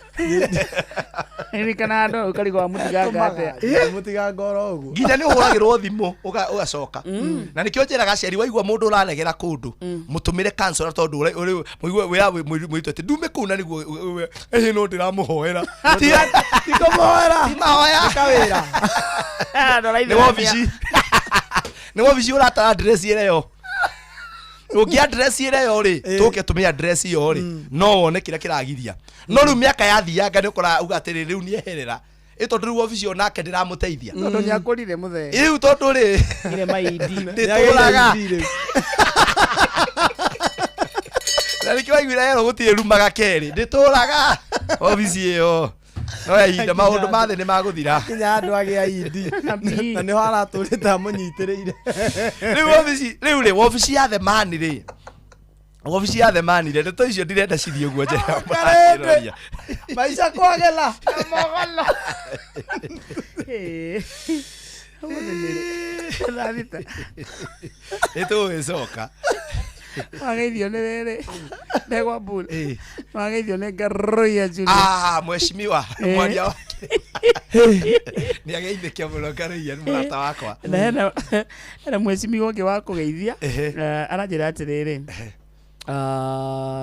Ririkana andũ ũkarigwo wa mũtiganga atĩa. Mũtiganga oro ũguo. Nginya nĩ ũhũragĩrwo thimũ ũgacoka. Na nĩkĩo njĩraga aciari waigua mũndũ ũraregera kũndũ mũtũmĩre counselor tondũ mũigue wĩra mũirĩtu atĩ ndume kũu na nĩguo ĩhĩ no ndĩramũhoera. Ti kũmũhoera. Ti mahoya. Nĩ kawĩra. Nĩ wobici. Nĩ wobici ũratara address ĩrĩa yo. Ũngĩ address ĩrĩa yo rĩ, tũke tũmĩ address ĩyo rĩ, no wone kĩrĩa kĩragiria. No rĩu mĩaka yathianga nĩ ũkora uga atĩrĩ rĩu nĩeherera. Ĩ tondũ rĩu wobici ĩyo nake ndĩramũteithia. Tondũ nĩakũrire mũthee. Rĩu tondũ rĩ Ire maindi. ndĩtũraga. Na nĩkĩo waiguire herwo gũtirĩ rumaga kerĩ. Ndĩtũraga obici ĩyo. No ya ihinda maũndũ ma thĩ nĩ magũthira. Kinya andũ agĩa ID. Na nĩho aratũrĩte amũnyitĩrĩire. Rĩu obici rĩu rĩ wobici ya Themani rĩ. Wobici ya Themani rĩ ndeto icio ndirenda cithiĩ ũguo njĩra. Karende. Maisha kwagela. Mogolo. Thaa thita. Nĩ tũgũgĩcoka. Wageithio nĩ rĩrĩ. Ndegwa Bull. Wageithio nĩ Ngaruiya Junior. Ah, mheshimiwa mwaria wake. Nĩ ageithĩkia mũno Ngaruiya nĩ mũrata wakwa. Na hena mheshimiwa ũngĩ wa kũgeithia. Aranjĩra atĩrĩrĩ.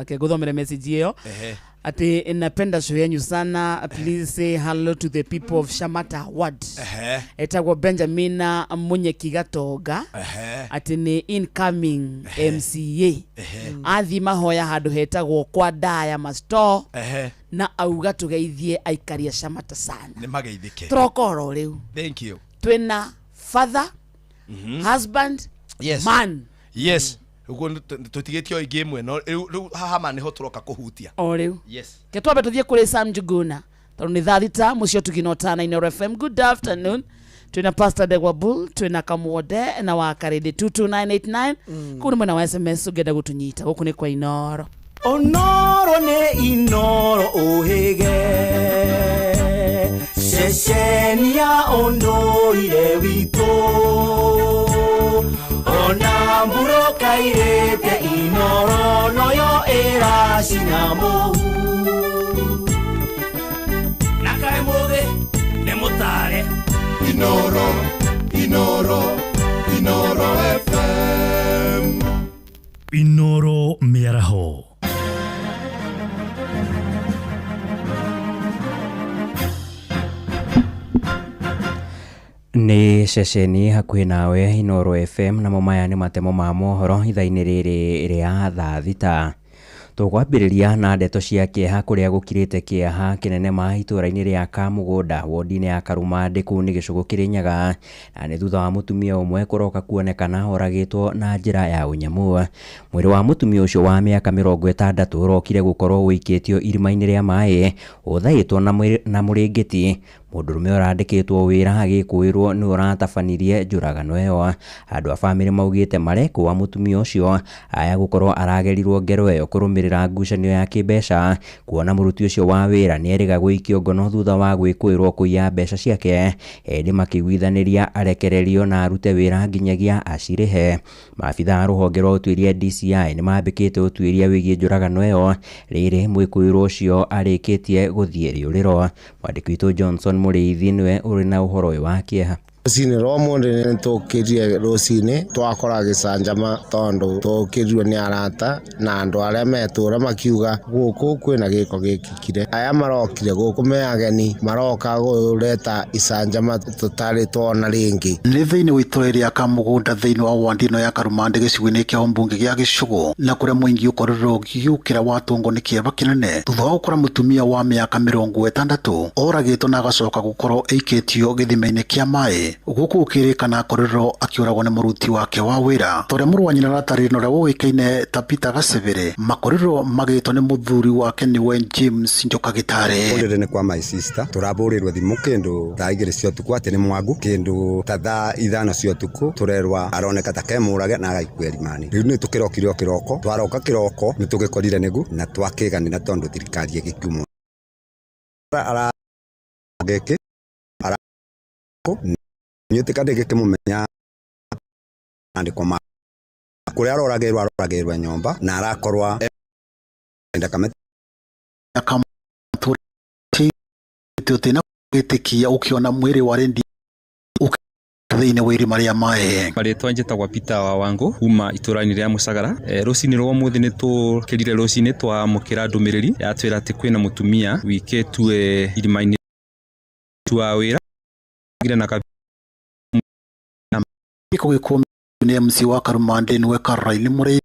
Ke ngũthomere message ĩyo. Ati napenda show yenyu sana, please say hello to the people of Shamata Ward. Etagwo Benjamina Munyeki Gatonga. Ati nĩ incoming MCA. Athiĩ mahoya handũ hetagwo kwa Ndaya Masto. Na auga tũgeithie aikari a Shamata sana. Nĩ mageithĩke. Tũroka oro rĩu. Thank you. Twĩna father, husband, Yes. man. Yes. Ũguo tũtigĩtie o ĩngĩ ĩmwe no rĩu haha ma nĩho tũroka kũhutia. O rĩu. Yes. Ke twambe tũthiĩ kũrĩ Sam Njuguna tondũ nĩ thaa thita mũciĩ ũtugino tana Inooro FM. Good afternoon. Twĩna Pastor Ndegwa Bull, twĩna Kamwonde na wa Karĩndĩ 22989. Kũu nĩ mwena wa SMS ũngĩenda gũtũnyita. Gũkũ nĩ kwa Inooro. Onoro nĩ Inooro ũhĩge ceceni ya ũndũire witũ ona mburoka irĩte Inooro noyo ĩracina mũhu na kaĩ mũthĩ nĩ mũtare Inooro, Inooro, Inooro FM. Inooro mĩaraho. Nĩ ceceni hakuhĩ nawe Inooro FM namo maya nĩ matemo ma mohoro ithaa-inĩ rĩrĩ rĩa thaa thita. Tũkwambĩrĩria na ndeto cia kĩeha kũrĩa gũkirĩte kĩeha kĩnene ma itũũra-inĩ rĩa Kamũgũnda wodi-inĩ ya Karumandĩ kũu nĩ gĩcũgũ Kĩrĩnyaga, na nĩ thutha wa mũtumia ũmwe kũroka kuonekana oragĩtwo na njĩra ya ũnyamũ. Mwĩrĩ wa mũtumia ũcio wa mĩaka 60 ũrokire gũkorwo ũikĩtio irima-inĩ rĩa maĩ ũthaĩtwo na mũrĩngĩti. Mũndũrũme ũrandĩkĩtwo wĩra agĩkũĩrwo nĩ ũratabanirie njũragano ĩyo. Andũ a bamĩrĩ maugĩte marekũa mũtumia ũcio aya gũkorwo aragerirwo ngero ĩyo kũrũmĩrĩra ngucanio ya kĩmbeca, kuona mũruti ũcio wa wĩra nĩerĩga gũikio ngono thutha wa gwĩkũĩrwo kũiya mbeca ciake, ĩndĩ makĩiguithanĩria arekererio na arute wĩra nginyagia acirĩhe. Maabitha a rũhonge rwa ũtuĩria DCI nĩmambĩkĩte ũtuĩria wĩgiĩ njũragano ĩyo, rĩrĩ mwĩkũĩrwo ũcio arĩkĩtie gũthiĩ rĩũrĩro. Mwandĩki witũ Johnson Mũrĩithi nĩwe ũrĩ na ũhoro ũyũ wa kĩeha. Rũcinĩ rwa ũmũthĩ nĩ tũkĩrire rũcinĩ twakora gĩcanjama tondũ tũkĩrirwo nĩ arata na andũ arĩa metũra makiuga gũkũ kwĩna gĩko gĩkĩkire. Aya marokire gũkũ me ageni maroka kũreta icanjama tũtarĩ tuona rĩngĩ. Nĩ thĩinĩ wa itũra rĩa Kamũgũnda thĩinĩ wa wandi ĩno ya Karumandĩ gĩcigo-inĩ kĩa ũmbunge gĩa Gĩcũgũ na kũrĩa mũingĩ ũkorirwo ũgĩũkĩra watũngwo nĩ kĩeva kĩnene thutha wa gũkora mũtumia wa mĩaka 60 oragĩtwo na agacoka gũkorwo aikĩtio gĩthima-inĩ kĩa maĩ Karumandĩ gũkũ gũkĩrĩkana akorirwo akĩũragwo nĩ mũruti wake wa wĩra ta ũrĩa mũrũ wa nyina aratarĩria na ũrĩa woĩkaine ta Peter Gacebere makorirwo magĩtwo nĩ mũthuri wake nĩwe James Njoka Gĩtarĩ. Ũrĩrĩ nĩ kwa my sister tũrabũrĩrwo thimũ kĩndũ thaa igĩrĩ cia ũtukũ atĩ nĩ mwangu kĩndũ ta thaa ithano cia ũtukũ tũrerwa aroneka ta kemũrage na agaikua rimani rĩu nĩ tũkĩrokire o kĩroko twaroka kĩroko nĩ tũgĩkorire nĩgu na twakĩganĩra tondũ thirikari ĩgĩkiumwo ara gĩkĩ ara nĩũtĩka ndĩgĩkĩmũmenya andĩko ma kũrĩa aroragĩrwo aroragĩrwo nyũmba na arakorwa ndakame Gĩtĩkia ũkĩona mwĩrĩ wa Rendi thĩinĩ wa irima rĩa maĩ. Marĩtwa njĩtagwo Peter wa Wangu kuma itũra-inĩ rĩa Mũcagara. Rũcinĩ rwa ũmũthĩ nĩ tũkĩrire rũcinĩ twamũkĩra ndũmĩrĩri yatwĩra atĩ kwĩna mũtumia wikĩtue irima-inĩ wa wĩra na gĩko gĩkwo nĩ MC wa Karumandĩ nĩwe Caroline Mũrĩithi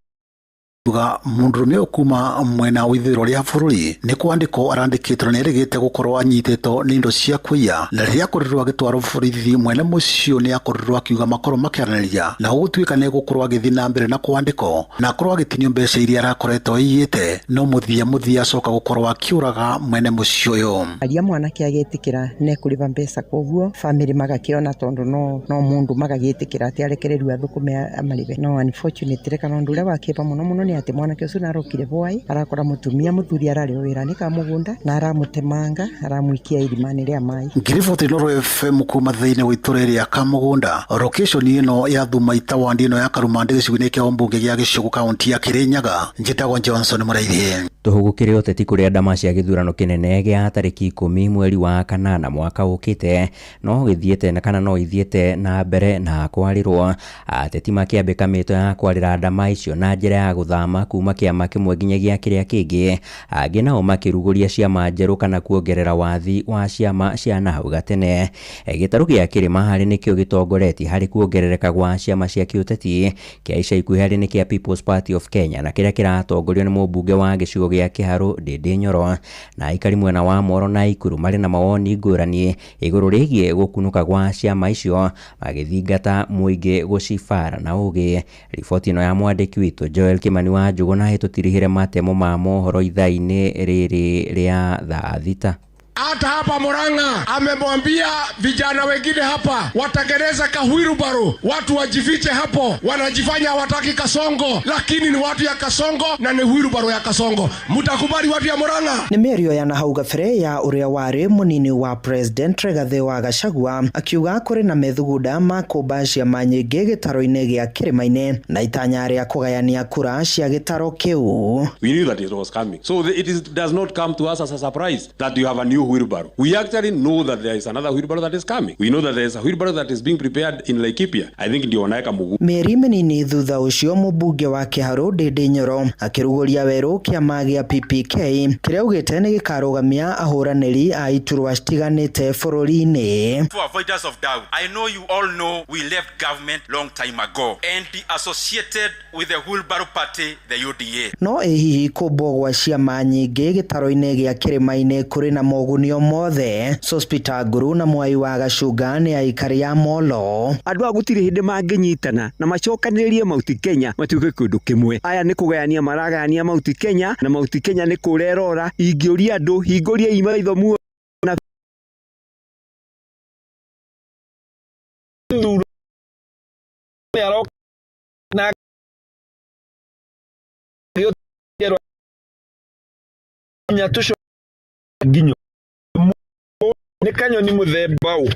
uga mũndũrũme kuma mwena wa ithũĩro rĩa bũrũri nĩ kwandĩkwo arandĩkĩtwo na nĩerĩgĩte gũkorwo anyitĩtwo nĩ indo cia kũiya na rĩrĩa akorirwo agĩtwarwo borithi mwene mũciĩ nĩ akorirwo akiuga makorwo makĩaranĩria na gũgũtuĩka nĩ egũkorwo agĩthiĩ na mbere na kwandĩkwo na akorwo agĩtinio mbeca iria arakoretwo aiyĩte no mũthia mũthia acoka gũkorwo akĩũraga mwene mũciĩ ũyũ. Aria mwanake agĩtĩkĩra nĩ ekũrĩba mbeca koguo family magakĩona tondũ no mũndũ magagĩtĩkĩra atĩ arekererio athũkũme amarĩbe no unfortunately kana ũndũ ũrĩa wa kĩeha mũno mũno nĩ atĩ mwanake ũcio nĩarokire bwai arakora mũtumia mũthuri ararĩ o wĩra-inĩ ka mũgũnda na aramũtemanga aramũikia irima-inĩ rĩa maĩ. Ngiriboti Inooro FM kuma thĩinĩ wa itũra rĩa Kamũgũnda location ĩno ya Thumaita wandi ĩno ya Karumandĩ gĩcigo-inĩ kĩa ũmbunge gĩa Gĩcũgũ kaunti ya Kĩrĩnyaga. Njĩtagwo Johnson Mũraithi. Tũhũgũkĩre ũteti kũrĩa ndama cia gĩthurano kĩnene gĩa tarĩki 10 mweri wa kanana mwaka ũkĩte no gĩthiĩte na kana no ithiĩte na mbere na kwarĩrwo. Ateti makĩambĩka mĩto ya kwarĩra ndama icio na njĩra ya gũthama kuma kĩama kĩmwe nginyagia kĩrĩa kĩngĩ, angĩ nao makĩrugũria ciama njerũ kana kuongerera wathi wa ciama cia nahau gatene. Gĩtarũ gĩa kĩrĩma harĩ nĩkĩo gĩtongoretie harĩ kuongerereka gwa ciama cia kĩũteti kĩa ica ikuhĩ harĩ nĩ kĩa People's Party of Kenya na kĩrĩa kĩratongorio nĩ mũmbunge wa gĩcigo gĩa Kĩharũ Ndĩndĩ Nyoro na aikari mwena wa Moro na Ikuru marĩ na mawoni ngũrani igũrũ rĩgiĩ gũkunũka gwa ciama icio magĩthingata mũingĩ gũcibara na ũgĩ. Riboti ĩno ya mwandĩki witũ Joel Kimani wa Njũgũna ĩtũtirihĩre matemo ma mohoro ithaa-inĩ rĩrĩ rĩa thaa thita. Hata hapa Murang'a amemwambia vijana wengine hapa watengeneza kahwirubaru, watu wajifiche hapo, wanajifanya hawataki Kasongo, lakini ni watu ya Kasongo na ni hwirubaru ya Kasongo. Mtakubali watu ya Murang'a? Nĩ mĩario ya nahau gabere ya ũrĩa warĩ mũnini wa President Rigathĩ wa Gachagua akiuga kũrĩ na methugunda ma kũmba ciama nyingĩ gĩtaro-inĩ gĩa kĩrĩma-inĩ na itanya rĩa kũgayania kura cia gĩtaro kĩu. We knew that it was coming. So it does not come to us as a surprise that you have a new wheelbarrow. We actually know that there is another wheelbarrow that is coming. We know that there is a wheelbarrow that is being prepared in Laikipia. I think ndio wanaweka mguu. Mĩeri mĩnini thutha ũcio mũmbunge wa Kĩharũ Ndĩndĩ Nyoro akĩrugũria werũ kĩama gĩa PPK kĩrĩa augĩte nĩ gĩkarũgamia ahũranĩri a iturwa citiganĩte bũrũri-inĩ. For avoidance of doubt, I know you all know we left government long time ago and associated with the wheelbarrow party, the UDA. No ĩ hihi kũmbwo gwa ciama nyingĩ gĩtaro-inĩ gĩa kĩrĩma-inĩ kũrĩ na moguni mothe? Sospita Nguru na Mwai wa Gacunga nĩ aikari a Molo. Andũ a gũtirĩ hĩndĩ mangĩnyitana na macokanĩrĩrie Mount Kenya matuĩke kĩndũ kĩmwe. Aya nĩ kũgayania maragayania Mount Kenya na Mount Kenya nĩ kũrĩa ĩrora. Ingĩũria andũ hingũriai maitho muone na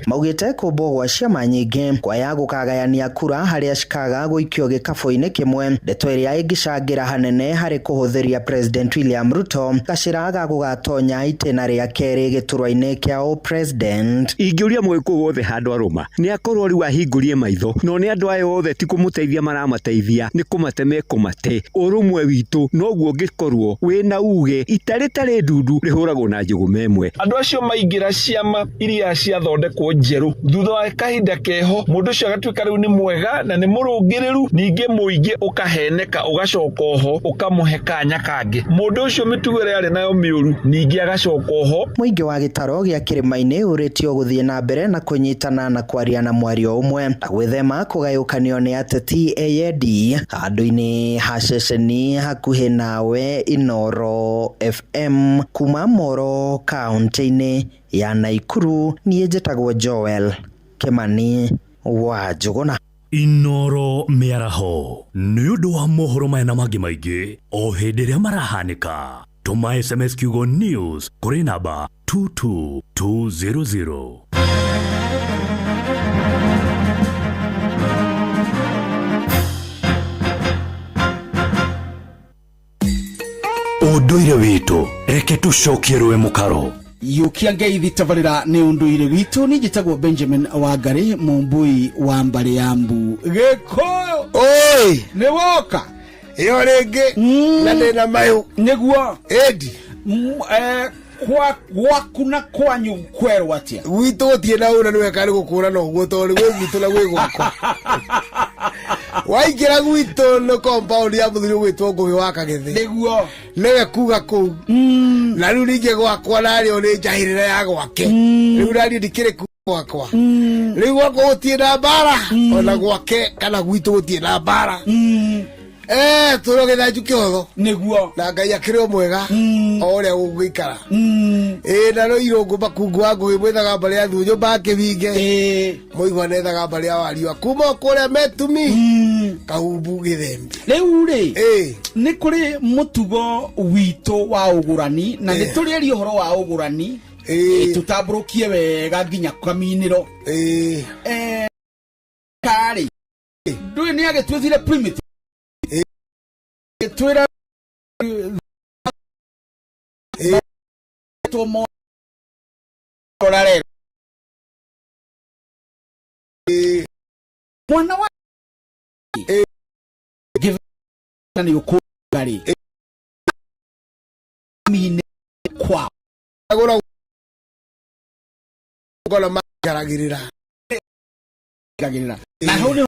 Maugĩte kũmbwo gwa ciama nyingĩ kwaya gũkagayania kura harĩa cikaga gũikio gĩkabũ-inĩ kĩmwe, ndeto ĩrĩa ĩngĩcangĩra hanene harĩ kũhũthĩria President William Ruto gacĩra ga gũgatonya itĩna rĩa kerĩ gĩturwa-inĩ kĩa ũ-president. Ingĩũria mũgĩkũyũ wothe handũ arũma nĩ akorwo rĩu ahingũrie maitho no nĩ andũ aya othe ti kũmũteithia maramateithia nĩ kũmate mekũmate. Ũrũmwe witũ noguo ũngĩkorwo wĩna uge ita rĩtarĩ ndundu rĩhũragwo na njũgũma ĩmwe. Andũ acio maingĩra ciama irima iria ciathondekwo njerũ thutha wa kahinda keho mũndũ ũcio agatuĩka rĩu nĩ mwega na nĩ mũrũngĩrĩru ningĩ mũingĩ ũkaheneka ũgacoka oho ũkamũhe kanya kangĩ mũndũ ũcio mĩtugo ĩrĩa arĩ nayo mĩũru ningĩ agacoka oho. Mũingĩ wa gĩtaro gĩa kĩrĩma-inĩ ũrĩtio gũthiĩ na mbere na kũnyitana na kwaria na mwario ũmwe na gwĩthema kũgayũkanio nĩ ateti eyendi handũ-inĩ ha ceceni hakuhĩ nawe Inooro FM kuma Moro kaũntĩ-inĩ ya Naikuru. Niĩ njĩtagwo Joel Kimani wa Njũgũna. Inoro mĩaraho nĩ ũndũ wa mohoro maya na mangĩ maingĩ o hĩndĩ ĩrĩa marahanĩka tũma SMS kiugo news kũrĩ namba 22200. Ũndũire witũ reke tũcokie rũĩ mũkaro. Yukia ngeithi tabarĩra nĩ ũndũire witũ. Niĩ njĩtagwo Benjamin Wangari, mũmbui wa mbarĩ ya mbu Gĩkũyũ. Oi, nĩ woka ĩyo rĩngĩ na ndĩna mayũ nĩguo ĩndi gwaku na kwanyu kwerwo atĩa? Gwitũ gũtirĩ na ũra nĩwe karĩ gũkũrana ũguo tondũ gwĩ gwitũ na gwĩ gwakwa. Waingĩra gwitũ nĩ compound ya mũthuri ũgwĩtwo Ngũgĩ wa Kagĩthĩ. Nĩguo. Nĩwe kuga kũu. Na rĩu ningĩ gwakwa narĩo nĩ njahĩrĩra ya gwake. Rĩu naniĩ ndikĩrĩ ku gwakwa. Rĩu gwakwa gũtirĩ na mbara ona gwake kana gwitũ gũtirĩ na mbara. Tũrĩ gĩthanju kĩhotho. Nĩguo. Na Ngai akĩrĩ o mwega o ũrĩa gũgũikara. Na no irũngũ makungu wa Ngũgĩ mwethaga mbarĩ ya Thuo nyũmba ya Kĩbinge. Mũigua nethaga mbarĩ ya Wariũa kuma o kũrĩa Metumi Kahumbu Gĩthembe. Rĩu rĩ nĩ kũrĩ mũtugo witũ wa ũgũrani na nĩ tũrĩaria ũhoro wa ũgũrani tũtambũrũkie wega nginya kaminĩro. Karĩ ndũĩ nĩ agĩtuĩthire primitive twĩra mwana wa nĩ ũkũga rĩ mine kwa ngona makaragĩrĩra na hau nĩ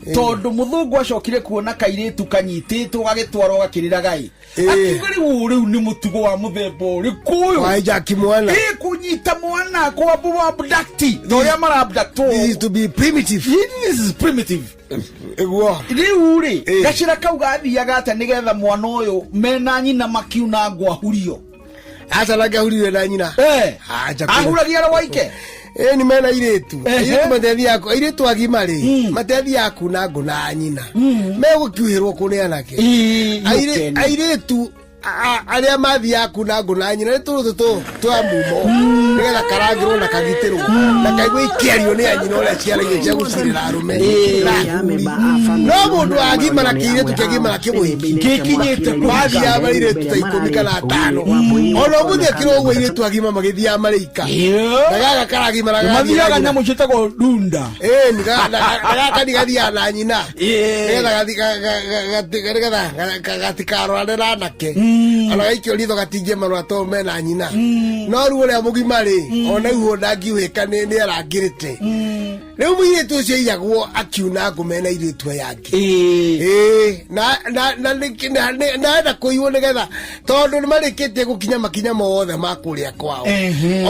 tondũ mũthũngũ acokire kuona kairĩtu kanyitĩtwo gagĩtwarwo gakĩrĩraga ĩ akiuga rĩu rĩu nĩ mũtugo wa mũthemba ũrĩkũ ũyũ Wahijack mwana kũnyita mwana kwa abduct na ũrĩa mara abductwo. This is to be primitive. This is primitive. Ĩguo. Rĩu rĩ gacĩra kau gathiaga atĩa nĩgetha mwana ũyũ mena nyina makiuna ngũ ahurio? Aca nake ahuriwe na nyina. Ahuragia arĩ waike? Ni mena irĩtu. Airĩtu matethiaga airĩtu agima rĩ matethiaga kuna ngũ na nyina. Megũkiuhĩrwo kũ nĩ anake. Airĩtu arĩa mathiaga kuna ngũ na nyina nĩ tũrũtũ tũ twa mumo nĩgetha karangĩrwo na kagitĩrwo na kaigua ikĩario nĩ anyina ũrĩa ciaragia cia gũcirĩra arũme na athuri. No mũndũ agimara kĩirĩtu kĩagimara kĩmũhiki gĩkinyĩte mathiaga marĩ irĩtu ta ikũmi kana atano. Ona ũmũthĩ akĩrwo ũguo airĩtu agima magĩthiaga marĩ ika. Na gaka karagimara gathiaga mathiaga nyina. Nyamũ ciĩtagwo ndunda. Na gaka nĩgathiaga na nyina nĩgetha gatikarorane na anake. Ona gaikio ritho gatingĩ marora tondũ mena nyina. No rĩu ũrĩa mũgima rĩ ona ihuo ndangiuhĩka nĩ arangĩrĩte. Rĩu mũirĩtu ũcio aiyagwo akiuna ngũ mena airĩtu aya angĩ. Na enda kũiywo nĩgetha tondũ nĩ marĩkĩtie gũkinya makinya mothe ma kũrĩa kwao.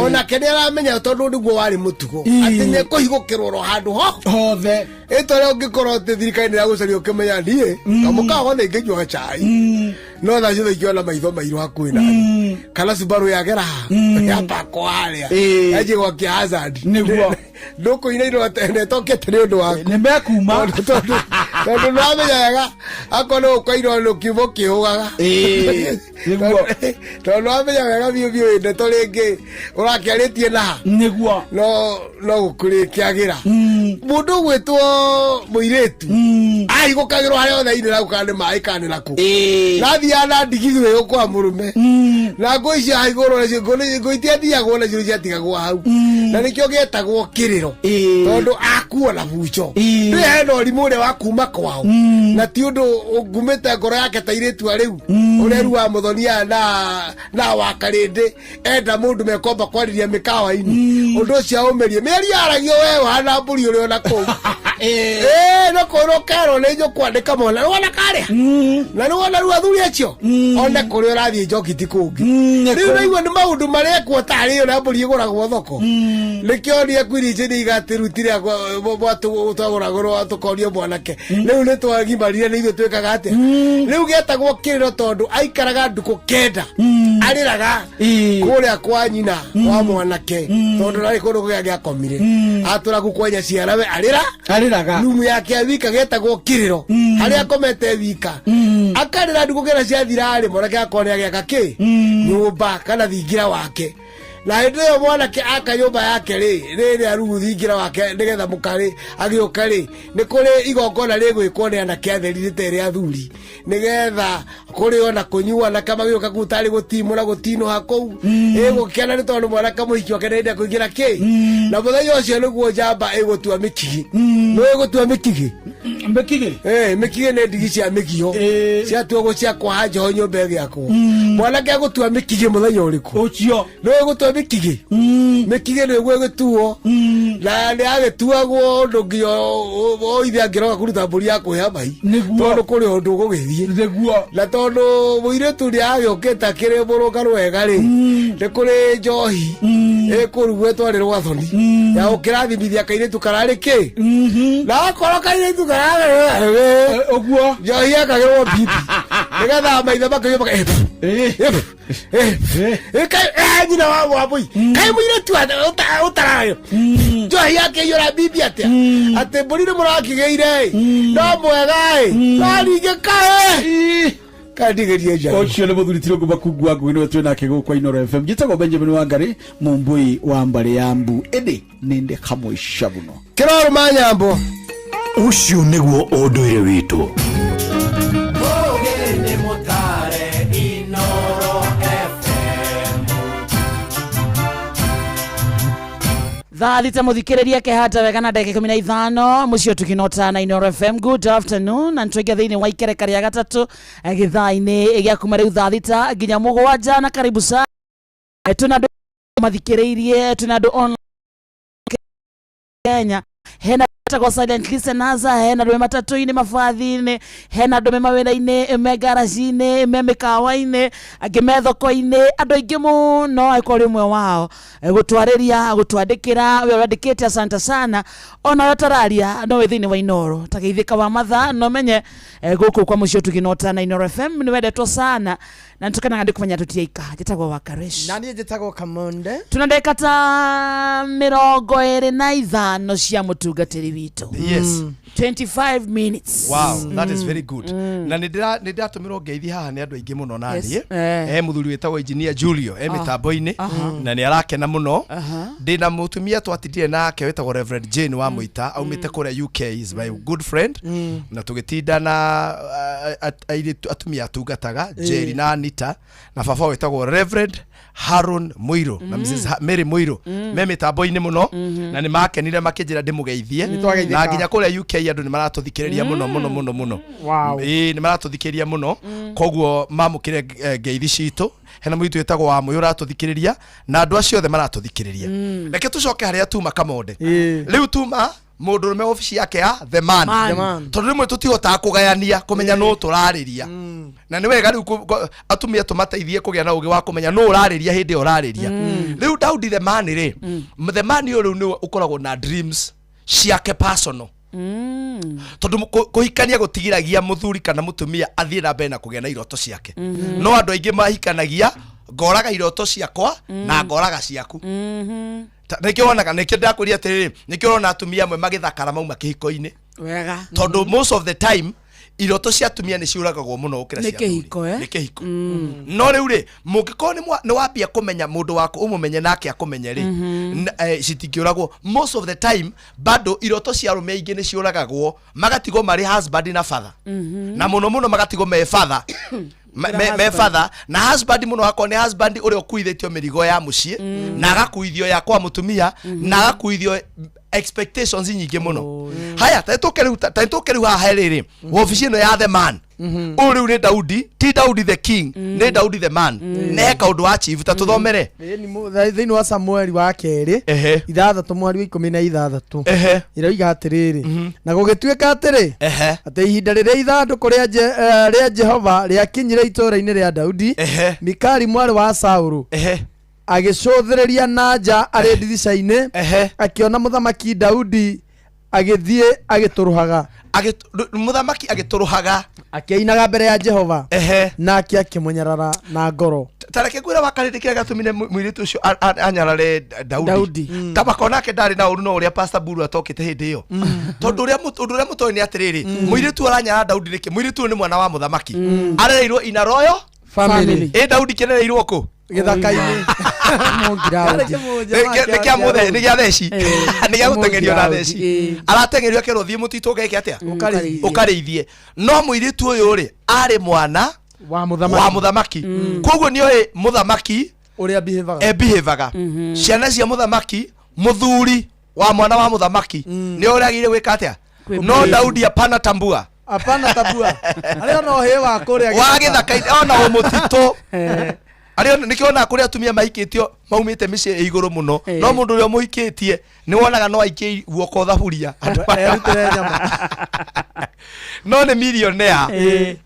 Onake nĩ aramenya tondũ nĩguo warĩ mũtugo atĩ nĩ ekũhigũkĩrwo oro handũ ho hothe. Ĩta ũrĩa ũngĩkorwo atĩ thirikari nĩ ĩragũcaria ũkĩmenya niĩ kamũkawa wothe ingĩnyuaga cai no thaa ciothe ingĩona maitho mairũ hakuhĩ nani kana Subaru yagera haha yapakwo harĩa yanjie gwakia hazard. Nĩguo. Ndũkũinainwo netokete nĩ ũndũ waku nĩ mekuma tondũ nĩwamenya wega akorwo nĩ gũkwairwo nĩ kiugo kĩhũgaga. Nĩguo. Tondũ nĩwamenya wega biũ biũ ndeto rĩngĩ ũrakĩarĩtie na ha nĩguo no no gũkũrĩkĩagĩra mũndũ ũgwĩtwo mũirĩtu ahigũkagĩrwo harĩa hothe ainĩra kana nĩ maĩ kana nĩ nakũ nathiaga na ndigithũ ĩyo kwa mũrũme na ngũ icio ahigũrwo nacio ngũ itiathiagwo nacio ciatigagwo hau na nĩkĩo gĩetagwo kĩrĩro tondũ akuo na buco ndĩ hena ũrimũ ũrĩa wa kuma kwao na ti ũndũ ũngumĩte ngoro yake ta irĩtua rĩu ũrĩa wa mũthonia na na wa karĩndĩ enda mũndũ mekomba kwarĩria mĩkawa-inĩ ũndũ ũcio aũmĩrie mĩario yaragio we wana mbũri ũrĩ ona kũu ĩĩ no kũrwo kerwo nĩ njũkwa nĩ kamona nĩ wona karĩa na nĩ wona rĩu athuri acio one kũrĩa ũrathiĩ njoki ti kũngĩ rĩu naigua nĩ maũndũ marekwo tarĩ ũrĩa mbũri ĩgũragwo thoko nĩkĩo niĩ kwirici nĩ igatĩrutire twagũragũrwo tũkorio mwanake rĩu nĩ twagimarire nĩ ithuĩ twĩkaga atĩa rĩu gĩetagwo kĩrĩro tondũ aikaraga ndukũ kenda arĩraga kũrĩa kwa nyina wa mwanake tondũ rarĩ kũndũ kũrĩa gĩakomire atũragu kwa nyaciarawe arĩra arĩraga rumu yake ya wika getagwo kĩrĩro harĩa akomete wika akarĩra ndukũ kenda ciathira-rĩ mwanake akorwo nĩ agĩaka kĩ nyũmba kana thingira wake na hĩndĩ ĩyo mwanake aka nyũmba yake rĩ rĩrĩa rĩu thingira wake nĩgetha mũkarĩ agĩũka rĩ nĩ kũrĩ igongona rĩgwĩkwo nĩ anake atheri rĩtarĩ rĩa athuri nĩgetha kũrĩo na kũnyua anake magĩũka kũu tarĩ gũtimũra gũtinũha kũu ĩgũkena nĩ tondũ mwanake mũhiki wake nĩenda kũingĩra kĩ na mũthenya ũcio nĩguo njamba ĩgũtua mĩkigi nĩ ĩgũtua mĩkigi mĩkigi mĩkigi nĩ ndigi cia mĩgio ciatuagwo cia kwaha njoho nyũmba ĩgĩakwo mwanake agũtua mĩkigi mũthenya ũrĩkũ ũcio nĩ ĩgũtua mĩkigi mĩkigi nĩguo ĩgĩtuo na nĩ agĩtuagwo ũndũ nginya oithe angĩroka kũruta mbũri ya kwĩha mai tondũ kũrĩ ũndũ ũgũgĩthiĩ na tondũ mũirĩtu nĩ agĩũkĩte akĩrĩ mũrũngarũ wega rĩ nĩ kũrĩ njohi ĩkũrugwo ĩtwarĩrwo athoni ya gũkĩrathimithia kairĩtu kararĩ kĩ na akorwo kairĩtu kararĩ ũguo njohi yakagĩrwo bibi nĩgetha maithe makĩnyua maka nyina wa wambui kaĩ mũirĩtu ũtarayo njohi yake iyũra bibi atĩa atĩ mbũri nĩ mũrakĩgĩire no mwega ĩ no ningĩ kaĩ kandigĩrie nja ũcio nĩ mũthuri tirũngũ makungua ngũgĩ nĩwe twĩ nake gũkũ Inooro FM njĩtagwo Benjamin Wangari mũmbũi wa mbarĩ ya mbu ĩndĩ nĩ ndĩ kamũica mũno kĩrorũma nyambo ũcio nĩguo ũndũire witũ Mũgĩ nĩ mũtare Inooro FM. Thaa thita muthikiriria kehata wega na ndagika 15 mucio tukinota na Inooro FM. Good afternoon, na nitwaingia thiini wa ikereka ria gatatu githaa-ini gia kuma riu thaa thita nginya mugwanja. Na karibu sana. Twina andu mathikiriirie, twina andu online Kenya, hena tagwo silent listeners, hena andu me matatu-inĩ, mabathi-inĩ, hena andu me mawĩra-inĩ, me garaji-inĩ, me mĩkawa-inĩ, angĩ me thoko-inĩ, andũ aingĩ mũno. Angĩkorwo ũrĩ ũmwe wao, gũtwarĩria, gũtwandĩkĩra, we ũrandĩkĩte asante sana. Ona ũrĩa ũtararia no wĩ thĩinĩ wa Inooro ta geithĩka wa matha no menye gũkũ kwa mũciĩ ũtuginota na Inooro FM nĩ wendetwo sana na nĩtũkenaga nĩ kũmenya tũtiaika. Njĩtagwo Wakaresh. Na niĩ njĩtagwo Kamonde. Tuna ndagĩka ta 25 cia mũtungatĩri witũ. Yes. 25 minutes. Wow, that is very good. Na nä ndĩratũmĩrwo ngeithi haha nĩ andũ aingĩ mũno na Yes. niĩ he mũthuri wĩtagwo engineer Julio e mĩtambo-inĩ na nĩ arakena mũno. Ndĩna mũtumia twatindire nake wĩtagwo Reverend Jane wa Mũita, aumĩte kũrĩa UK, is my good friend, na tũgĩtinda na airĩtu atumia atungataga Jerry na Anita na baba wĩtagwo Reverend Haron Mũirũ na Mrs. Mary Mũirũ me mĩtambo-inĩ mũno na nĩ makenire makĩnjĩra ndĩmũgeithie. Nĩtwageithĩka. Na nginya kũrĩa UK andũ nĩ maratũthikĩrĩria mũno mũno mũno mũno. Wow. Ĩĩ, nĩ maratũthikĩrĩria mũno, koguo mamũkĩre ngeithi citũ. Hena mũirĩtu wĩtagwo wa mũyũ ũratũthikĩrĩria na andũ acio othe maratũthikĩrĩria. Reke tũcoke harĩa tuma Kamonde. Rĩu tuma mũndũrũme obici yake ya the man. Man. The man. Tondũ rĩmwe tũtihotaga kũgayania kũmenya nũ tũrarĩria, na nĩ wega rĩu atumia tũmateithie kũgĩa na ũgĩ wa kũmenya nũ ũrarĩria hĩndĩ ĩyo ũrarĩria. Rĩu Daudi the man rĩ, the man ũyũ rĩu nĩwe ũkoragwo na dreams ciake personal, tondũ kũhikania gũtigiragia mũthuri kana mũtumia athiĩ na mbere na kũgĩa na iroto ciake. No andũ aingĩ mahikanagia, ngoraga iroto ciakwa na ngoraga ciaku. Nĩkĩo wonaga, nĩkĩo ndakwĩria atĩrĩrĩ, nĩkĩo ũrona atumia amwe magĩthakara mauma kĩhiko-inĩ, wega tondũ most of the time iroto cia atumia nĩ ciũragagwo mũno gũkĩra Nĩ cia athuri. kĩhiko, eh? Nĩ kĩhiko. No rĩu rĩ, mũngĩkorwo nĩ wambia kũmenya mũndũ waku, ũmũmenye nake akũmenye rĩ, citingĩũragwo most of the time. Bado iroto cia arũme aingĩ nĩ ciũragagwo, magatigwo marĩ husband na father, na mũno mũno magatigwo me father, me father na husband mũno, akorwo nĩ husband ũrĩa ũkuithĩtio mĩrigo ya mũciĩ na agakuithio ya kwa mũtumia na agakuithio Expectations nyingĩ mũno. Haya, ta tũke rĩu, ta tũke rĩu haha rĩrĩ wabici ĩno ya the man ũyũ rĩu nĩ Daudi, ti Daudi the king, nĩ Daudi the man. Nĩ kaũndũ wa chief, ta tũthomere. Ĩĩ, thĩinĩ wa Samueli wa kerĩ 6 mweri wa 16 ĩroiga atĩrĩrĩ, na gũgĩtuĩka atĩrĩ, atĩ ihinda rĩrĩa ithandũkũ rĩa Jehova rĩakinyire itũũra-inĩ rĩa Daudi, Mikali mwarĩ wa Saũlũ agĩcũthĩrĩria na nja arĩ ndirica-inĩ, akĩona mũthamaki Daudi agĩthiĩ agĩtũrũhaga. Mũthamaki agĩtũrũhaga. Akĩinaga mbere ya Jehova, nake akĩmũnyarara na ngoro. Ta reke ngwĩre wakarĩndĩ kĩrĩa gĩatũmire mũirĩtu ũcio anyarare Daudi. Daudi. Ta makona ake ndarĩ na ũru no ũrĩa Pastor Buru atokĩte hĩndĩ ĩyo, tondũ ũndũ ũrĩa mũtoĩ nĩ atĩrĩrĩ, mũirĩtu ũyũ aranyarara Daudi nĩkĩ? Mũirĩtu ũyũ nĩ mwana wa mũthamaki, arereirwo ina royal family. Ĩ Daudi kĩrereirwo kũ? Gĩthaka-inĩ. Nĩ kĩa mũthe, nĩ gĩa theci, nĩ gĩa gũteng'erio na theci. Arateng'erio akerwo thiĩ mũtitũ ũgeke atĩa? Ũkarĩithie. Ũkarĩithie. No mũirĩtu ũyũ rĩ, arĩ mwana wa mũthamaki. Wa mũthamaki, koguo nĩ oĩ mũthamaki ũrĩa behavaga. Ebihevaga ciana cia mũthamaki, mũthuri wa mwana wa mũthamaki nĩ ũrĩa agĩrĩire gwĩka atĩa. No Daudi apana tambua. Hapana tabua, arĩa ona ũhĩ wa kũrĩa wa gĩthaka-inĩ ona o mũtitũ arĩa nĩkĩo onaga kũrĩ atumia mahikĩtio maumĩte mĩciĩ ĩ igũrũ mũno, no mũndũ ũrĩa mũhikĩtie nĩ wonaga no aikie guoko thaburia. Erutĩre nyama. No nĩ milionea.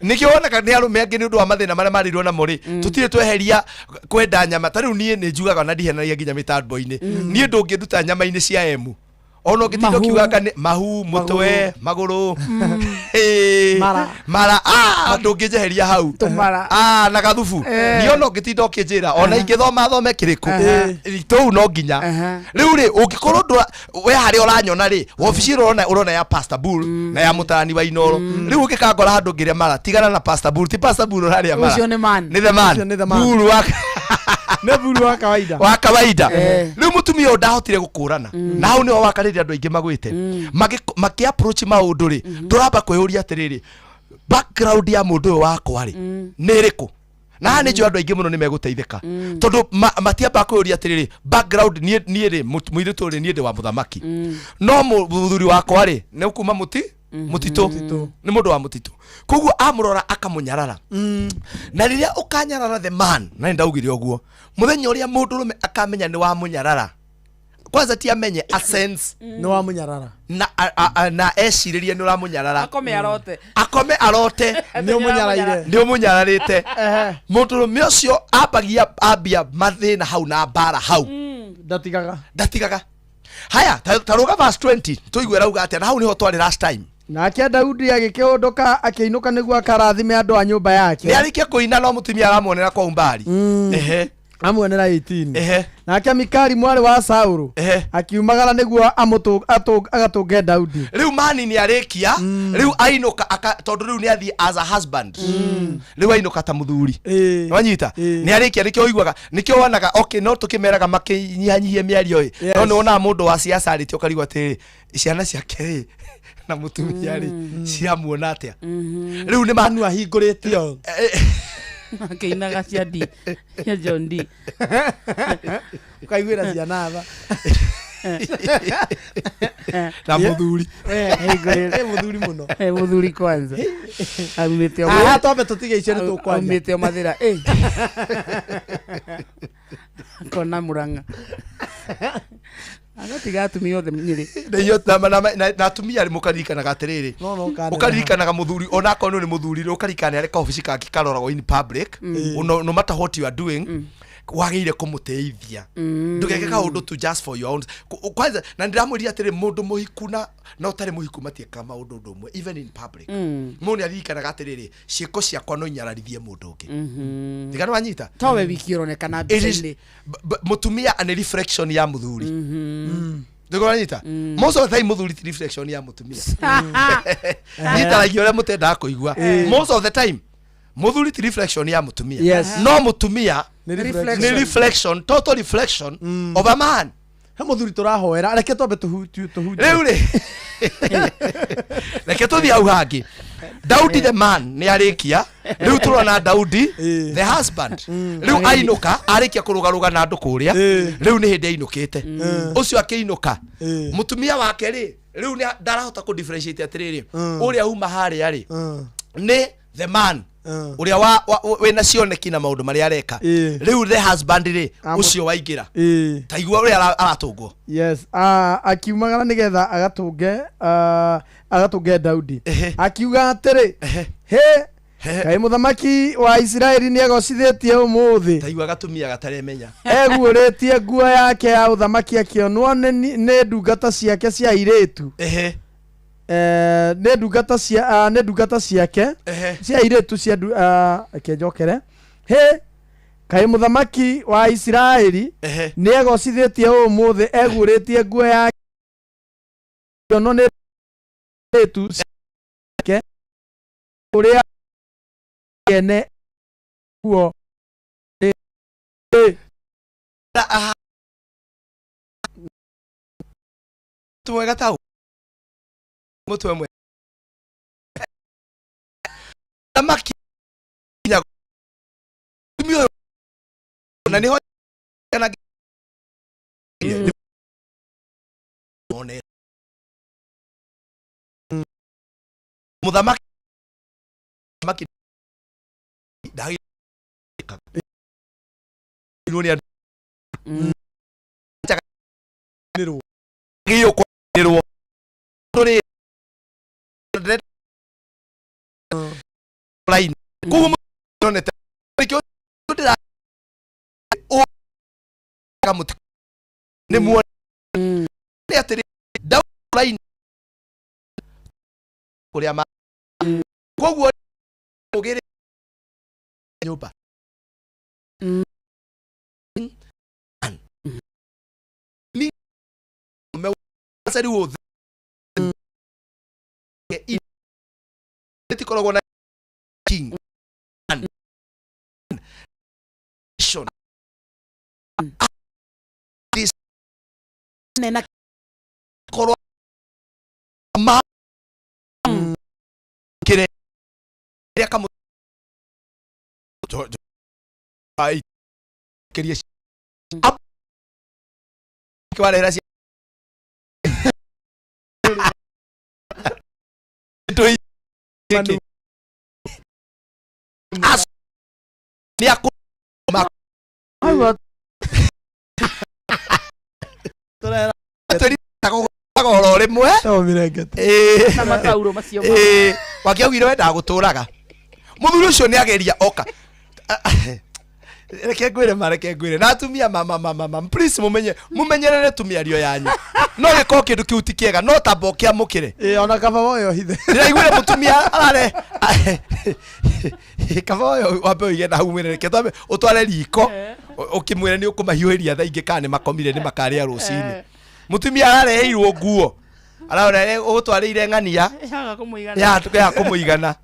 Nĩkĩo wonaga nĩ arũme angĩ, nĩ ũndũ wa mathĩna marĩa marĩirwo namo rĩ, tũtirĩ tweheria kwenda nyama. Ta rĩu niĩ nĩ njugaga na ndihenagia nginya mĩtambo-inĩ, niĩ ndũngĩnduta nyama-inĩ cia emu ona ũngĩtinda Mahu. ũkiuga anga nĩ mahu, mũtwe, magũrũ. Ĩĩ. Mara. Mara. Ah, ndũngĩnjeheria hau. Tũmara. Ah, na gathubu. Niĩ ona ũngĩtinda ũkĩnjĩra ona ingĩthoma thome kĩrĩkũ tũu no nginya rĩu rĩ ũngĩkorwo we harĩa ũranyona rĩ, wabici ũrona ũrona ya Pastor Bull na ya mũtarani wa Inoro. Rĩu ũngĩkangora handũ ngĩrĩa mara, tigana na Pastor Bull, ti Pastor Bull ũrarĩa mara. Ũcio nĩ man. Nĩ the man. Ũcio nĩ the man. Bull wa Nĩ buru wa kawaida. Wa kawaida. Rĩu mũtumia ũyũ ndahotire gũkũrana, na hau nĩho wakarĩria andũ aingĩ magwĩte makĩ approach maũndũ rĩ, tũramba kwĩyũria atĩrĩrĩ, background ya mũndũ ũyũ wakwa rĩ, nĩ ĩrĩkũ? Na haha nĩ njũĩ andũ aingĩ mũno nĩ megũteithĩka, tondũ matiambaga kwĩyũria atĩrĩrĩ, background niĩ rĩ, mũirĩtu ũyũ rĩ, niĩ ndĩ wa mũthamaki, no mũthuri wakwa rĩ, nĩ kuma mũtitũ, nĩ mũndũ wa mũtitũ. Koguo amũrora akamũnyarara, na rĩrĩa ũkanyarara the man, na nĩ ndaugire ũguo mũthenya ũrĩa mũndũrũme akamenya nĩ wamũnyarara, kwanza ti amenye, a sense Nĩ wamũnyarara na na ecirĩrie nĩ ũramũnyarara. Akome arote. Akome arote. Nĩ ũmũnyaraire. Nĩ ũmũnyararĩte. Mũndũrũme ũcio ambagia ambia mathĩna hau na mbara hau. Ndatigaga. Ndatigaga. Haya, ta rũga verse 20 tũigue rauga atĩa, na hau nĩho twarĩ last time. Nake Daudi agĩkĩhũndũka akĩinũka nĩguo akarathime andũ a nyũmba yake. Nĩ arĩkia kũina, no mũtumia aramuonera kwa umbali. Ehe. Amuonera 18. Nake Mikali mwarĩ wa Saũlũ akiumagara nĩguo agatũnge Daudi. Rĩu mani nĩ arĩkia, rĩu ainũka tondũ rĩu nĩ athiĩ as a husband, rĩu ainũka ta mũthuri. Wanyita, nĩ arĩkia. Nĩkĩo ũiguaga, nĩkĩo wonaga, okay, no tũkĩmeraga makĩnyihanyihie mĩario ĩ, no nĩ wonaga mũndũ wa siasa arĩtie ũkarigwo atĩrĩ, ciana ciake rĩ na mũtumia rĩ ciramuona atĩa rĩu? Nĩ manu ahingũrĩtio. Akĩinaga cia D, cia John D. Ũkaiguĩra ciana tha. Na mũthuri. Ĩ mũthuri mũno. Eh, mũthuri kwanza aumĩte o Aha, twambe tũtige icio, nĩ tũkwaria. Aumĩte o mathĩra. Eh. Akona Murang'a agatiga atumia othe Nyĩrĩ. Na na atumia rĩ, mũkaririkanaga atĩrĩrĩ, No, no, ũkanera. Ũkaririkanaga mũthuri onakorwo nĩ mũthuri rĩ, ũkaririkana nĩ arĩ kaobici kangĩ karoragwo in public. No matter what you are doing, wagĩrĩire kũmũteithia. Ndũgeke kaũndũ tu just for your own. Kwanza na ndĩramwĩrire atĩrĩ, mũndũ mũhiku na ũtarĩ mũhiku matiĩkaga maũndũ ũndũ ũmwe, even in public. Mũndũ nĩ aririkanaga atĩrĩrĩ, ciĩko ciakwa no inyararithie mũndũ ũngĩ. Tiga nĩ wanyita. Towe wiki ũronekana It is- mbica-inĩ. Mũtumia nĩ reflection ya mũthuri. Ndĩkũranyita, most of the time mũthuri ti reflection ya mũtumia. Nyitaragia ũrĩa mũtendaga kũigua, most of the time mũthuri ti reflection ya mũtumia. No mũtumia Nĩ nĩ reflection. reflection, total reflection of a man. He mũthuri tũrahoera, reke twambe tũhunjie. Rĩu rĩ, reke tũthiĩ hau hangĩ. Daudi the man nĩ arĩkia. Rĩu tũrona Daudi the husband. Rĩu ainũka, arĩkia kũrũgarũga na andũ kũrĩa. Rĩu nĩ hĩndĩ ainũkĩte. Ũcio akĩinũka. Mũtumia wake rĩ, rĩu nĩ ndarahota kũ differentiate atĩrĩrĩ, ũrĩa uma harĩa rĩ, nĩ the man ũrĩa wĩna cioneki na maũndũ marĩa areka. Rĩu the husband rĩ, ũcio waingĩra. Ta igua ũrĩa aratũngwo. Yes, akiumagara nĩgetha agatũnge Daudi, akiuga atĩrĩ, "Hĩ, kaĩ mũthamaki wa Isiraeli nĩegocithĩtie ũmũthĩ!" Ta igua gatumia gataremenya. Eguũrĩtie nguo yake ya ũthamaki akĩonwo nĩ ndungata ciake cia airĩtu. Nĩ ndungata ciake cia airĩtu cia reke njokere. Hĩ, kaĩ mũthamaki wa Isiraeli nĩegocithĩtie ũmũthĩ, eguũrĩtie nguo yake akĩonwo nĩ airĩtu ciake, ũrĩa ene nguo nĩ Twega tau mũtwe mwe thamaki nya mũtumia ũyũ na nĩho kana one mũthamaki thamaki ndagĩrĩirwo nĩ andũ agĩrĩirwo kwanĩrwo tũrĩ line koguo nonete nĩkĩo ndĩra kamũti nĩ muone nĩ atĩrĩ line kũrĩa ma koguo ũgĩrĩ nyũmba mi me acari wothe itikoragwo na king nation this nena korwo ma kire ria kamu ai kirie kiwarehera as nĩ akũ ma oro rĩmwe. Na matauro macio. Wakiaugire wendaga gũtũraga mũthuri ũcio nĩ ageria oka. Reke ngwĩre ma, reke ngwĩre na atumia mama mama mama, please mumenye mumenyerere tũmĩario yanyu, no gĩkorwo kĩndũ kĩu ti kĩega, no tamba ũkĩamũkĩre. Ĩ, ona kaba woyo hithe. Ndĩraiguire mũtumia arare kaba ũyũ wambe ũige na hau mwĩre reke twambe ũtware riko ũkĩmwĩre nĩ ũkũmahiũhĩria thaa ingĩ kana nĩ makomire nĩ makarĩa rũcinĩ. Mũtumia arareheirwo nguo ararore ũgũtwarĩire ng'ania yaga kũmũigana. Ya kũmũigana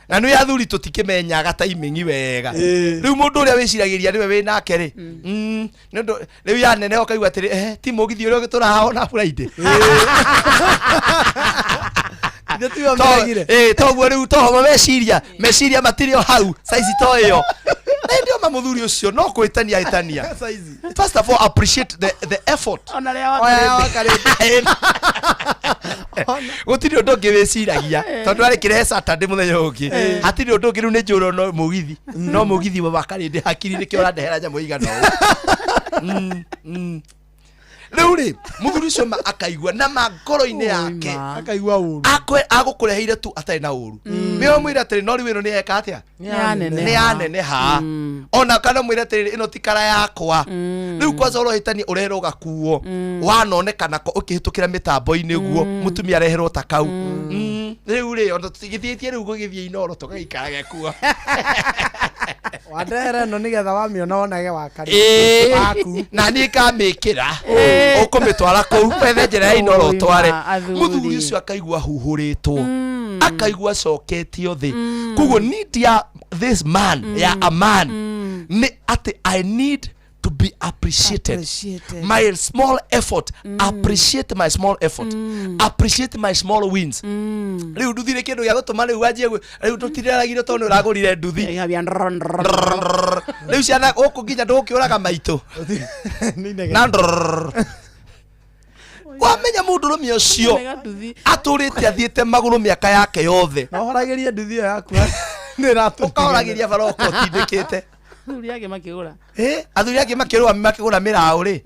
na nĩ athuri tũtikĩmenyaga timing wega. Rĩu mũndũ ũrĩa wĩciragĩria nĩwe wĩ nake rĩ, nĩ ũndũ rĩu yanene ũkaigua atĩrĩ, ti mũgithi ũrĩa tũrahona Friday. Ithe tiwe ũmĩregire. Toguo rĩu toho meciria matirĩ o hau saizi to ĩyo na hĩndĩ ĩyo ma mũthuri ũcio no kwĩtania ĩtania. First of all, appreciate the effort. Ona rĩa Oya wakarĩndĩ. Gũtirĩ ũndũ ũngĩ wĩciragia tondũ arĩ kĩrehe Saturday mũthenya ũngĩ hatirĩ ũndũ ũngĩ. Rĩu nĩ njũrwo no mũgithi, no mũgithi wa wakarĩndĩ hakiri nĩkĩo ũrandehera nyamũ igana ũũ. Rĩu rĩ mũthuri ũcio ma akaigua na ma ngoro-inĩ yake akaigua ũru. Agũkũreheire tu atarĩ na ũru nĩo mwĩre atĩrĩ, no rĩu ĩno nĩ eka atĩa? Nĩ yaneneha. Nĩ yaneneha. Ona kana mwĩre atĩrĩrĩ, ĩno ti kara yakwa. Rĩu kwanza ũrohĩtania ũreherwo gakuo wanonekana ko ũkĩhĩtũkĩra mĩtambo-inĩ guo mũtumia areherwo ta kau. Rĩu rĩ ona tũtigĩthiĩtie rĩu gũgĩthiĩ Inoro tũgagĩikarage kuo. Wandehere ĩno nĩgetha wamĩona wonage wakarĩ waku. Na niĩ ngamĩkĩra ũkũmĩtwara kũu wethe njĩra ya Inoro ũtware. Athuri. Mũthuri ũcio akaigua huhũrĩtwo, akaigua acoketio thĩ. Koguo need ya this man, ya a man, nĩ atĩ I need to to be appreciated. Appreciated. My small effort, appreciate my small effort, appreciate my small wins. Rĩu nduthi nĩ kĩndũ gĩa gũtũma rĩu wanjie rĩu tũtiraragire tondũ nĩ ũragũrire nduthi. Rĩu ciana gũkũ nginya ndũgũkĩũraga maitũ na ndrrrr. Wamenya mũndũrũme ũcio atũrĩte athiĩte magũrũ mĩaka yake yothe. Na ũhoragĩrie nduthi ĩyo yaku. Nĩ ĩratũtigana. Ũkahoragĩria bara ũka ũtindĩkĩte. Athuri angĩ makĩgũra. Athuri angĩ makĩrũa makĩgũra mĩraũ rĩ.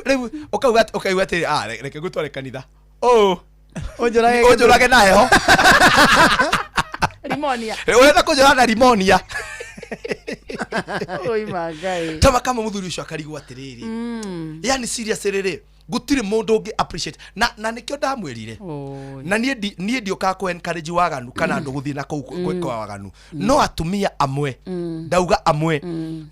Rĩu ũkauga atĩrĩ, "Ah, reke ngũtware kanitha." Ũũ. Ũnjũrage. Ũnjũrage na heho. Rimonia. Ũrenda kũnjũraga na rimonia. Oi mangai. Tama kama mũthuri ũcio akarigwo atĩrĩrĩ. Yani serious rĩrĩ, gũtirĩ mũndũ ũngĩ appreciate. Na nĩkĩo ndamwĩrire. Na niĩ niĩ ndiũkaga kũ encourage waganu kana andũ gũthiĩ na kũu gwĩka waganu. No atumia amwe, ndauga amwe,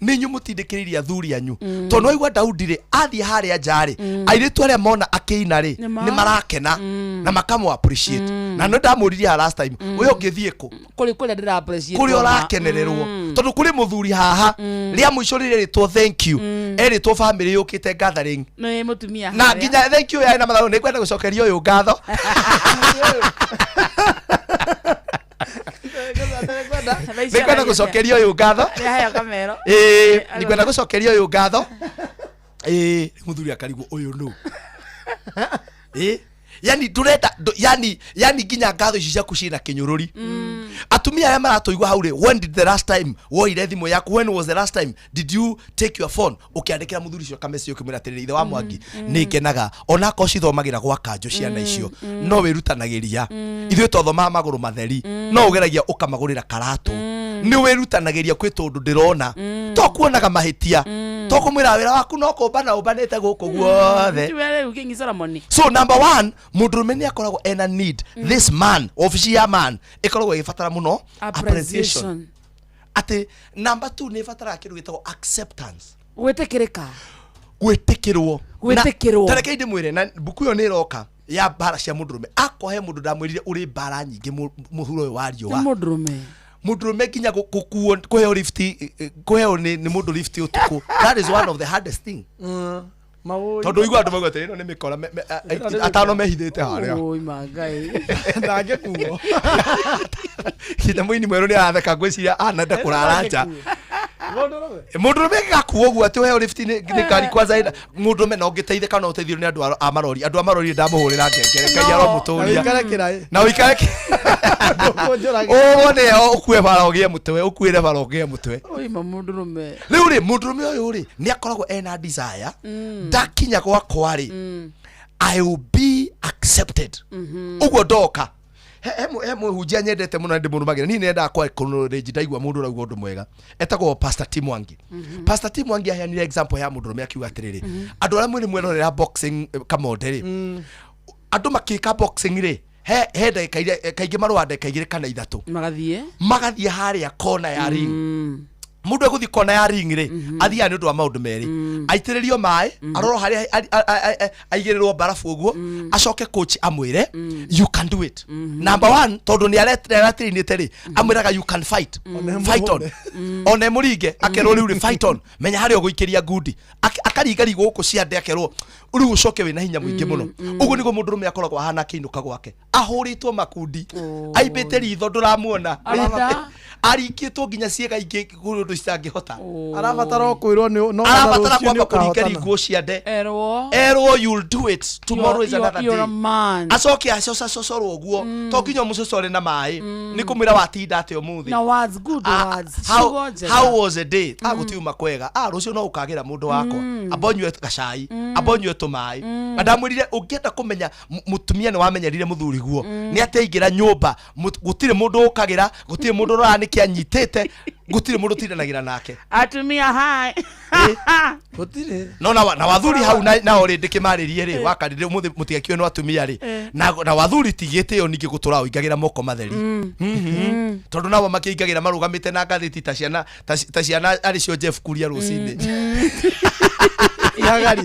nĩ inyuĩ mũtindĩkĩrĩirie athuri anyu. Tondũ waigua Daudi rĩ, athiĩ harĩa nja rĩ, airĩtu arĩa mona akĩina rĩ, Nĩ ma. nĩ marakena na makamũ appreciate. Na nĩ ndamũririe haha last time, we ũngĩthiĩ kũ? Kũrĩ kũrĩa ndĩra appreciate. Kũrĩa ũrakenererwo. Tondũ kũrĩ mũthuri haha, rĩa mũico rĩrĩa rĩtwo thank you, erĩtwo family yũkĩte gathering. Nĩ mũtumia. Na harĩa. nginya thank you yarĩ na mathaũ, nĩ ngwenda gũcokeria ũyũ ngatho. Nĩ ngwenda gũcokeria ũyũ ngatho. Rĩaheo kamero. Ĩĩ, nĩ ngwenda gũcokeria ũyũ ngatho. Ĩĩ, mũthuri akarigwo ũyũ nũ. Ĩĩ, yani ndũrenda yani nginya ngatho ici ciaku ciĩna kĩnyũrũri. Atumia arĩa maratũigua hau rĩ, when did the last time woire thimũ yaku? When was the last time did you take your phone ũkĩandĩkĩra mũthuri ũcio kameci ũkĩmwĩra atĩrĩrĩ, ithe wa Mwangi, nĩ ngenaga onakorwo cithomagĩra gwa kanjũ ciana icio, no wĩrutanagĩria, ithuĩ twathomaga magũrũ matheri, no ũgeragia ũkamagũrĩra karatũ, nĩ wĩrutanagĩria kwĩ tũndũ ndĩrona to kuonaga mahĩtia, to kũmwĩra wĩra waku no kũmbana ũmbanĩte gũkũ guothe. Tiwe rĩu King Solomon. So number one, mũndũrũme nĩ akoragwo ena need. This man, obici ya man ĩkoragwo ĩgĩbatara mũno appreciation. Appreciation. Atĩ number two, nĩ ĩbataraga kĩndũ gĩtagwo acceptance. Gwĩtĩkĩrĩka. Gwĩtĩkĩrwo. Gwĩtĩkĩrwo. Ta reke ndĩmwĩre, na mbuku ĩyo nĩ ĩroka ya mbara cia mũndũrũme. Akwa he mũndũ ndamwĩrire ũrĩ mbara nyingĩ mũhuro ũyũ wa Nĩ riũa. mũndũrũme. Mũndũrũme nginya gũkuo, kũheo lift, kũheo nĩ mũndũ lift ũtukũ, that is one of the hardest thing. Tondũ ũigua andũ mauga atĩ ĩno nĩ mĩkora atano mehithĩte harĩa. Oi mangai. Ndangĩkuo. Nginya mũini mwerũ nĩ aratheka, ngwĩciria anenda kũrara nja. Mũndũrũme gakuo ũguo atĩ ũheo lift nĩ ngari kwanza ĩna mũndũrũme na ũngĩteithĩka no ũteithio nĩ andũ a marori. Andũ a marori ndamũhũrĩra ngengere, Ngai aromũtũria. Na ũikare kĩraĩ. Na ũikare ũguo nĩyo ũkue bara ũgĩe mũtwe, ũkuĩre bara ũgĩe mũtwe. Oi ma mũndũrũme. Rĩu rĩ, mũndũrũme ũyũ rĩ, nĩ akoragwo ena desire, ndakinya gwakwa rĩ, I will be accepted. Ũguo ndoka he mũhunjia nyendete mũno na ndĩmũrũmagĩra, niĩ nĩendaga kwa acknowledge ndaigua mũndũ ũrauga ũndũ mwega, etagwo Pastor T Mwangi. Pastor T Mwangi aheanire example ya mũndũrũme akiuga atĩrĩrĩ, andũ arĩa mwĩrĩ mwerorera boxing, kamonde rĩ, andũ makĩka boxing rĩ, he ndagĩka iria kaingĩ marũa ndagĩka 2 kana 3. Magathiĩ. Magathiĩ harĩa kona ya ring. Mũndũ egũthiĩ kona ya ring rĩ, athiaga nĩ ũndũ wa maũndũ merĩ: aitĩrĩrio maĩ, arorwo harĩa aigĩrĩrwo mbarabu ũguo, acoke coach amwĩre, "You can do it." Number one, tondũ nĩ aratĩrĩinĩte rĩ, amwĩraga, "You can fight, fight on." Ona mũringe akerwo, "Rĩu rĩ, fight on, menya harĩa ũgũikĩria ngundi." Akaringarigwo gũkũ ciande, akerwo, "Rĩu ũcoke wĩna hinya mũingĩ mũno." Ũguo nĩguo mũndũrũme akoragwo ahana akĩinũka gwake, ahũrĩtwo makundi, aimbĩte ritho, ndũramuona. Arenda. Arikĩtwo nginya ciĩga ingĩ kũrĩ ũndũ citangĩhota. Arabatara o kwĩrwo nĩ no Arabatara rũciũ nĩ kwamba ũkahotana. kũringaringwo ciande. Erwo. Erwo, "You'll do it, tomorrow is another You're a day." man. Acoke acococorwo ũguo, to nginya ũmũcocore na maĩ, nĩ kũmwĩra watinda atĩa ũmũthĩ. Na words, good words. How, Ciugo njega. how was the day? Ah, gũtiuma kwega. Ah, rũciũ no ũkagĩra mũndũ wakwa. Amba ũnyue gacai, amba ũnyue tũmaĩ. Na ndamwĩrire ũngĩenda kũmenya mũtumia nĩ wamenyerire mũthuri guo, nĩ atĩ aingĩra nyũmba, gũtirĩ mũndũ ũkagĩra, gũtirĩ mũndũ ũroraga nĩkĩ anyitĩte, gũtirĩ mũndũ ũtindanagĩra nake. Atumia hai. Gũtirĩ. No na wathuri hau nao rĩ, ndĩkĩmarĩrie rĩ, wakarĩrĩ ũmũthĩ mũtigakĩũĩ no atumia rĩ, na wathuri ti gĩtĩo ningĩ gũtũra ũingagĩra moko matheri. Tondũ nao makĩingagĩra marũgamĩte na ngathĩti ta ciana ta ciana arĩ cio Jeff Kuria rũcinĩ. Ihagari.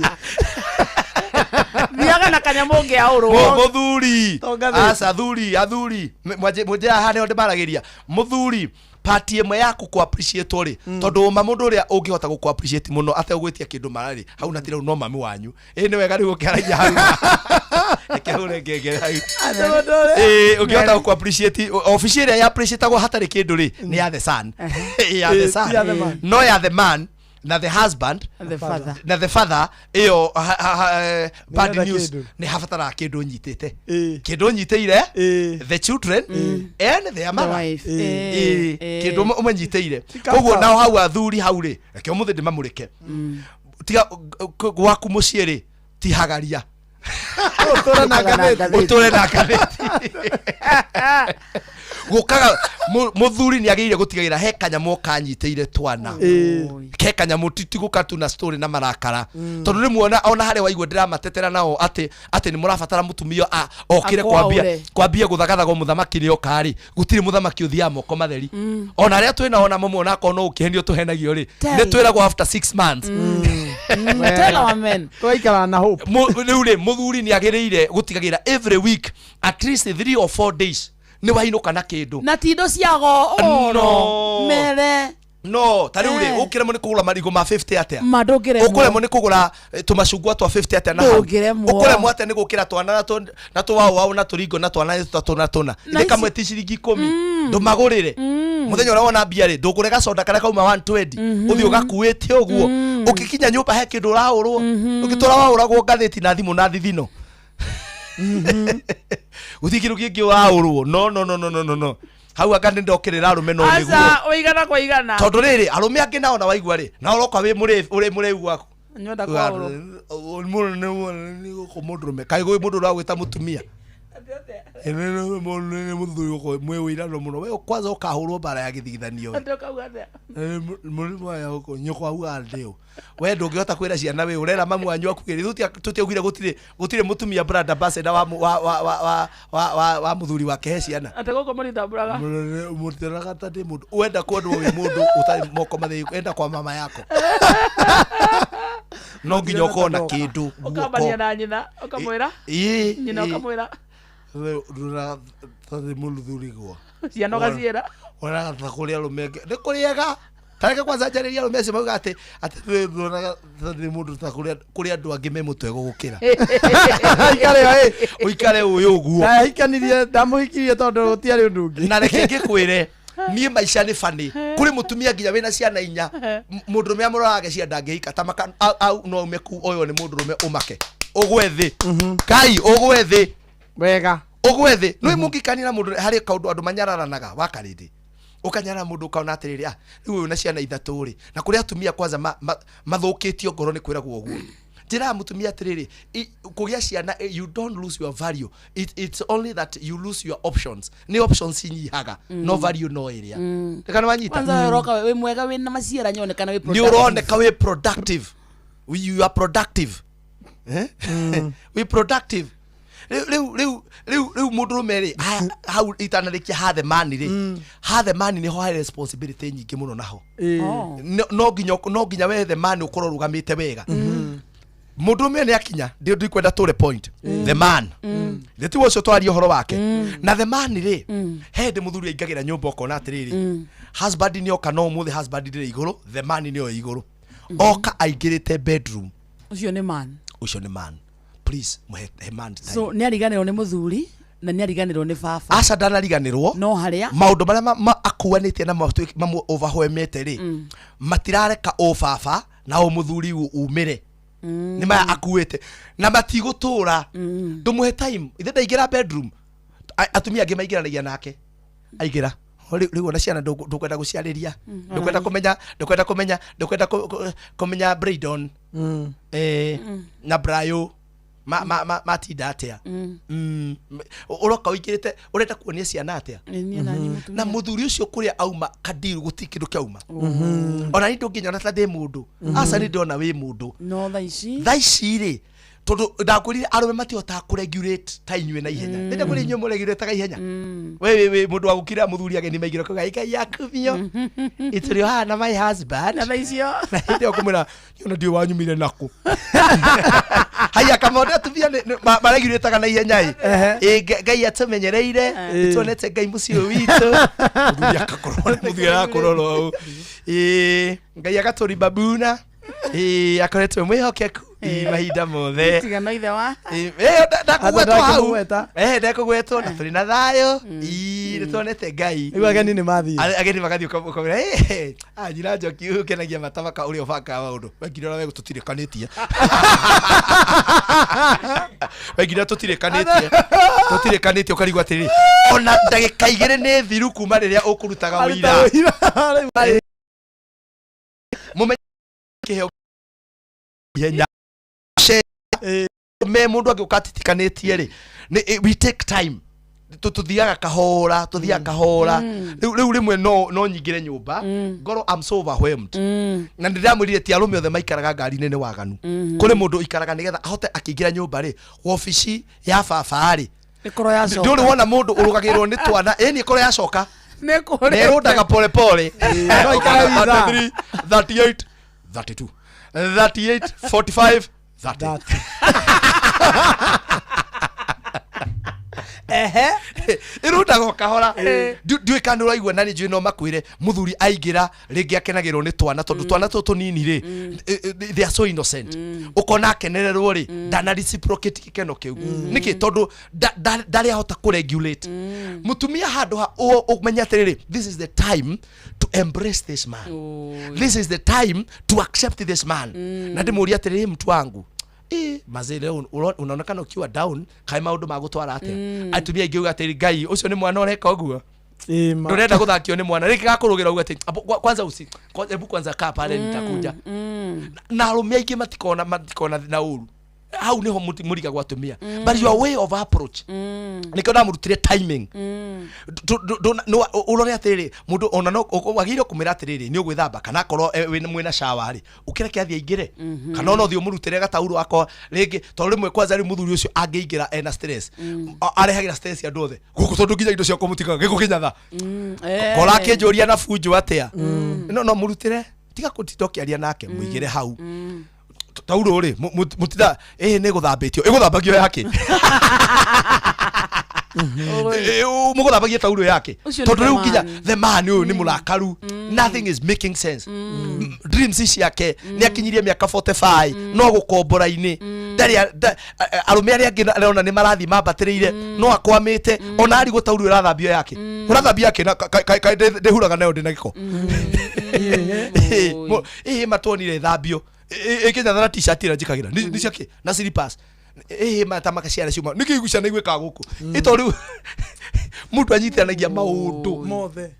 Thiaga na kanyamũ ũngĩaũrwo. Mũthuri. To ngathĩti. Aca, athuri, athuri, mwanjĩra haha nĩho ndĩmaragĩria mũthuri. Part ĩmwe ya gũkũ appreciate rĩ, tondũ ũma mũndũ ũrĩa ũngĩhota gũkũ appreciate mũno ategũgwĩtia kĩndũ mara rĩ, hau na tirau no mami wanyu. Ĩ nĩ wega rĩu ũkĩaragia hau, reke hũre ngengere hau. Ĩ ũngĩhota gũkũ appreciate, obici ĩrĩa ya appreciate-agwo hatarĩ kĩndũ rĩ, nĩ ya the son. Ĩ, ya the Ĩ, son. ti ya the man. No ya the man na the husband And the father. Na the father ĩyo bad Nĩrenda news. Kĩndũ. Nĩ habataraga kĩndũ nyitĩte, kĩndũ nyitĩire the children and their mother. Wife. Ĩ, kĩndũ ũmanyitĩire. Koguo nao hau athuri hau rĩ, reke ũmũthĩ ndĩmamũrĩke. Tiga gwaku mũciĩ rĩ, tihagaria. Ũtũre na ngathĩti. Ũtũre na ngathĩti. Gũkaga mũthuri nĩ agĩrĩire gũtigagĩra he kanyamũ kanyitĩire twana, he kanyamũ, ti gũka tu na story na marakara, tondũ rĩmwe ona harĩa waigua ndĩramatetera nao atĩ nĩ mũrabatara mũtumia okĩre kwambia Akwaũre. Kwambia gũthagathagwo mũthamaki nĩ oka rĩ, gũtirĩ mũthamaki ũthiaga moko matheri. Ona arĩa twĩ nao namo mona akorwo no ũkĩhenio tũhenagio rĩ, Tell. nĩ twĩragwo after 6 months. Tell our men. Twaikara na hope. Rĩu rĩ, mũthuri nĩ agĩrĩire gũtigagĩra every week at least 3 or 4 days nĩ wainũka na kĩndũ. Na ti indo cia goro. No. Mere. No ta rĩu rĩ, ũkĩremwo nĩ kũgũra marigũ ma 50 atĩa? Ma ndũngĩremwo. Ũkũremwo nĩ kũgũra tũmacungwa twa 50 atĩa na hau? Ndũngĩremwo. Ũkũremwo atĩa nĩ gũkĩra twana na tũwaũ waũ na tũringo na twana tũtatũ na tũna? Na ithe kamwe ti ciringi 10, ndũmagũrĩre. Mũthenya ũrĩa wona mbia rĩ, ndũgũre gacoda karĩa kauma 120, ũthiĩ ũgakuĩte ũguo. Ũgĩkinya nyũmba he kĩndũ ũraũrwo, ũgĩtũra waũragwo ngathĩti na thimũ na thithino, gũtirĩ kĩndũ kĩngĩ waũrwo. No, no, no, no, no, no, no, hau anga nĩ ndokĩrĩra arũme, no nĩguo. Aca, ũigana kwa igana. Tondũ rĩrĩ, arũme angĩ nao na waigua rĩ, na ũroka wĩ ũrĩ mũrĩu waku. Nyoda kwaũrwo. Gũkũ mũndũrũme kaĩ gwĩ mũndũ ũragwĩta mũtumia nĩ mũthuri gũkũ mwĩ wĩirano mũno, we kwanza ũkahũrwo mbara ya gĩthigithanio we. Atĩ ũkauga atĩa? Mũrimũ aya gũkũ nyũkwa augaga ndĩũ, we ndũngĩhota kwĩra ciana wĩ ũrera mamu wanyu akugĩrĩ. Tũtiaugire gũtirĩ mũtumia brand ambassador wa wa wa wa wa wa wa wa mũthuri wake he ciana. Atĩ gũkũ mũritambũraga. Mũteraga ta ndĩ mũndũ wenda kwendwo wĩ mũndũ ũtarĩ moko matheri, enda kwa mama yako no nginya ũkorwo na kĩndũ Ũkambania guoko. na nyina ũkamwĩra. Ĩĩ, Nyina ĩĩ. ũkamwĩra. Tarĩ mũthurigwo. Ciana ũgaciĩra. Onaga ta kũrĩ arũme angĩ nĩ kũrĩega, tareke kwanza njarĩrie arũme acio mauga atĩ onaga ta ndĩ mũndũ ta kũrĩ andũ angĩ me mũtwe gũgũkĩra. Aikare ĩ. Ũikare ũyũ ũguo. Ndahikanirie, ndamũhikirie tondũ gũtiarĩ ũndũ ũngĩ. Na reke ngĩkwĩre, niĩ maica nĩ bani kũrĩ mũtumia nginya wĩna ciana inya, mũndũrũme amũrorage cia ndangĩhika ta maka au no ume kuu ũyũ nĩ mũndũrũme ũmake ũgwe thĩ, kai ũgwe thĩ. Wega. Ũgwe thĩ nĩ mũngĩkania na mũndũ harĩ kaũndũ andũ manyararanaga wakarĩndĩ, ũkanyarara mũndũ ũkaona atĩrĩrĩ, rĩu ũyũ na ciana ithatũ rĩ, na kũrĩ atumia kwanza mathũkĩtio ngoro nĩ kwĩragwo ũguo. Njĩraga mũtumia atĩrĩrĩ, kũgĩa ciana, you don't lose your value. It's only that you lose your options, nĩ options inyihaga, no value no ĩrĩa reka nĩ wanyita. Kwanza we ũroka wĩ mwega, wĩna maciara nyonekana wĩ Nĩ productive. ũroneka wĩ productive, you are productive, eh? Wĩ productive. Rĩu mũndũrũme rĩ, hau itanarĩkia hathemani rĩ, hathemani nĩho harĩ responsibility nyingĩ mũno naho. Oh. No nginya we the man ũkorwo ũrũgamĩte wega. Mũndũrũme nĩ akinya ndikwenda tũre point the man thĩ ũcio twaria ũhoro wake na the man rĩ, he hĩndĩ mũthuri aingagĩra nyũmba ũkona atĩrĩrĩ, husband nĩ oka, no ũmũthĩ husband ndĩrĩ igũrũ, the man nĩoĩ igũrũ, oka aingĩrĩte bedroom. Ũcio nĩ man. Ũcio nĩ man. Please mũhe he man time. So nĩ ariganĩrwo nĩ mũthuri na nĩ ariganĩrwo nĩ baba. Aca, ndanariganĩrwo. No harĩa maũndũ marĩa akuanĩtie na mamu overwhelmĩte rĩ, matirareka ũ baba na ũ mũthuri umĩre nĩ maya akuĩte na matigũtũra. Ndũmũhe time ithe ndaingĩra bedroom. Atumia angĩ maingĩranagia nake aingĩra, rĩu ona ciana ndũkwenda gũciarĩria, ndũkwenda kũmenya, ndũkwenda kũmenya, ndũkwenda kũmenya Braydon na Brayo matinda atĩa. Ũroka ũingĩrĩte ũrenda kuonia ciana atĩa? Nĩ niĩ na niĩ mũtumia. Na mũthuri ũcio kũrĩa auma kadiru gũtirĩ kĩndũ kĩauma, ona niĩ ndũngĩnyona ta ndĩ mũndũ. Aca, nĩ ndona wĩ mũndũ. No thaa ici Thaa ici rĩ, Tondu ndakwirire arume matihotaga kũregulate ta inyuĩ na ihenya. Nĩ ndakwĩrire inyuĩ mũregulataga ihenya. We we we mũndũ wa gũkira mũthuri ageni maigĩra kuga ikai yakumio. Itũrĩ o haha na my husband. Na thaa icio. Na hĩndĩ ĩyo kũmwĩra niĩ ona ndiũĩ wanyumire nakũ. Haya kamonde atumia maregulataga na ihenya ĩ. Ĩ Ngai atũmenyereire nĩtuonete Ngai mũciĩ ũyũ witũ. Mũthuri akakorwo mũthuri arakũrora ũũ. Ĩ Ngai agatũribabuna. Ĩ akoretwo mwĩhokeku ĩ mahinda mothe. Tiga no ithe wa. Ndakũgwetwo hau. Ndakũgweta. Ndakũgwetwo na tũrĩ na thayũ. Ĩ nĩtuonete Ngai. Rĩu ageni nĩ mathiĩ. Ageni magathiĩ ũkamwĩra, "Eh, ah, nyina Njoki ũyũ ũkenagia matamaka ũrĩa ũbangaga maũndũ. We nginya ũrĩa tũtirĩkanĩtie. We nginya tũtirĩkanĩtie. Tũtirĩkanĩtie ũkarigwo atĩrĩrĩ. Ona ndagĩka igĩrĩ nĩ thiru kuma rĩrĩa ũkũrutaga ũira. Mũmenye kĩheo ihenya. Me mũndũ angĩũka atitikanĩtie rĩ, we take time. Tuthiaga kahora, tuthiaga kahora. Rĩu rĩmwe no nyingĩre nyũmba, ngorwo I'm so overwhelmed. Na nĩ ndĩramwĩrire ti arũme othe maikaraga ngari-inĩ nĩ waganu. Kũrĩ mũndũ ũikaraga nĩgetha ahote akĩingĩra nyũmba rĩ, wabici ya baba rĩ. Ĩkorwo yacoka. Ndũrĩ wona mũndũ ũrũgagĩrĩrwo nĩ twana, ĩni ĩkorwo yacoka. Nĩ kũrĩ. Na ĩrũndaga pole pole. No ikara ithaa. 33, 38, 32, 38, 45, 30. Ehe. Ĩrũndaga o kahora. Ndiũĩ kana nĩ ũraigua na nĩ njũĩ no makwĩre mũthuri aingĩra rĩngĩ akenagĩrwo nĩ twana tondũ twana tũtũ tũnini rĩ, they are so innocent. Ũkona akenererwo rĩ, ndana reciprocate gĩkeno kĩu. Nĩkĩ? Tondũ ndarĩ ahota kũregulate. Mũtumia handũ ha ũmenye atĩrĩrĩ, this is the time to embrace this man. This is the time to accept this man. Na ndĩmũrie atĩrĩrĩ, mtu wangu, mazee leo unaonekana ukiwa down, kaĩ maũndũ magũtwara atĩa? Atumia aingĩ uga atĩrĩ, Ngai ũcio nĩ mwana ũreka ũguo. Ndũrenda gũthakio nĩ mwana. Rĩngĩ gakũrũgĩra uga atĩ, Abu, kwanza usi, hebu kwanza kaa pale nitakuja. Na arũme aingĩ matikona na ũru. Hau niho mũrigagwo atumia. But your way of approach. Nĩkĩo ndamũrutire timing. Ũrore atĩrĩrĩ, mũndũ ona no wagĩrĩirwo kũmwĩra atĩrĩrĩ, nĩ ũgwĩthamba, kana akorwo mwĩna shower rĩ, ũkĩreke athiĩ aingĩre. Kana ona ũthiĩ ũmũrutĩre gatauro ako rĩngĩ, tondũ rĩmwe kwanza rĩu mũthuri ũcio angĩingĩra ena stress, arehagĩra stress andũ othe. Gũkũ tondũ nginya indo ciakwa mũtigaga gĩkũ kĩnyatha. Kora akĩnjũria na bunjo atĩa. No mũrutĩre, tiga kũtinda ũkĩaria nake, mũigĩre hau. Tauro rĩ, mũtitha, nĩ gũthambĩtio. Ĩgũthambagio yake. Mũgũthambagia tauro yake. Ũcio nĩ Tondũ rĩu the nginya man. the man ũyũ nĩ mũrakaru. Nothing is making sense. Dreams ciake nĩ akinyirie mĩaka 45, no gũkombora-inĩ. Ndarĩ arũme arĩa angĩ arona nĩ marathiĩ mambatĩrĩire, no akwamĩte. Ona arigwo tauro ĩrathambio yake. Ũrathambio yake na ndĩhuraga nayo ndĩ na gĩko. Matuonire ĩthambio. Ĩkĩnyatha na t-shirt ĩrĩa njĩkagĩra. Nĩ ciake na slippers. Mata makaciara ciuma. Nĩkĩ igucia na igwĩkaga gũkũ? Ĩ tondũ rĩu mũndũ anyitithanagia maũndũ mothe.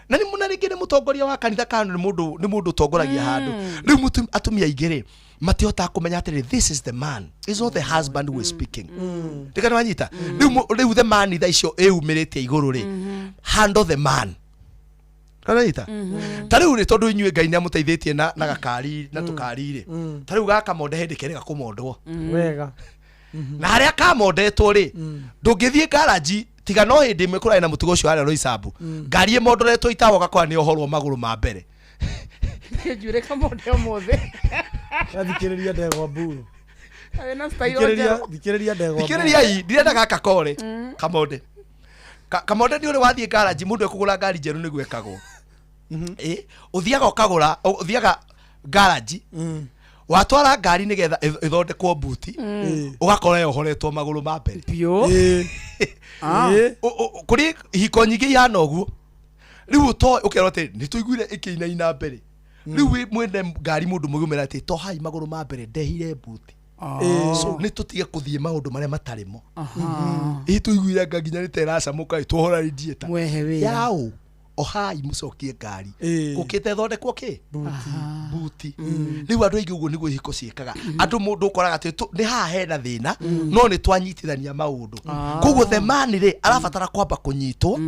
Na nĩ mũna rĩngĩ nĩ mũtongoria wa kanitha kana nĩ mũndũ ũtongoragia handũ. Rĩu atumia aingĩ rĩ, matihotaga kũmenya atĩrĩrĩ, this is the man, it's not the husband who is speaking. Ndĩka nĩ wanyita? Rĩu the man thaa icio ĩumĩrĩte igũrũ rĩ, handle the man. Kana nyita? Ta rĩu rĩ, tondũ inyuĩ Ngai nĩ amũteithĩtie na gakari, na tũkari rĩ, ta rĩu gaka monde hĩndĩ kerĩ gakomondwo. Wega. Na harĩa kamondetwo rĩ, ndũngĩthiĩ garage tiga no hĩndĩ ĩmwe kũrarĩ na mũtugo ũcio harĩa Roysambu. Ngari ĩmondoretwo itawa ũgakora nĩ ohorwo magũrũ ma mbere. Njuĩrĩ kamonde ũmũthĩ. Thikĩrĩria ndegwa mburu. Wĩna style njerũ. Thikĩrĩria ndegwa mburu. Thikĩrĩria ii, ndirenda gaka kore. Kamonde. Kamonde nĩ ũrĩ wathiĩ garage mũndũ ekũgũra ngari njerũ nĩguo ekagwo. Ũthiaga ũkagũra, ũthiaga garage. Watwara ngari nĩgetha ĩthondekwo buti, ũgakora yohoretwo magũrũ ma mbere. Biũ. Kũrĩ ihiko nyingĩ ihana ũguo. Rĩu ũkerwo atĩ nĩ tũiguire ĩkĩinaina mbere. Rĩu wĩ mwene ngari mũndũ mũgĩ ũmera atĩ tohai magũrũ ma mbere ndehire buti. So nĩ tũtige kũthiĩ maũndũ marĩa matarĩ mo. Ĩ tũiguire anga nginya nĩ ta ĩracamũka ĩ, twohora radiator. Mwehe wĩra. Yaũ. Ohai mũcokie ngari ũkĩte thondekwo kĩ buti. Rĩu andũ aingĩ ũguo nĩguo ihiko ciĩkaga. Andũ mũndũ ũkoraga atĩ nĩ haha hena thĩna, no nĩ twanyitithania maũndũ. Koguo the man rĩ arabatara kwamba kũnyitwo,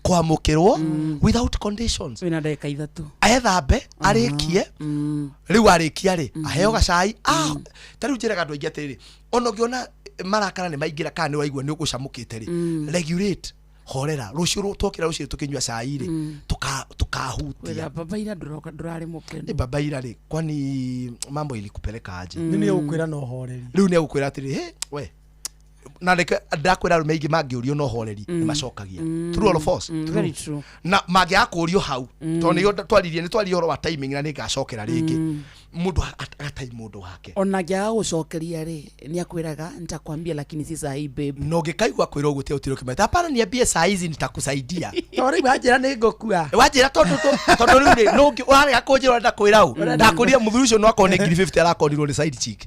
kwamũkĩrwo without conditions. Wĩna ndagĩka 3. Ethambe, arĩkie. Rĩu arĩkia rĩ, aheo gacai. Ah, ta rĩu njĩraga andũ aingĩ atĩrĩrĩ, ona ũngĩona marakara nĩ maingĩra kana nĩ waigua nĩ ũgũcamũkĩte rĩ, regulate, horera. Rũciũ twokĩra rũciũ tũkĩnyua cai rĩ, tukahutia. Wĩra baba ira ndũroka ndũrarĩ mũkenu. Ĩ baba ira rĩ, kwani mambo ilikupeleka aje? Nĩ nĩ egũkwĩra na ũhoreri. Rĩu nĩ egũkwĩra atĩrĩ, "Hey, we." Na reke ndakwĩra, arũme aingĩ mangĩũrio na ũhoreri nĩ macokagia. True or false? Very true. Na mangĩaga kũũrio hau, tondũ nĩyo twaririe, nĩ twaririe ũhoro wa timing na nĩ ngacokera rĩngĩ, mũndũ agatai mũndũ wake. Ona angĩaga gũcokeria rĩ, nĩ akwĩraga, "Nitakwambia lakini si saa hii, babe." Na ũngĩkaigua kwĩra ũguo ũtirĩ ũkĩmeta, "Hapana, niambie saa hizi nitakusaidia." Tondũ rĩu wanjĩra nĩ ngũkua. Wanjĩra tondũ rĩu rĩ nũngĩ ũrarega kũnjĩra ũrenda kwĩra ũ ndakũria mũthuri ũcio no akorwo nĩ ngiri 50 arakorirwo nĩ side chick.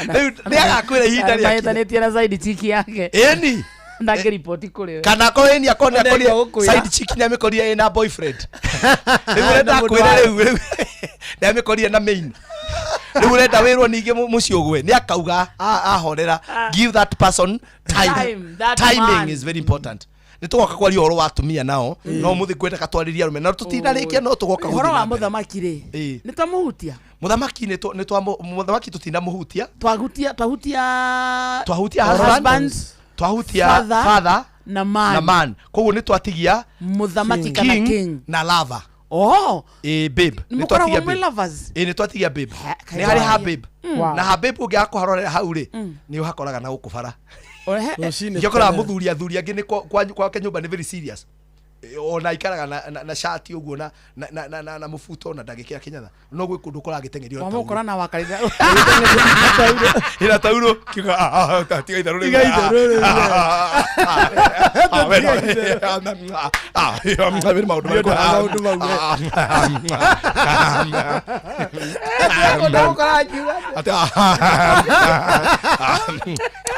Rĩu nĩ agakwĩra ihinda rĩake. Mahĩtanĩtie na side chick yake. Ĩni. Ndangĩriboti kũrĩ we. Kana akorwo ĩni akorwo nĩ akorire Nĩ side chick nĩ amĩkorire ĩna boyfriend. Rĩu ũrenda akwĩre rĩu nĩ amĩkorire na main, rĩu ũrenda wĩrwo ningĩ mũciĩ ũgwe nĩ akauga ahorera. Give that person time. Time, that Timing man. is very important. Nĩ tũgoka kwaria ũhoro wa atumia nao, no mũthĩ kwendeka twarĩrie arũme na tũtinarĩkia, no tũgoka Ũhoro gũthiĩ wa na mbere. mũthamaki rĩ, Ĩĩ. nĩ twamũhutia. Mũthamaki nĩ mũthamaki tũtinamũhutia. Twahutia twahutia Twahutia husband, husband, twahutia father, father na man. Na man. Koguo nĩ twatigia Mũthamaki kana king. Na lover. Oh. Ĩ babe. Nĩ Nĩ mũkoragwo twatigia mwĩ babe. lovers? Ĩ, nĩ twatigia babe. Kaĩ Nĩ harĩ ha waria. babe. Wow. Na ha babe ũngĩaga kũharorera hau rĩ, nĩ ũhakoraga na gũkũ bara. Ohe- Rũcinĩ Ngĩkoraga tene. mũthuri, athuri angĩ nĩ gwake nyũmba nĩ very serious. Ona aikaraga na shati ũguo na mũbuto na ndangĩkĩra kĩnyatha, no gwĩ kũndũ ũkoraga agĩteng'erio na taurũ. Wamũkora na wakarĩra. Ĩna taurũ kiuga, "Ah, ah, tiga itherũ rĩu." Tiga itherũ rĩu, Ah, ah, we no- Ah, ah, wĩ maũndũ marĩkũ? Nĩendaga maũndũ mau, we. Ndagũkora akiuga atĩa? Atĩ, ah,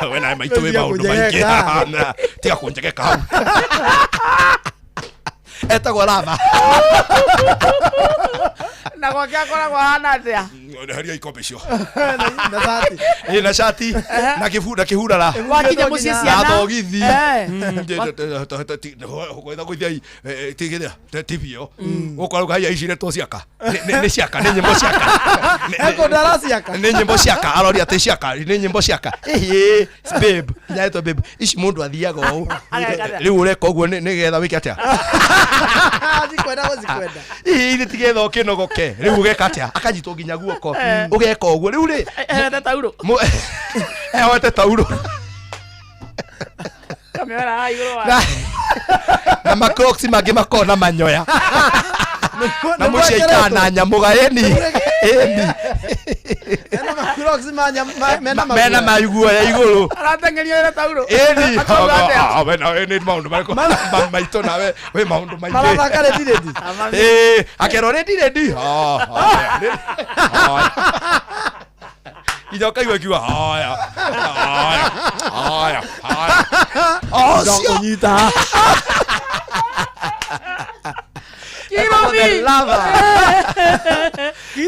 ah, we nawe maitũ wĩ Tiga maũndũ maingĩ. kũnjegeka. Tiga kũnjegeka hau. Etagwo lava. Na gwake akoragwo ahana atĩa? Heria ikombe icio. Na cati. Ĩ, na cati na kĩbu na kĩhurara. Wakinya mũciĩ na ciana. thogithi. Eh. Tigithia gũkora haiya ici iretwo ciaka. Nĩ ciaka, nĩ nyĩmbo ciaka. Ekũndũ araciaka. Nĩ nyĩmbo ciaka, aroria atĩ ciaka nĩ nyĩmbo ciaka. Ĩhĩ, babe, nyaetwo babe ici, mũndũ athiaga ũũ. Rĩu ũreka ũguo nĩgetha wĩke atĩa? Cikwenda gũcikwenda. Hihi ithe tigetha ũkĩnogoke, rĩu ũgeka atĩa? Akanyitwo nginya guoko, ũgeka ũguo rĩu rĩ. Ehete taurũ. Ehoete taurũ. Kamĩoera haha igũrũ wa. Na macrocs mangĩ makoragwo na manyoya na mũciĩ aikara na nyamũga ĩni ĩni. Mena macrocs mena mena maiguoya igũrũ. Arateng'erio ĩna taurũ. Ĩni. Akauga atĩa? We nawe nĩ maũndũ marĩkũ? Maitũ nawe wĩ maũndũ maingĩ. Marathaka ready ready. Ĩĩ, akerwo ready ready. Nginya ũkaigua akiuga haya haya haya haya. Ũcio Ndakũnyita. Kirobi.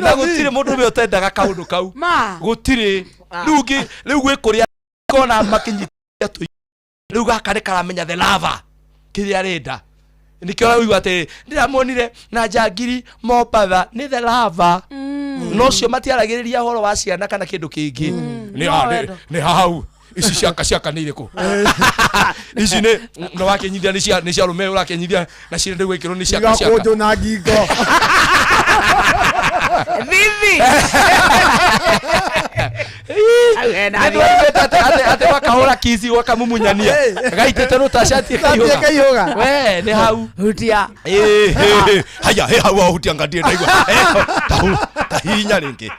Na gũtirĩ mũndũ ũmwe ũtendaga kaũndũ kau. Ma. Gũtirĩ. Rĩu ngĩ rĩu gwĩ kũrĩa kona makĩnyitia tũ rĩu gaka nĩ karamenya the lover kĩrĩa arenda, nĩkĩo ũraigua atĩ ndĩramuonire na njangiri Mombatha nĩ the lover. No cio matiaragĩrĩria ũhoro wa ciana kana kĩndũ kĩngĩ. Nĩ No wendo. Nĩ hau ici ciaka ciaka nĩ irĩkũ ici nĩ na wakĩnyithia nĩ cia arũme ũrakĩnyithia na cirĩ ndĩ gwĩkĩrwo nĩ ciaka ciaka. Igakũnjwo na ngingo. Thithi. Hau hena Nĩ ndwaiguĩte atĩ wakahũra kici wakamumunyania gaitĩte rũtacati? Cati ĩkaihũga. We nĩ hau. Hutia. Ĩ, ĩ, haya he hau wahutia ngandie ndaigua. Tahinya rĩngĩ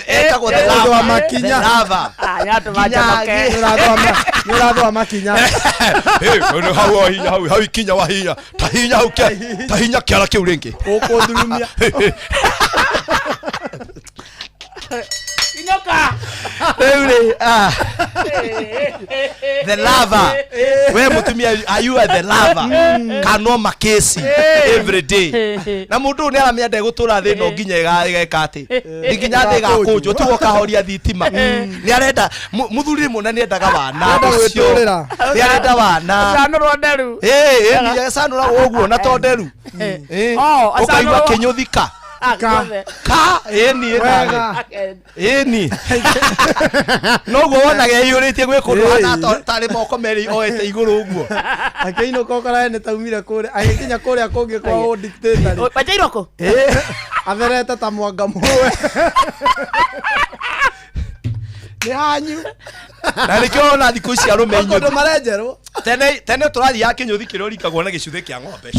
etagwo the Ũndũ wa lover. makinya. The lover. Ah, nĩatũma Nginya njonoke. Nĩ ũrathũa makinya. Ĩ, nĩ hau wahinya hau hau ikinya wahinya tahinya hau tahinya kĩara kĩu rĩngĩ. Ũkũndurumia. Inoka. Rĩu rĩ, ah, the lover. We mutumia, are you the lover? Kanwo makesi every day. Na mundu ũyũ nĩ aramenya ndegũtũra thĩ ĩno nginya ĩgeka atĩ nginya thĩ ĩgakũnjwo tigwo kahoria thitima. Nĩ arenda mũthuri rĩmwe na nĩ endaga wana Arenda ũcio. gwĩtũrĩra. Nĩ arenda wana. Canũrwo nderu. Ĩĩ, ĩĩ, acanũra ũguo na to nderu. Ĩĩ. Oh, Ũkaigua acanũrwo- kĩnyũthi ka Ah, guothe. ka ĩni Wega. ĩni noguo wonaga ĩiyũrĩtie gwĩ kũndũ hana tarĩ moko merĩ oete igũrũ ũguo. Akĩinũka ũkorae nĩ taumire kũrĩa agĩkinya kũrĩa kũngĩ kwa ũ dictator rĩ. Wenjeirwo kũ? Atherete ta mwanga mũwe. Nĩ hanyu. Na nĩkĩo ona thikũ ici arũme Kũndũ inyuthi marenjerwo. Tene tene tũrathiaga kĩnyũthi kĩrĩa ũringagwo na gĩcuthĩ kĩa ng'ombe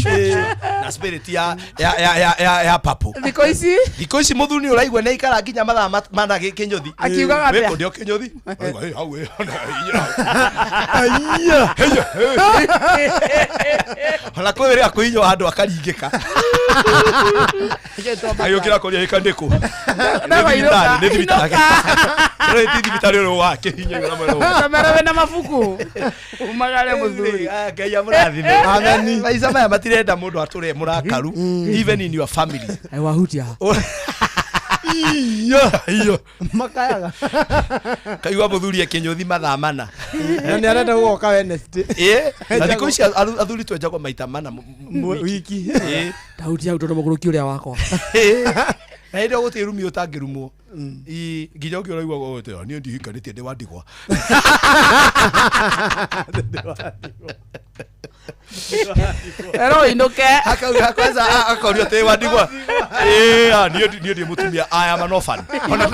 na spirit ya ya ya ya ya, ya papo. Thikũ ici. Thikũ ici mũthuri nĩ ũraigua nĩ aikara nginya mathaa mana kĩnyũthi. Akiugaga atĩa? Wĩ kũndĩ o kĩnyũthi. Ũraigua, "Hey, hau, ĩ, ona, hinya." Hinya, hey. Ona kwĩ rĩrĩa kwĩinywo handũ akaringĩka. Agĩũkĩra kũria ĩka ndĩkũ. Nĩ thibitarĩ, nĩ thibitarĩ. Ĩno ti thibitarĩ ũyũ wa kĩhinya igũrũ mwena ũyũ. Kamera wĩna mabuku. Umagare mũthuri. Ah, Ngai amũrathime. Amen. Maica maya matirenda mũndũ atũre mũrakaru even in your family. Ai wahutia. Iyo, iyo. Makayaga. Kaigua mũthuri akĩnyũthi mathaa mana. Na nĩ arenda gũgoka Wednesday. Ĩ, na thikũ ici athuri twenjagwo maita mana Wiki. Ĩ. Ndahutia hau tondũ mũgũrũki ũrĩa wakwa. Na hĩndĩ ĩyo gũtirĩ rumi ũtangĩrumwo. Ĩ, nginya ũngĩ ũraigua ũgũtĩra, niĩ ndihikanĩtie ndĩ wa ndigwa. Ero inũke. Akauga kwanza akorio atĩ wa ndigwa. Ĩ, ah, niĩ ndĩ mũtumia I am an orphan. Ona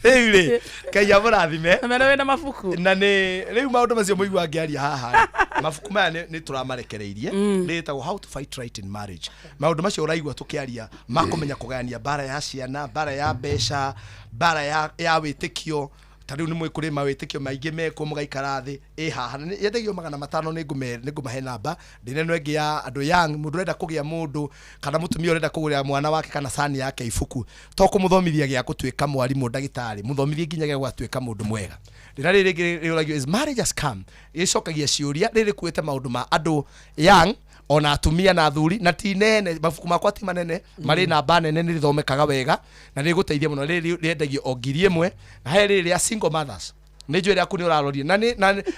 rĩu rĩ, Ngai amũrathime. Kamera wĩna mabuku. Na nĩ rĩu maũndũ macio mũigua ngĩaria haha rĩ, mabuku maya nĩ tũramarekereirie. Rĩtagwo How to Fight Right in Marriage. Maũndũ macio ũraigua tũkĩaria makũmenya kũgayania mbara ya ciana, mbara ya mbeca, mbara ya wĩtĩkio. Ta rĩu nĩ mwĩ kũrĩ mawĩtĩkio maingĩ mekwo mũgaikara thĩ ĩ haha. Na yendagio 500, nĩ ngũmahe namba. Ndĩna ĩno ĩngĩ ya andũ young, mũndũ ũrenda kũgĩa mũndũ kana mũtumia ũrenda kũgũrĩra mwana wake kana sani yake ibuku, to kũmũthomithia gĩa gũtuĩka mwarimũ ndagĩtarĩ, mũthomithie nginya gĩa gũgatuĩka mũndũ mwega. Ndĩna rĩrĩ rĩngĩ rĩũragio, "Is marriage a scam?" Ĩcokagia ciũria. Rĩrĩ rĩkuĩte maũndũ ma andũ young ona atumia na athuri, na ti nene, mabuku makwa ti manene, marĩ namba nene, nĩ rĩthomekaga wega na nĩ rĩgũteithia mũno. Rĩrĩ rĩendagio o 1000. Na he rĩrĩ rĩa single mothers, nĩ njũĩ rĩaku nĩ ũraroria na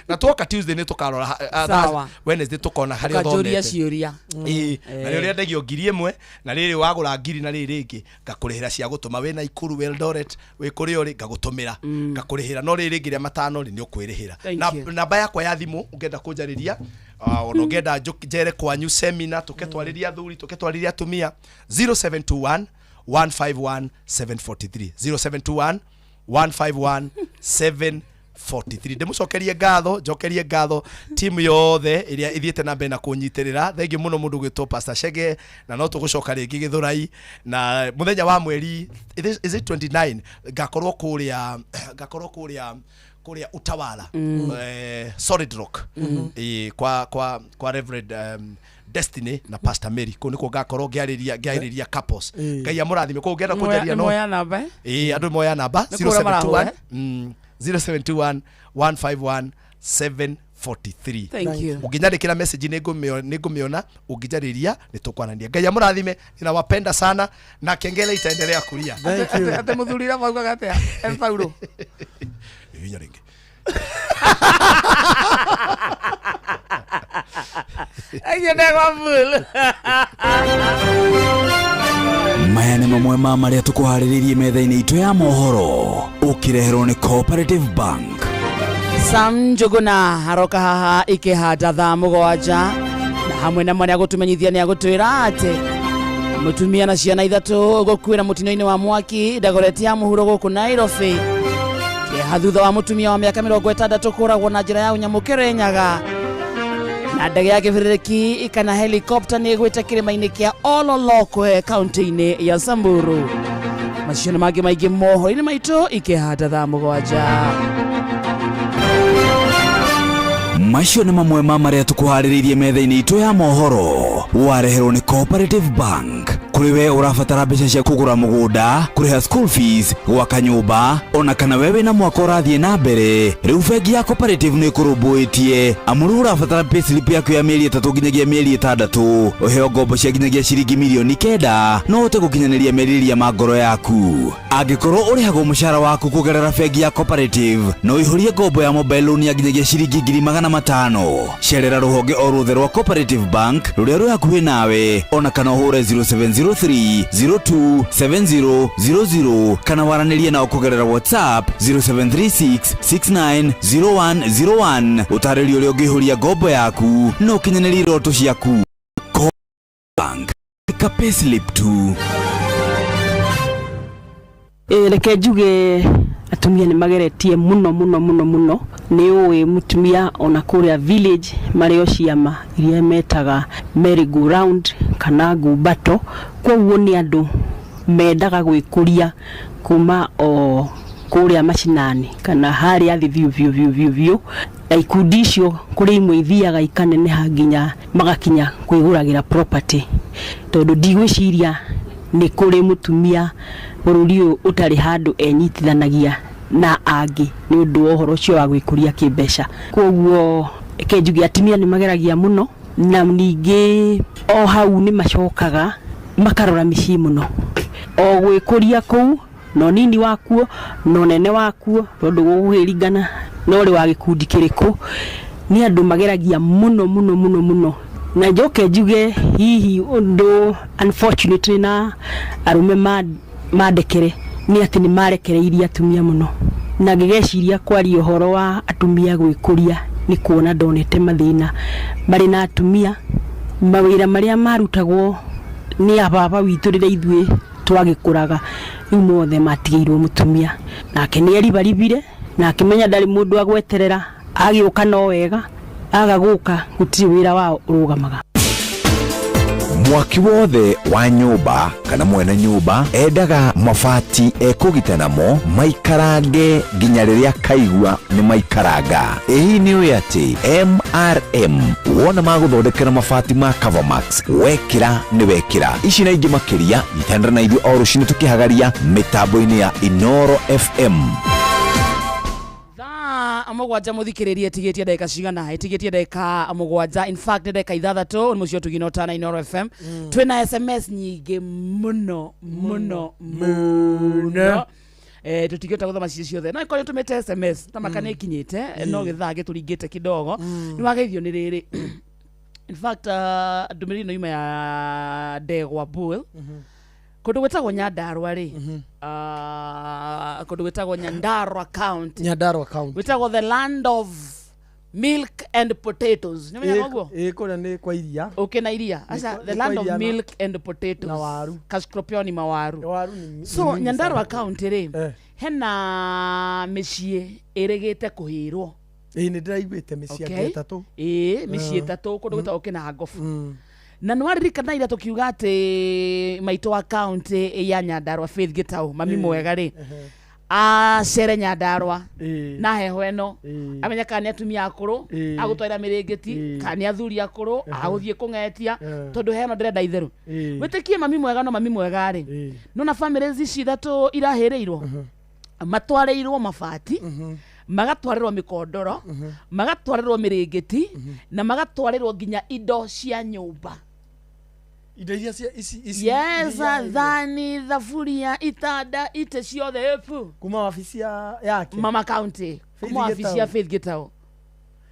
na twoka Tuesday nĩ tũkarora Sawa. Wednesday tũkona harĩa Ũkanjũria ũthomete. ciũria. Ĩĩ, na rĩo rĩendagio 1000, na rĩrĩ wagũra ngiri na rĩrĩ rĩngĩ ngakũrĩhĩra cia gũtũma wĩ Naikuru, Eldoret, wĩ kũrĩa ũrĩ ngagũtũmĩra, ngakũrĩhĩra. No rĩrĩ rĩngĩ rĩa matano rĩ nĩ ũkwĩrĩhĩra. Thank Na you. namba yakwa ya thimũ ũngĩenda kũnjarĩria, ona ũngĩenda njere kwanyu seminar, tũke twarĩrie athuri, tũke twarĩrie atumia, 0721 151 743, 0721 151 743. Ndĩmũcokerie ngatho, njokerie ngatho timu yothe ĩrĩa ĩthiĩte na mbere na kũnyitĩrĩra. Thengiũ mũno mũndũ gwĩtwo Pastor Chege, na no tũgũcoka rĩngĩ Gĩthũrai na mũthenya wa mweri is it 29, ngakorwo kũrĩa Utawala, Solid Rock, kwa Reverend Destiny na Pastor Mary. Kũu nĩkuo ngakorwo ngĩarĩria couples. Ngai amũrathime. Kũu ũngĩenda kũnjarĩria no Nĩmoya namba, eh? Ĩĩ, andũ moya namba. Nĩ kũrĩa marahũra, 0721 0721 151 743. Thank you. Ũngĩnyandĩkĩra message nĩ ngũmĩona, ũngĩnjarĩria nĩ tũkwanania. Ngai amũrathime, ninawapenda sana na kengele itaendelea kulia. Thank you. Atĩ mũthuri ũrĩa maugaga atĩa? E Paulo. Hinya rĩngĩ. Thank you, Ndegwa Bull. Maya nĩ mamwe ma marĩa tũkũharĩrĩirie metha-inĩ itũ ya mohoro ũkĩreherwo nĩ Cooperative Bank. Sam Njuguna aroka haha ikĩhanda thaa 7, na hamwe na marĩa agũtũmenyithia nĩ agũtwĩra atĩ mũtumia na ciana ithatũ gũkuĩra mũtino-inĩ wa mwaki Dagoretti ya mũhuro gũkũ Nairobi. Kĩeha thutha wa mũtumia wa mĩaka 60 kũragwo na njĩra ya ũnyamũ Kĩrĩnyaga, na ndege ya kĩbĩrĩrĩki kana helikopta nĩ ĩgwĩte kĩrĩma-inĩ kĩa Ololokwe kaunti-inĩ ya Samburu. Macio na mangĩ maingĩ mohoro-inĩ maitũ ikĩhanda thaa 7. Macio nĩ mamwe ma marĩa tũkũharĩrĩirie metha-inĩ itũ ya mohoro wareherwo nĩ Cooperative Bank. Kũrĩ we ũrabatara mbeca cia kũgũra mũgũnda, kũrĩha school fees, gwaka nyũmba, ona kana we wĩna mwaka ũrathiĩ na mbere, rĩu bengi ya Cooperative nĩ ĩkũrũmbũĩtie. Amu rĩu ũrabatara payslip yaku ya mĩeri 3 nginyagia mĩeri 6, ũheo ngombo cia nginyagia ciringi mirioni 9, no ũhote gũkinyanĩria merirĩria ma ngoro yaku. Angĩkorwo ũrĩhagwo mũcara waku kũgerera bengi ya Cooperative, no ũihũrie ngombo ya mobile loan ya nginyagia ciringi 500,000. Cerera rũhonge o ruothe rwa Cooperative Bank rũrĩa rwĩ hakuhĩ nawe, ona kana ũhũre 0703 02 7000 kana waranĩrie nao kũgerera WhatsApp 0736 690101, ũtarĩrio ũrĩa ũngĩihũria ngombo yaku na ũkinyanĩrie iroto ciaku. Co Bank, ka payslip tu. Ĩ, reke njuge atumia nĩ mageretie mũno mũno mũno mũno. Nĩ ũĩ mũtumia ona kũrĩa village marĩ o ciama iria metaga merry go round kana ngumbato. Koguo nĩ andũ mendaga gwĩkũria kuma o kũrĩa macinani kana harĩa thĩ biũ biũ biũ biũ biũ, na ikundi icio kũrĩ imwe ithiaga ikaneneha nginya magakinya kwĩgũragĩra property, tondũ ndigwĩciria nĩ kũrĩ mũtumia bũrũri ũyũ ũtarĩ handũ enyitithanagia na angĩ nĩ ũndũ wa ũhoro ũcio wa gwĩkũria kĩmbeca. Koguo reke njuge atumia nĩ mageragia mũno, na ningĩ o hau nĩ macokaga makarora mĩciĩ mũno, o gwĩkũria kũu na ũnini wakuo na ũnene wakuo, tondũ gũgũkĩringana na ũrĩ wa gĩkundi kĩrĩkũ. Nĩ andũ mageragia mũno mũno mũno mũno. Na njoke njuge hihi ũndũ unfortunately na arũme mandekere nĩ atĩ nĩ marekereirie atumia mũno, na ngĩgeciria kwaria ũhoro wa atumia gwĩkũria nĩ kuona ndonete mathĩna marĩ na atumia, mawĩra marĩa marutagwo nĩ ababa witũ rĩrĩa ithuĩ twagĩkũraga, rĩu mothe matigĩirwo mũtumia, nake nĩ eribaribire na akĩmenya ndarĩ mũndũ agweterera, agĩũka no wega, aga gũka gũtirĩ wĩra wao ũrũgamaga. Mwaki wothe wa nyũmba kana mwene nyũmba endaga mabati ekũgita namo maikarange nginya rĩrĩa kaigua nĩ maikaranga. Ĩ hihi nĩ ũĩ atĩ MRM wona magũthondekera mabati ma Covermax, wekĩra nĩ wekĩra. Ici na ingĩ makĩria, nyitanĩra na ithuĩ o rũcinĩ tũkĩhagaria mĩtambo-inĩ ya Inoro FM. Thaa 7, mũthikĩrĩrie, ĩtigĩtie ndagĩka cigana? Ĩtigĩtie ndagĩka 7, in fact nĩ ndagĩka 6. Nĩ mũciĩ ũtugino tana Inoro FM. Twĩna SMS nyingĩ mũno mũno mũno, tũtingĩhota gũthoma ciĩ ciothe, no ikorwo tũmĩte SMS tamaka nĩ ikinyĩte, no gĩthaa gĩtũringĩte kidogo. Nĩ wageithio nĩ rĩrĩ, in fact ndũmĩrĩri ĩno yuma ya Ndegwa Bull, kũndũ gwĩtagwo Nyandarua rĩ, kũndũ gwĩtagwo Nyandarua County. Nyandarua County. Gwĩtagwo the land of milk and potatoes. Nĩ menyaga ũguo? Ĩ, kũrĩa nĩ kwa iria. Ũkĩ na iria aca. Nĩ The kwa land of iria milk and potatoes na waru. Kascropioni mawaru. Waru nĩ So nĩ nyingi Nyandarua sana. County rĩ, hena mĩciĩ ĩrĩgĩte kũhĩrwo. Ĩ, nĩ ndĩraiguĩte mĩciĩ angĩ 3. Ĩ, mĩciĩ 3 kũndũ gwĩtagwo Kĩnangobu. Na nĩ waririkana ira tũkiuga atĩ maitũ wa county ya Nyandarua, Faith Gĩtaũ, mami mwega rĩ, acere Nyandarua na heho ĩno, amenye kana nĩ atumia akũrũ agũtwarĩra mĩrĩngĩti, kana nĩ athuri akũrũ agũthiĩ kũng'etia, tondũ heno ndĩrenda itherũ. Wĩtĩkie mami mwega, no mami mwega rĩ, nona famĩlĩ ici ithatũ irahĩrĩirwo, matwarĩirwo mabati, magatwarĩrwo mĩkondoro, magatwarĩrwo mĩrĩngĩti, na magatwarĩrwo nginya indo cia nyũmba. Indo iria cia ici Yes. Iria Thani, thaburia, itanda, itĩ ciothe ĩbu. Kuma wabici yake. Mama county. Faith Kuma wabici ya Gitau. Faith Gitau,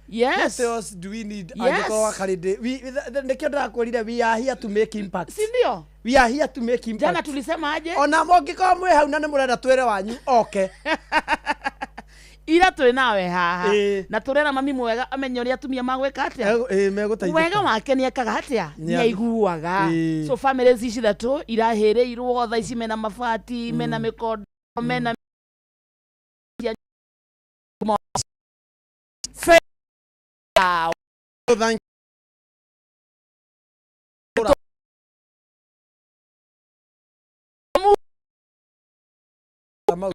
yes. What else do we need? Yes. Angĩkorwo wakarĩndĩ nĩkĩo ndĩrakwĩrire, we are here to make impact. Si ndio? We are here to make impact. Jana tulisema aje? Ona mũngĩkorwo mwĩ hau na nĩ mũrenda twĩre wanyu oke. Ira twĩ nawe haha na tũrera mami mwega amenye ũrĩa atumia magwĩka atĩa. Ĩ, megũteithĩka. Wega wake nĩ ekaga atĩa? Nĩ nĩ aiguaga. So families ici ithatũ irahĩrĩirwo thaa ici mena mabati, mena mĩkondo, mena Thank Kamau.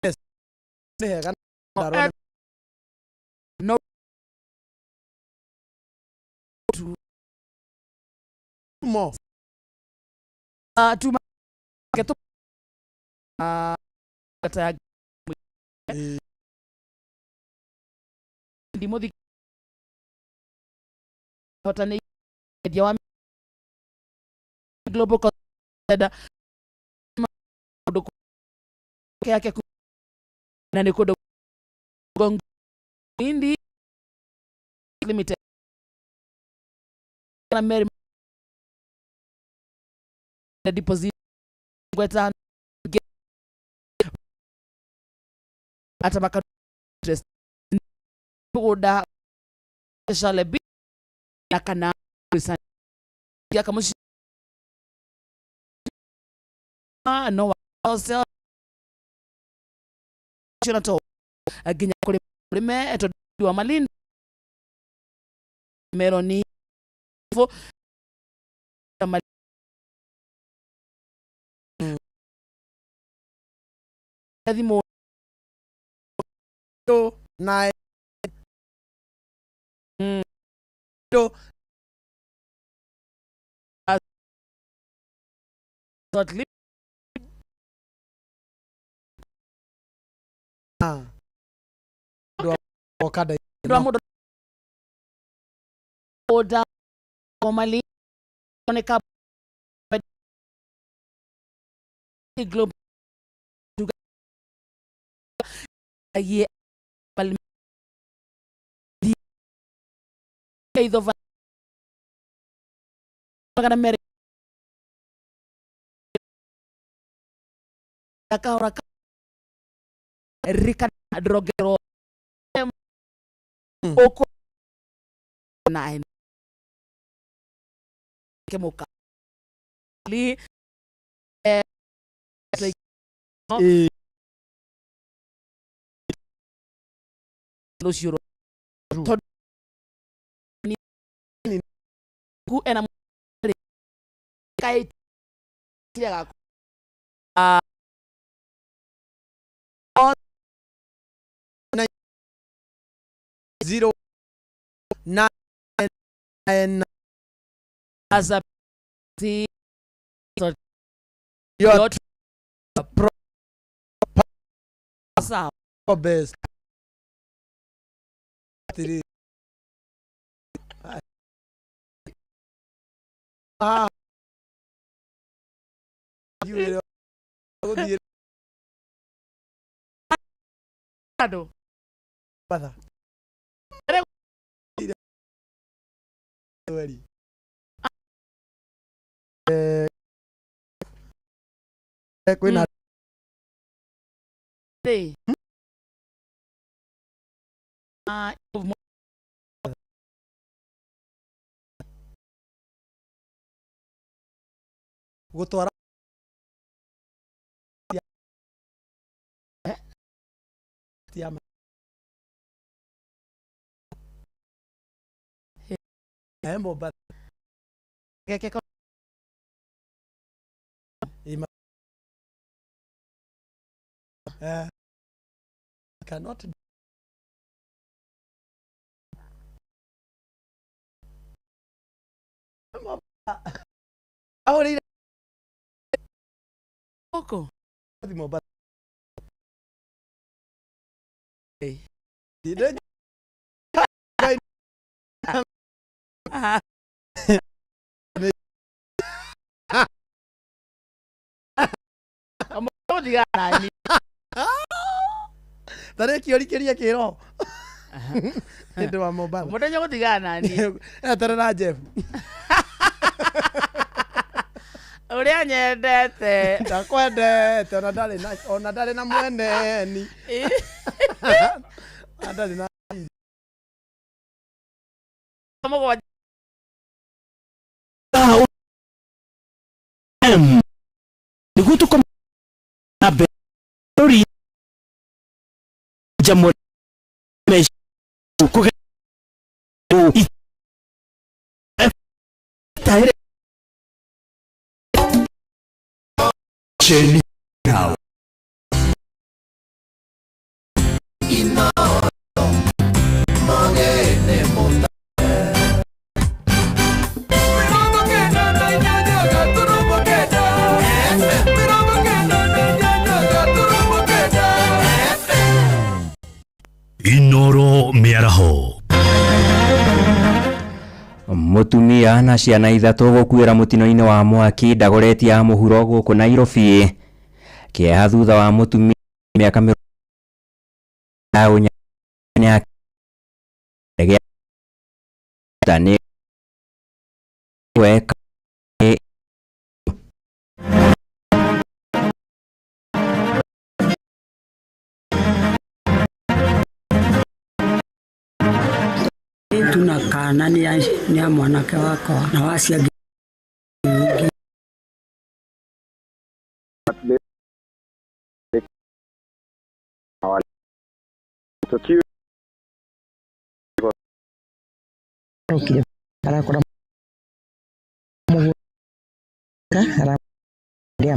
Yes. Nĩ hega ndarora. No. Mo. Tuma ke tu ta ya ndimuthi hota nĩ endia wa global Consider maũndũ yake na nĩ kũndũ Indi Limited na Mary na deposit gweta ata maka interest mũgũnda shale bi na kana ya kamushi no wa na to nginya kũrĩ mũrĩme tondũ wa Malindi meroni fo thimũ 2 9 2 dot li okada ndwa mũndũ oda mali oneka globe ye bal itho magana merĩ akahora rika drogero oko nine kemuka li rũciũ tondũ ku ena kai tiaga 0 9 as a T your pro sawa best 3 ah you gũthiĩ andũ batha mweri kwĩna Rĩ. Ah, gũtwara tia Mombatha geke Ima cannot ahũrĩire gũkũ Mombatha Gũtigana ni. tarä orikĩrie kĩroho nĩ wa Mombatha Mũthenya gũtigana ni. Eterera Jeff. Ũrĩa nyendete. Ndakwendete ona ndarĩ na ona ndarĩ na mweneni. Ona ndarĩ na Mũgwanja. M nĩguo tũkome na mbere rũri njamũre kũge tahere Cheni now. Inoro Mĩaraho. Mũtumia na ciana ithatũ gũkuĩra mũtino-inĩ wa mwaki Dagoretti ya mũhuro gũkũ Nairobi. Kĩeha thutha wa mũtumia mĩaka 80 nĩ Tuna kana ni a mwanake wakwa na wacio angĩ. Arokire arakora mũgũnda ararĩa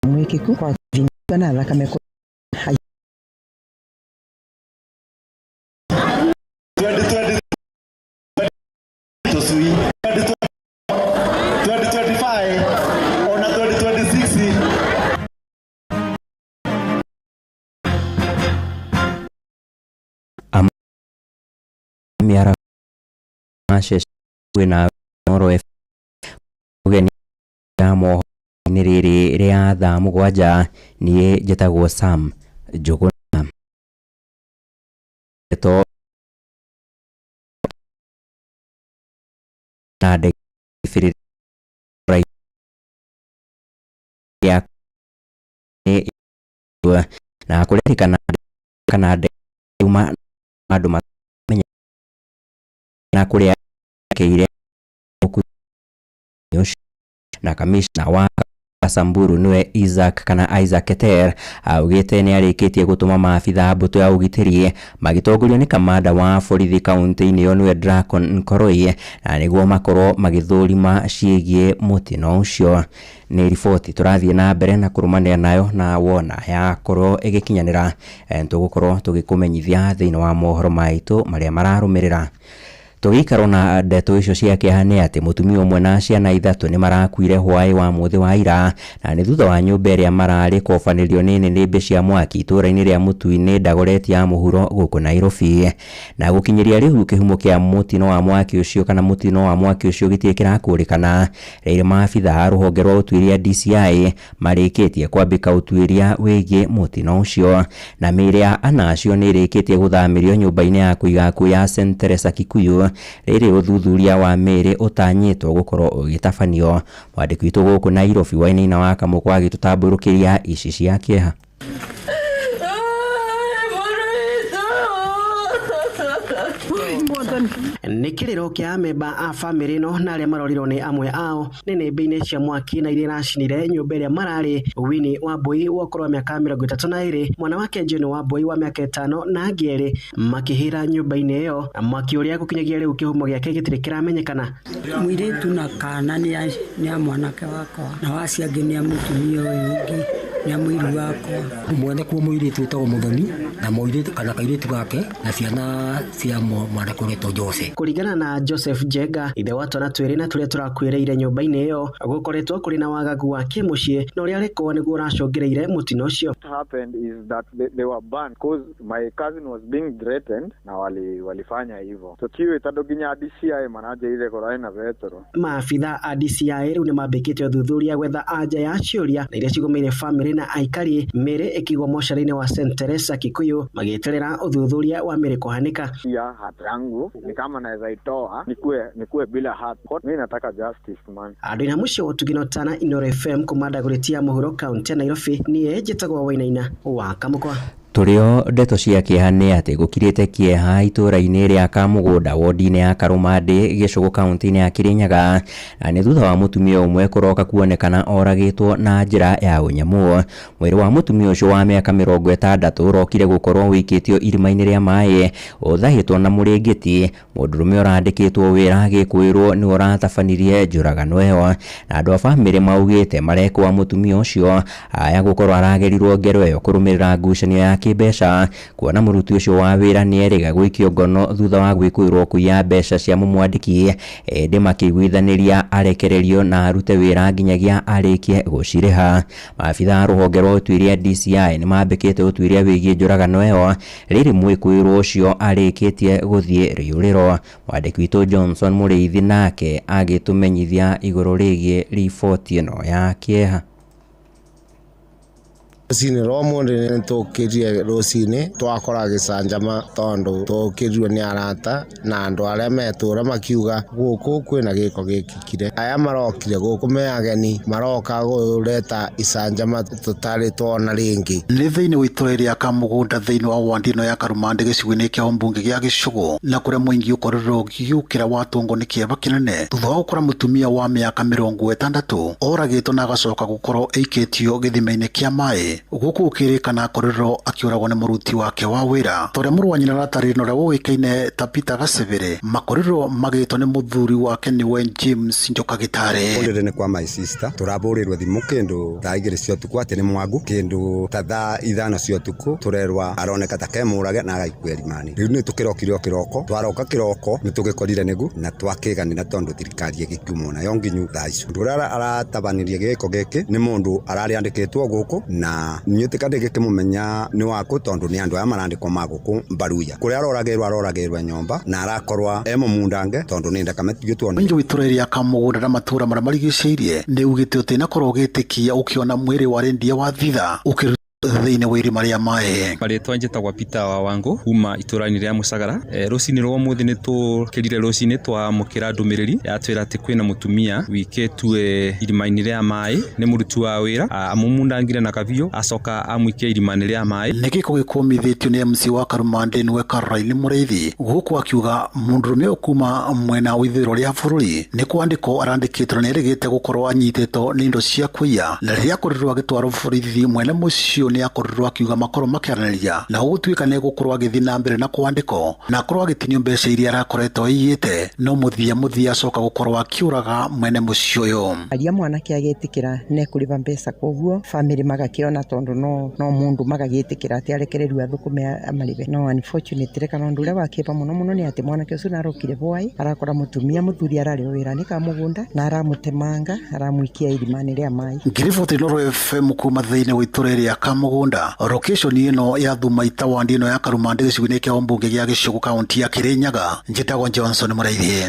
mwĩkĩku kwa thinga na thakame 2025 ona 2026. Mĩaraho kwĩna Inooro FM ũgeni ya mohoro-inĩ rĩrĩ rĩa thaa 7. Niĩ njĩtagwo Sam Njũgũna. Ndeto na ndege na kũrerĩkana kana ndege yuma andũ matamenya na kũrĩa yerekeire na kamishna wa Samburu niwe Isaac kana Isaac Keter augĩte nĩ arĩkĩtie gũtũma maabitha mbũtũ ya ũgitĩri magĩtongorio nĩ kamanda wa borithi kaunti-inĩ ĩyo niwe Dracon Nkoroi na nĩguo makorwo magĩthũrima ciĩgiĩ mũtino ũcio. Nĩ riboti tũrathiĩ na mbere na kũrũmanĩra nayo na wona yakorwo ĩgĩkinyanĩra tũgũkorwo tũgĩkũmenyithia thĩinĩ wa mohoro maitũ marĩa mararũmĩrĩra. Tũgĩikarwo na ndeto icio cia kĩeha nĩ atĩ mũtumia ũmwe na ciana ithatũ nĩ marakuire hwaĩ wa mũthĩ wa ira na nĩ thutha wa nyũmba ĩrĩa mararĩ kũbanĩrio nĩ nĩnĩmbĩ cia mwaki itũũra-inĩ rĩa Mũtui-inĩ Dagoretti ya mũhuro gũkũ Nairobi. Na gũkinyĩria rĩu kĩhumo kĩa mũtino wa mwaki ũcio kana mũtino wa mwaki ũcio gĩtirĩ kĩrakũrĩkana. Rĩrĩ maabitha a rũhonge rwa ũtuĩria DCI marĩkĩtie kwambĩka ũtuĩria wĩgiĩ mũtino ũcio na mĩĩrĩ ya ana acio nĩ ĩrĩkĩtie gũthamĩrio nyũmba-inĩ ya kũiga akuũ ya St Teresa Kikuyu. Rĩrĩ ũthuthuria wa mĩĩrĩ ũtanyĩtwo gũkorwo ũgĩtabanio. Mwandĩki witũ gũkũ Nairobi Wainaina wa Kamũkwa agĩtũtambũrũkĩria ici cia kĩeha. Nĩ kĩrĩro kĩa amemba a bamĩrĩ ĩno na arĩa marorirwo nĩ amwe ao nĩnĩmbĩ-inĩ cia mwaki na iria iracinire nyũmba ĩrĩa mararĩ. Winnie Wambui wa ũkũrũ wa mĩaka 32, mwana wake John Wambui wa mĩaka 5 na angĩ erĩ makĩhĩra nyũmba-inĩ ĩyo. Mwaki ũrĩa gũkinyagia rĩu kĩhumo gĩake gĩtirĩ kĩramenyekana. Mũirĩtu na kana nĩ a mwanake wakwa na wacio angĩ nĩ a mũtumia ũyũ ũngĩ nĩ a mũiru wakwa. Mwene kuo mũirĩtu wĩtagwo Mũthoni na mũirĩtu kana kairĩtu gake na ciana cia mwanake ũretwo Jose. Kũringana na Joseph Jenga, ithe wa twana twĩrĩ na tũrĩa tũrakuĩrĩire nyũmba-inĩ ĩyo, gũkoretwo kũrĩ na wagagu wa kĩmũciĩ na ũrĩa arekwo nĩguo ũracũngĩrĩire mũtino ũcio. What happened is that they were banned because my cousin was being threatened na walifanya hivyo. Tukiwe tondũ nginya DCI manajeire kũrarĩ na vetero. Maabitha a DCI rĩu nĩmambĩkĩte ũthuthuria gwetha anja ya ciũria na iria cigũmĩire bamĩrĩ na aikari mĩĩrĩ ĩkĩigwo mocarĩ-inĩ wa St Teresa Kikuyu magĩeterera ũthuthuria wa mĩĩrĩ kũhanĩka. Ya hat yangu ni kama naweza itoa nikue bila hat. Mimi nataka justice man. Andũ a mũciĩ wa Ũtugi na Ũtana Inooro FM kuma Dagoretti ya mũhuro kaunti ya Nairobi, niĩ njĩtagwo Wainaina wa Kamũkwa. Tũrĩo ndeto cia kĩeha nĩ atĩ gũkirĩte kĩeha itũũra-inĩ rĩa Kamũgũnda wodi-inĩ ya Karũmandĩ Gĩcũgũ kaunti-inĩ ya Kĩrĩnyaga na nĩ thutha wa mũtumia ũmwe kũroka kuonekana oragĩtwo na njĩra ya ũnyamũ. Mwĩrĩ wa mũtumia ũcio wa mĩaka 60 ũrokire gũkorwo wĩikĩtio irima-inĩ rĩa maĩ ũthahĩtwo na mũrĩngĩti. Mũndũrũme ũrandĩkĩtwo wĩra agĩkwĩrwo nĩ ũratabanirie njũragano ĩyo na andũ a bamĩrĩ maugĩte marekwa mũtumia ũcio aya gũkorwo aragerirwo ngero ĩyo kũrũmĩrĩra ngucanio ya kĩmbeca kuona mũruti ũcio wa wĩra nĩerĩga gũikio ngono thutha wa gwĩkũĩrwo kũiya mbeca cia mũmwandĩki ĩndĩ makĩiguithanĩria arekererio na arute wĩra nginyagia arĩkie gũcirĩha. Maabitha a rũhonge rwa ũtuĩria DCI nĩmambĩkĩte ũtuĩria wĩgiĩ njũragano ĩyo rĩrĩ mwĩkũĩrwo ũcio arĩkĩtie gũthiĩ rĩũrĩro. Mwandĩki witũ Johnson Mũrĩithi nake agĩtũmenyithia igũrũ rĩgiĩ riboti ĩno ya kĩeha. Rũcinĩ rwa ũmũthĩ nĩ tũkĩrire rũcinĩ twakora gĩcanjama tondũ tũkĩrirwo nĩ arata na andũ arĩa metũra makiuga gũkũ kwĩna gĩko gĩkĩkire. Aya marokire gũkũ me ageni maroka kũreta icanjama tũtarĩ tuona rĩngĩ. Nĩ thĩinĩ wa itũra rĩa Kamũgũnda thĩinĩ wa wandi ĩno ya Karumandĩ gĩcigo-inĩ kĩa ũmbunge gĩa Gĩcũgũ na kũrĩa mũingĩ ũkorirwo ũgĩũkĩra watũngwo nĩ kĩeva kĩnene thutha wa gũkora mũtumia wa mĩaka 60 oragĩtwo na agacoka gũkorwo aikĩtio gĩthima-inĩ kĩa maĩ gũkũ gũkĩrĩkana akorirwo akĩũragwo nĩ mũruti wake wa wĩra ta ũrĩa mũrũ wa nyina aratarĩria na ũrĩa ũĩkaine ta Peter Gacebere makorirwo magĩtwo nĩ mũthuri wake nĩwe James Njoka Gĩtarĩ. Ũrĩrĩ nĩ kwa my sister tũrabũrĩrwo thimũ kĩndũ thaa 2 cia ũtukũ atĩ nĩ mwangu kĩndũ ta thaa 5 cia ũtukũ tũrerwa aroneka ta kemũrage na agaikua rimani. Rĩu nĩ tũkĩrokire o kĩroko twaroka kĩroko nĩ tũgĩkorire nĩgu na twakĩganĩra tondũ thirikari ĩgĩkiumwo nayo nginyu thaa icio. Ũndũ ũrĩa aratabanirie gĩko gĩkĩ nĩ mũndũ ararĩandĩkĩtwo gũkũ na nyĩtĩka ndĩgĩkĩmũmenya nĩ wakũ tondũ nĩ andũ aya marandĩkwo ma gũkũ mbaruya kũrĩa aroragĩrwo nyũmba na arakorwa e mũmundange tondũ nĩ ndakame gĩtuona. Mũingĩ wa itũra rĩa Kamũgũnda na matũra marĩa marigicĩirie nĩ ugĩte ũtĩnakorwo ũgĩtĩkia ũkĩona mwĩrĩ wa Rendia wa Thitha ũkĩrutwo thĩinĩ wa irima rĩa maĩ. Marĩtwa njĩtagwo Peter wa Wangu kuma itũra-inĩ rĩa Mũcagara. Rũcinĩ rwa ũmũthĩ nĩ tũkĩrire rũcinĩ twamũkĩra ndũmĩrĩri yatwĩra atĩ kwĩna mũtumia wikĩtue irima-inĩ rĩa maĩ nĩ mũruti wa wĩra amũmundangire na kabiũ acoka amũikia irima-inĩ rĩa maĩ. Nĩ gĩko gĩkũmithĩtio nĩ MC wa Karumandĩ nĩwe Caroline Mũrĩithi gũkũ akiuga mũndũrũme ũyũ kuma mwena wa ithũĩro rĩa bũrũri nĩ kwandĩkwo arandĩkĩtwo na nĩerĩgĩte gũkorwo anyitĩtwo nĩ indo cia kũiya na rĩrĩa akorirwo agĩtwarwo borithi mwene mũciĩ nĩ akorirwo akiuga makorwo makĩaranĩria na gũtuĩka nĩ egũkorwo agĩthiĩ na mbere na kwandĩkwo na akorwo agĩtinio mbeca iria arakoretwo aiyĩte no mũthia acoka gũkorwo akĩũraga mwene mũciĩ ũyũ. Aria mwanake agĩtĩkĩra nĩ ekũrĩha mbeca koguo family magakĩona tondũ no mũndũ magagĩtĩkĩra atĩ arekererio athũkũme amarĩhe. No unfortunately kana ũndũ ũrĩa wa kĩeha mũno mũno nĩ atĩ mwanake ũcio nĩarokire bwai arakora mũtumia mũthuri ararĩ o wĩra-inĩ kamũgũnda na aramũtemanga aramũikia irima-inĩ rĩa maĩ. Ngiriboti Inooro FM kuma thĩinĩ wa itũra rĩa Kamũgũnda location ĩno ya Thumaita wandi ĩno ya Karumandĩ gĩcigo-inĩ kĩa ũmbunge gĩa Gĩcũgũ kaunti ya Kĩrĩnyaga. Njĩtagwo Johnson Mũraithi.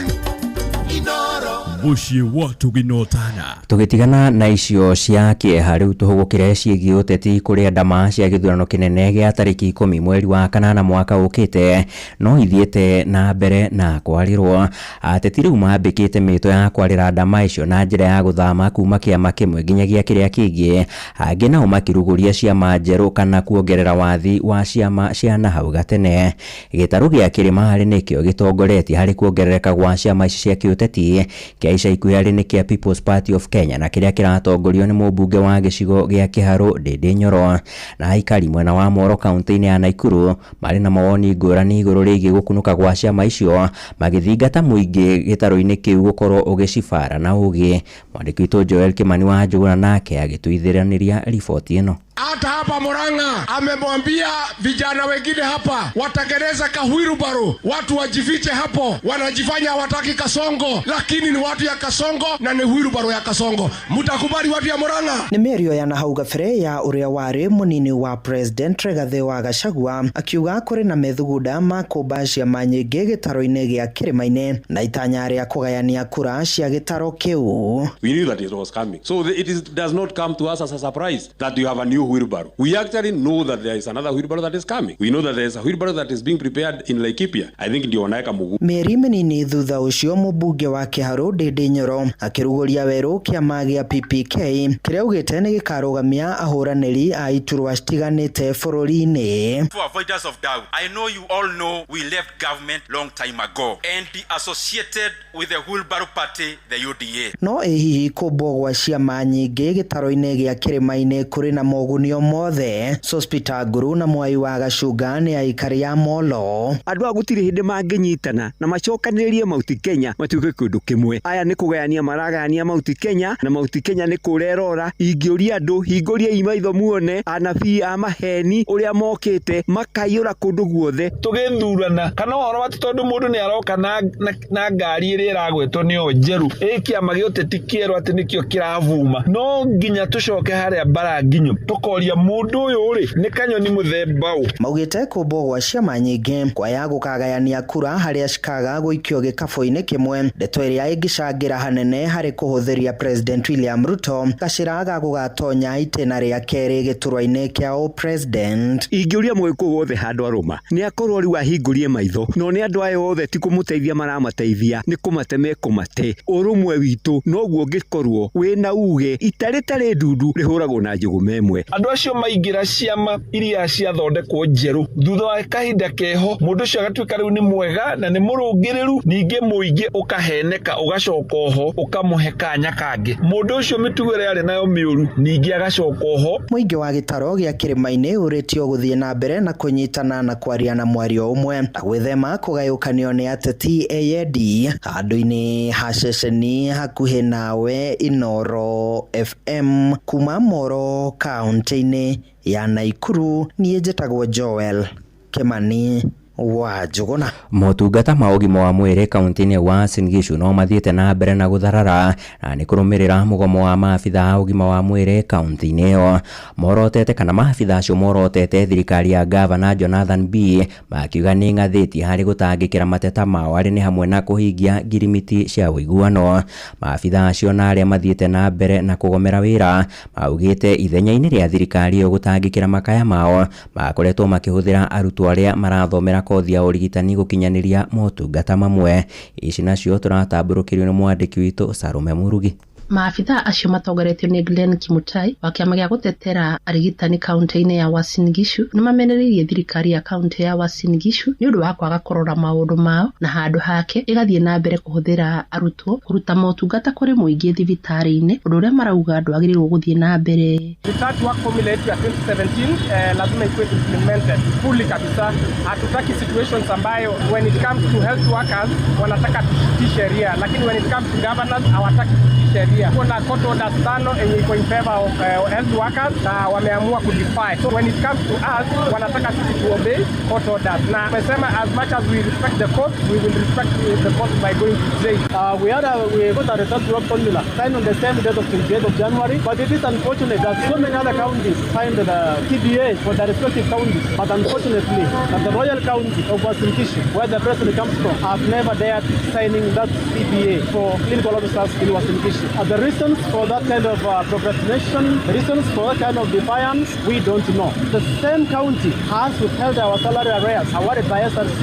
Mũciĩ wa Tũginotana. Tũgĩtigana na icio cia kĩeha rĩu tũhũgũkĩre ciĩgiĩ ũteti kũrĩa ndama cia gĩthurano kĩnene gĩa tarĩki 10 mweri wa kanana mwaka ũkĩte no ithiĩte na mbere na kwarĩrwo. Ateti rĩu mambĩkĩte mĩto ya kwarĩra ndama icio na njĩra ya gũthama kuma kĩama kĩmwe nginyagia kĩrĩa kĩngĩ, angĩ nao makĩrugũria ciama njerũ kana kuongerera wathi wa ciama cia nahau gatene. Gĩtarũ gĩa kĩrĩma harĩ nĩkĩo gĩtongoretie harĩ kuongerereka gwa ciama ici cia kĩũteti kĩa ica ikuhĩ harĩ nĩ kĩa People's Party of Kenya na kĩrĩa kĩratongorio nĩ mũmbunge wa gĩcigo gĩa Kĩharũ Ndĩndĩ Nyoro. Na aikari mwena wa Moro kaunti-inĩ ya Naikuru marĩ na mawoni ngũrani igũrũ rĩgiĩ gũkunũka gwa ciama icio magĩthingata mũingĩ gĩtarũ-inĩ kĩu gũkorwo ũgĩcibara na ũgĩ. Mwandĩki witũ Joel Kimani wa Njũgũna nake agĩtũithĩranĩria riboti ĩno. Hata hapa Murang'a amemwambia vijana wengine hapa watengeneza kahwilubaro, watu wajifiche hapo, wanajifanya hawataki Kasongo, lakini ni watu ya Kasongo na ni wheelbarrow ya Kasongo. Mtakubali watu ya Murang'a? Nĩ mĩario ya nahau gabere ya ũrĩa warĩ mũnini wa President Rigathĩ wa Gachagua akiuga kũrĩ na methugunda ma kũmba ciama nyingĩ gĩtaro-inĩ gĩa kĩrĩma-inĩ na itanya rĩa kũgayania kura cia gĩtaro kĩu. We knew that it was coming. So it does not come to us as a surprise that you have a new wheelbarrow. We actually know that there is another wheelbarrow that is coming. We know that there is a wheelbarrow that is being prepared in Laikipia. I think ndio wanaweka mguu. Mĩeri mĩnini thutha ũcio mũmbunge wa Kĩharũ Ndĩndĩ Nyoro akĩrugũria werũ kĩama gĩa PPK kĩrĩa augĩte nĩ gĩkarũgamia ahũranĩri a iturwa citiganĩte bũrũri-inĩ. For avoidance of doubt, I know you all know we left government long time ago and be associated with the wheelbarrow party, the UDA. No ĩ hihi kũmbwo gwa ciama nyingĩ gĩtaro-inĩ gĩa kĩrĩma-inĩ kũrĩ na moguni moguni o mothe. Sospita Nguru na Mwai wa Gacunga nĩ aikari a Molo. Andũ a gũtirĩ hĩndĩ mangĩnyitana na macokanĩrĩrie Mount Kenya matuĩke kĩndũ kĩmwe. Aya nĩ kũgayania maragayania Mount Kenya na Mount Kenya nĩ kũrĩa ĩrora. Ingĩũria andũ, hingũriai maitho muone anabii a maheni ũrĩa mokĩte makaiyũra kũndũ guothe. Tũgĩthurana kana ũhoro wa tondũ mũndũ nĩ aroka na ngari ĩrĩa ĩragwetwo nĩyo njerũ, ĩ kĩama gĩa ũteti kĩerũ atĩ nĩkĩo kĩravuma, no nginya tũcoke harĩa mbara nginyo tũkoria mũndũ ũyũ rĩ nĩ kanyoni mũthemba ũ. Maugĩte kũmbwo gwa ciama nyingĩ kwaya gũkagayania kura harĩa cikaga gũikio gĩkabũ-inĩ kĩmwe, ndeto ĩrĩa ĩngĩcangĩra hanene harĩ kũhũthĩria President William Ruto gacĩra ga gũgatonya itĩna rĩa kerĩ gĩturwa-inĩ kĩa ũ-president. Ingĩũria Mũgĩkũyũ wothe handũ arũma nĩ akorwo rĩu ahingũrie maitho, no nĩ andũ aya othe ti kũmũteithia maramateithia, nĩ kũmate mekũmate. Ũrũmwe witũ noguo ũngĩkorwo wĩna uge ita rĩtarĩ ndundu rĩhũragwo na njũgũma ĩmwe. Andũ acio maingĩra ciama iria ciathondekwo njerũ, thutha wa kahinda keho mũndũ ũcio agatuĩka rĩu nĩ mwega na nĩ mũrũngĩrĩru, ningĩ mũingĩ ũkaheneka ũgacoka oho ũkamũhe kanya kangĩ. Mũndũ ũcio mĩtugo ĩrĩa arĩ nayo mĩũru ningĩ agacoka oho. Mũingĩ wa gĩtaro gĩa kĩrĩma-inĩ ũrĩtio gũthiĩ na mbere na kũnyitana na kwaria na mwario ũmwe na gwĩthema kũgayũkanio nĩ ateti eyendi handũ-inĩ ha ceceni hakuhĩ nawe. Inooro FM kuma Moro kaunti-inĩ ya Naikuru, niĩ njĩtagwo Joel Kimani wa Njũgũna. Motungata ma ũgima wa mwĩrĩ kaunti-inĩ ya Uasin Gishu no mathiĩte na mbere na gũtharara na nĩ kũrũmĩrĩra mũgomo wa maabitha a ũgima wa mwĩrĩ kaunti-inĩ ĩyo. Morotete kana maabitha acio morotete thirikari ya gavana Jonathan B makiuga nĩ ng'athĩtie harĩ gũtangĩkĩra mateta mao arĩ nĩ hamwe na kũhingia ngirimiti cia ũiguano. Maabitha acio na arĩa mathiĩte na mbere na kũgomera wĩra maugĩte ithenya-inĩ rĩa thirikari ĩyo gũtangĩkĩra makaya mao makoretwo makĩhũthĩra arutwo arĩa marathomera kothi ya ũrigitani gũkinyanĩria motungata mamwe. Ici nacio tũratambũrũkĩrio nĩ mwandĩki witũ Salome Murugi. Maabitha acio matongoretio nĩ Glenn Kimutai wa kĩama gĩa gũtetera arigitani kaunti-inĩ ya Uasin Gishu nĩ mamenereirie thirikari ya kaunti ya Uasin Gishu nĩ ũndũ wa kwaga kũrora maũndũ mao na handũ hake ĩgathiĩ na mbere kũhũthĩra arutwo kũruta motungata kũrĩ mũingĩ thibitarĩ-inĩ, ũndũ ũrĩa marauga ndwagĩrĩirwo gũthiĩ na mbere. Return to work formula yetu ya 2017 lazima ikuwe implemented fully kabisa. Hatutaki situations ambayo when it comes to health workers wanataka tutii sheria, lakini when it comes to governors hawataki tutii sheria. Kuna court orders 5 yenye iko in favor of health workers na wameamua kudefy. So when it comes to us wanataka sisi to obey court orders. Na wamesema as much as we respect the court, we will respect the court by going to jail. We got a return to work formula signed on the same date of 28th of January, but it is unfortunate that so many other counties signed the TBA for their respective counties, but unfortunately that the Royal County of Uasin Gishu, where the president comes from, have never dared signing that CBA for clinical officers in Uasin Gishu. The reasons for that kind of procrastination, the reasons for that kind of defiance, we don't know. The same county has withheld our salary arrears awarded by SRC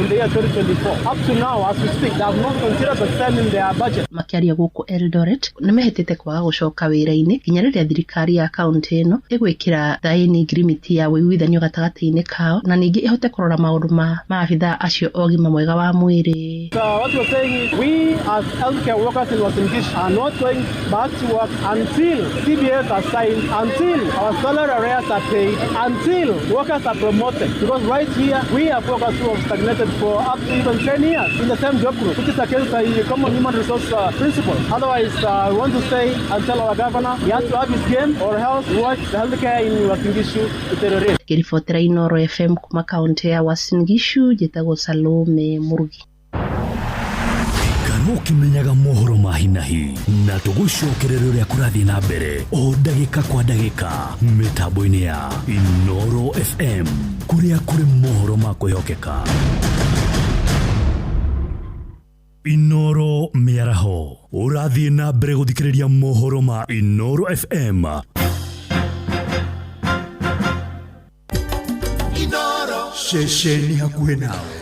in the year 2024. Up to now, as we speak, they have not considered the same in their budget. Makiaria gũkũ Eldoret nĩ mehĩtĩte kwaga gũcoka wĩra-inĩ nginya rĩrĩa thirikari ya kaunti ĩno ĩgwĩkĩra thaĩni ngirimiti ya ũiguithanio gatagatĩ-inĩ kao na ningĩ ĩhote kũrora maũndũ ma maabitha acio ũgima mwega wa mwĩrĩ. So what we're saying is we as healthcare workers in Uasin Gishu are not going back to work until CBAs are signed, until our salary arrears are paid, until workers are promoted. Because right here we have workers who have stagnated for up to even 10 years in the same job group, which is against the common human resource principle. Otherwise, we want to say and tell our governor he has to have his game or else watch the healthcare in Uasin Gishu deteriorate. Ngĩribotera Inooro FM kuma kaunti ya Uasin Gishu, njĩtagwo Salome Murugi. Ũkĩmenyaga mohoro ma hinahi na tũgũcokerere ũrĩa kũrathiĩ na mbere o ndagĩka kwa ndagĩka mĩtambo-inĩ ya Inooro FM kũrĩa kũrĩ mohoro ma kwĩhokeka. Inooro mĩaraho ũrathiĩ na mbere gũthikĩrĩria mohoro ma Inooro FM. Inooro ceceni hakuhĩ nawe.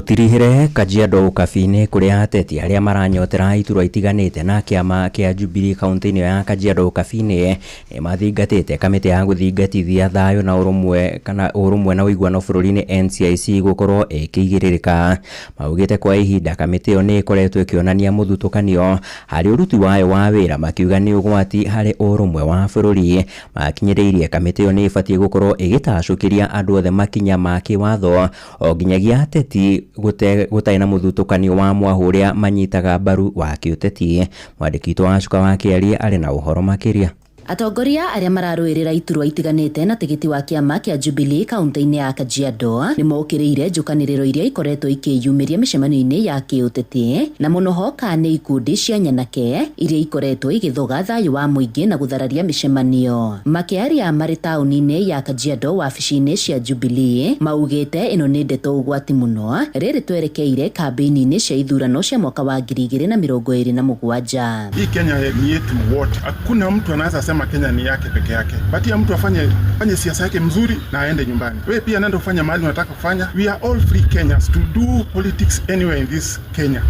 Tũtirihĩre Kajiado Ũkabi-inĩ kũrĩa ateti arĩa maranyotera iturwa itiganĩte na kĩama kĩa Jubilee kaunti-inĩ ya Kajiado Ũkabi-inĩ nĩmathingatĩte kamĩtĩ ya gũthingatithia thayũ na ũrũmwe kana ũrũmwe na ũiguano bũrũri-inĩ NCIC gũkorwo ĩkĩigĩrĩrĩka. Maugĩte kwa ihinda kamĩtĩ ĩyo nĩ ĩkoretwo ĩkĩonania mũthutũkanio harĩ ũruti wayo wa wĩra, makiuga nĩ ũgwati harĩ ũrũmwe wa bũrũri. Makinyĩrĩirie kamĩtĩ ĩyo nĩ ĩbatiĩ gũkorwo ĩgĩtacũkĩria andũ othe makinya ma kĩwatho o nginyagia ateti gũtarĩ na mũthutũkanio wa mwahũ ũrĩa manyitaga mbaru wa kĩũteti. Mwandĩki witũ wa Cuka wa Kĩarie arĩ na ũhoro makĩria. Atongoria arĩa mararũĩrĩra iturwa itiganĩte na tigiti wa kĩama kĩa Jubilee kaunti-inĩ ya Kajiado nĩmokĩrĩire njũkanĩrĩro iria ikoretwo ikĩyumĩria mĩcemanio-inĩ ya kĩũteti, na mũno hoka nĩ ikundi cia nyanake iria ikoretwo igĩthoga thayũ wa mũingĩ na gũthararia mĩcemanio. Makĩaria marĩ taũni-inĩ ya Kajiado wabici-inĩ cia Jubilee maugĩte ĩno nĩ ndeto ũgwati mũno rĩrĩ twerekeire kambĩini-inĩ cia ithurano cia mwaka wa 2027. Hii Kenya ni yetu wote, hakuna mtu anaweza sema Kenya ni yake peke yake. Patia mtu afanye siasa yake mzuri na aende nyumbani. Wewe pia nenda ufanye mahali unataka kufanya. We are all free Kenyans to do politics anywhere in this Kenya.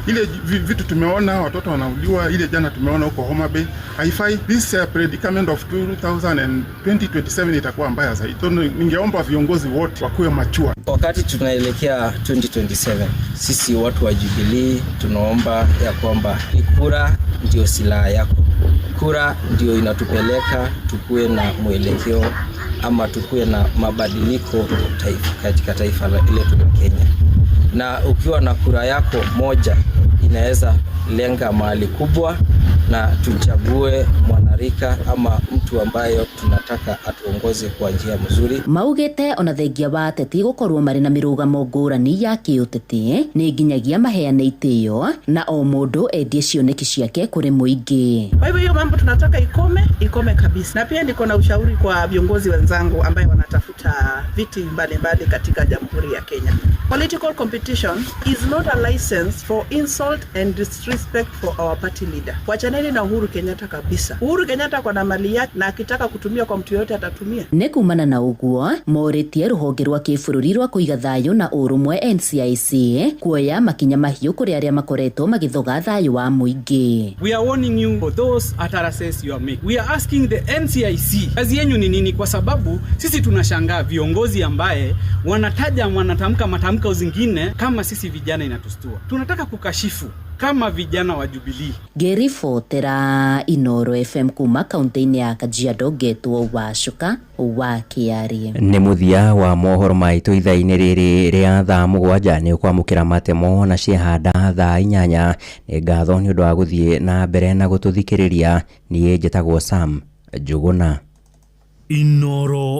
Ile vitu tumeona watoto wanauliwa, ile jana tumeona huko Homa Bay, haifai. This predicament of 2027 itakuwa mbaya zaidi. So ningeomba viongozi wote wakuwe machua. Wakati tunaelekea 2027, sisi watu wa Jubilee tunaomba ya kwamba kura ndio silaha yako. Kura ndio inatupeleka tukue na mwelekeo ama tukue na mabadiliko katika taifa letu la Kenya. Na ukiwa na kura yako moja inaweza lenga mahali kubwa, na tuchague mwanarika ama mtu ambayo tunataka atuongoze kwa njia mzuri. Maugite ona thengia wa ateti gukorwo mari na mirugamo ngurani ya kiuteti ni nginyagia maheane itio na o mundu endie cioneki ciake kuri muingi. Kwa hivyo hiyo mambo tunataka ikome kabisa. Na pia niko na ushauri kwa viongozi wenzangu ambaye wanatafuta viti mbalimbali katika Jamhuri ya Kenya. Political competition is not a license for insult and disrespect for our party leader. Wachaneni na Uhuru Kenyatta kabisa. Uhuru Kenyatta kwa na mali yake na akitaka kutumia kwa mtu yote atatumia. Nĩ kumana na ũguo morĩtie rũhonge rwa kĩbũrũri rwa kũiga thayũ na ũrũmwe NCIC kuoya makinya mahiũ kũrĩ arĩa makoretwo magĩthoga thayũ wa mũingĩ. We are warning you for those utterances you are making. We are asking the NCIC, kazi yenu ni nini? Kwa sababu sisi tunashangaa viongozi ambaye wanataja wanatamka matamko zingine kama sisi vijana inatustua. Tunataka kukashifu kama vijana wa Jubilee. Ngĩribotera Inoro FM kuma kaunti-inĩ ya Kajiado ngetwo Wacuka wa Kĩarie. Nĩ mũthia wa mohoro maitũ ithaa-inĩ rĩrĩ rĩa thaa 7 nĩ ũkwamũkĩra matemo na ciehanda thaa 8. Nĩ ngatho nĩ ũndũ wa gũthiĩ na mbere na gũtũthikĩrĩria. Niĩ njĩtagwo Sam Njuguna. Inoro.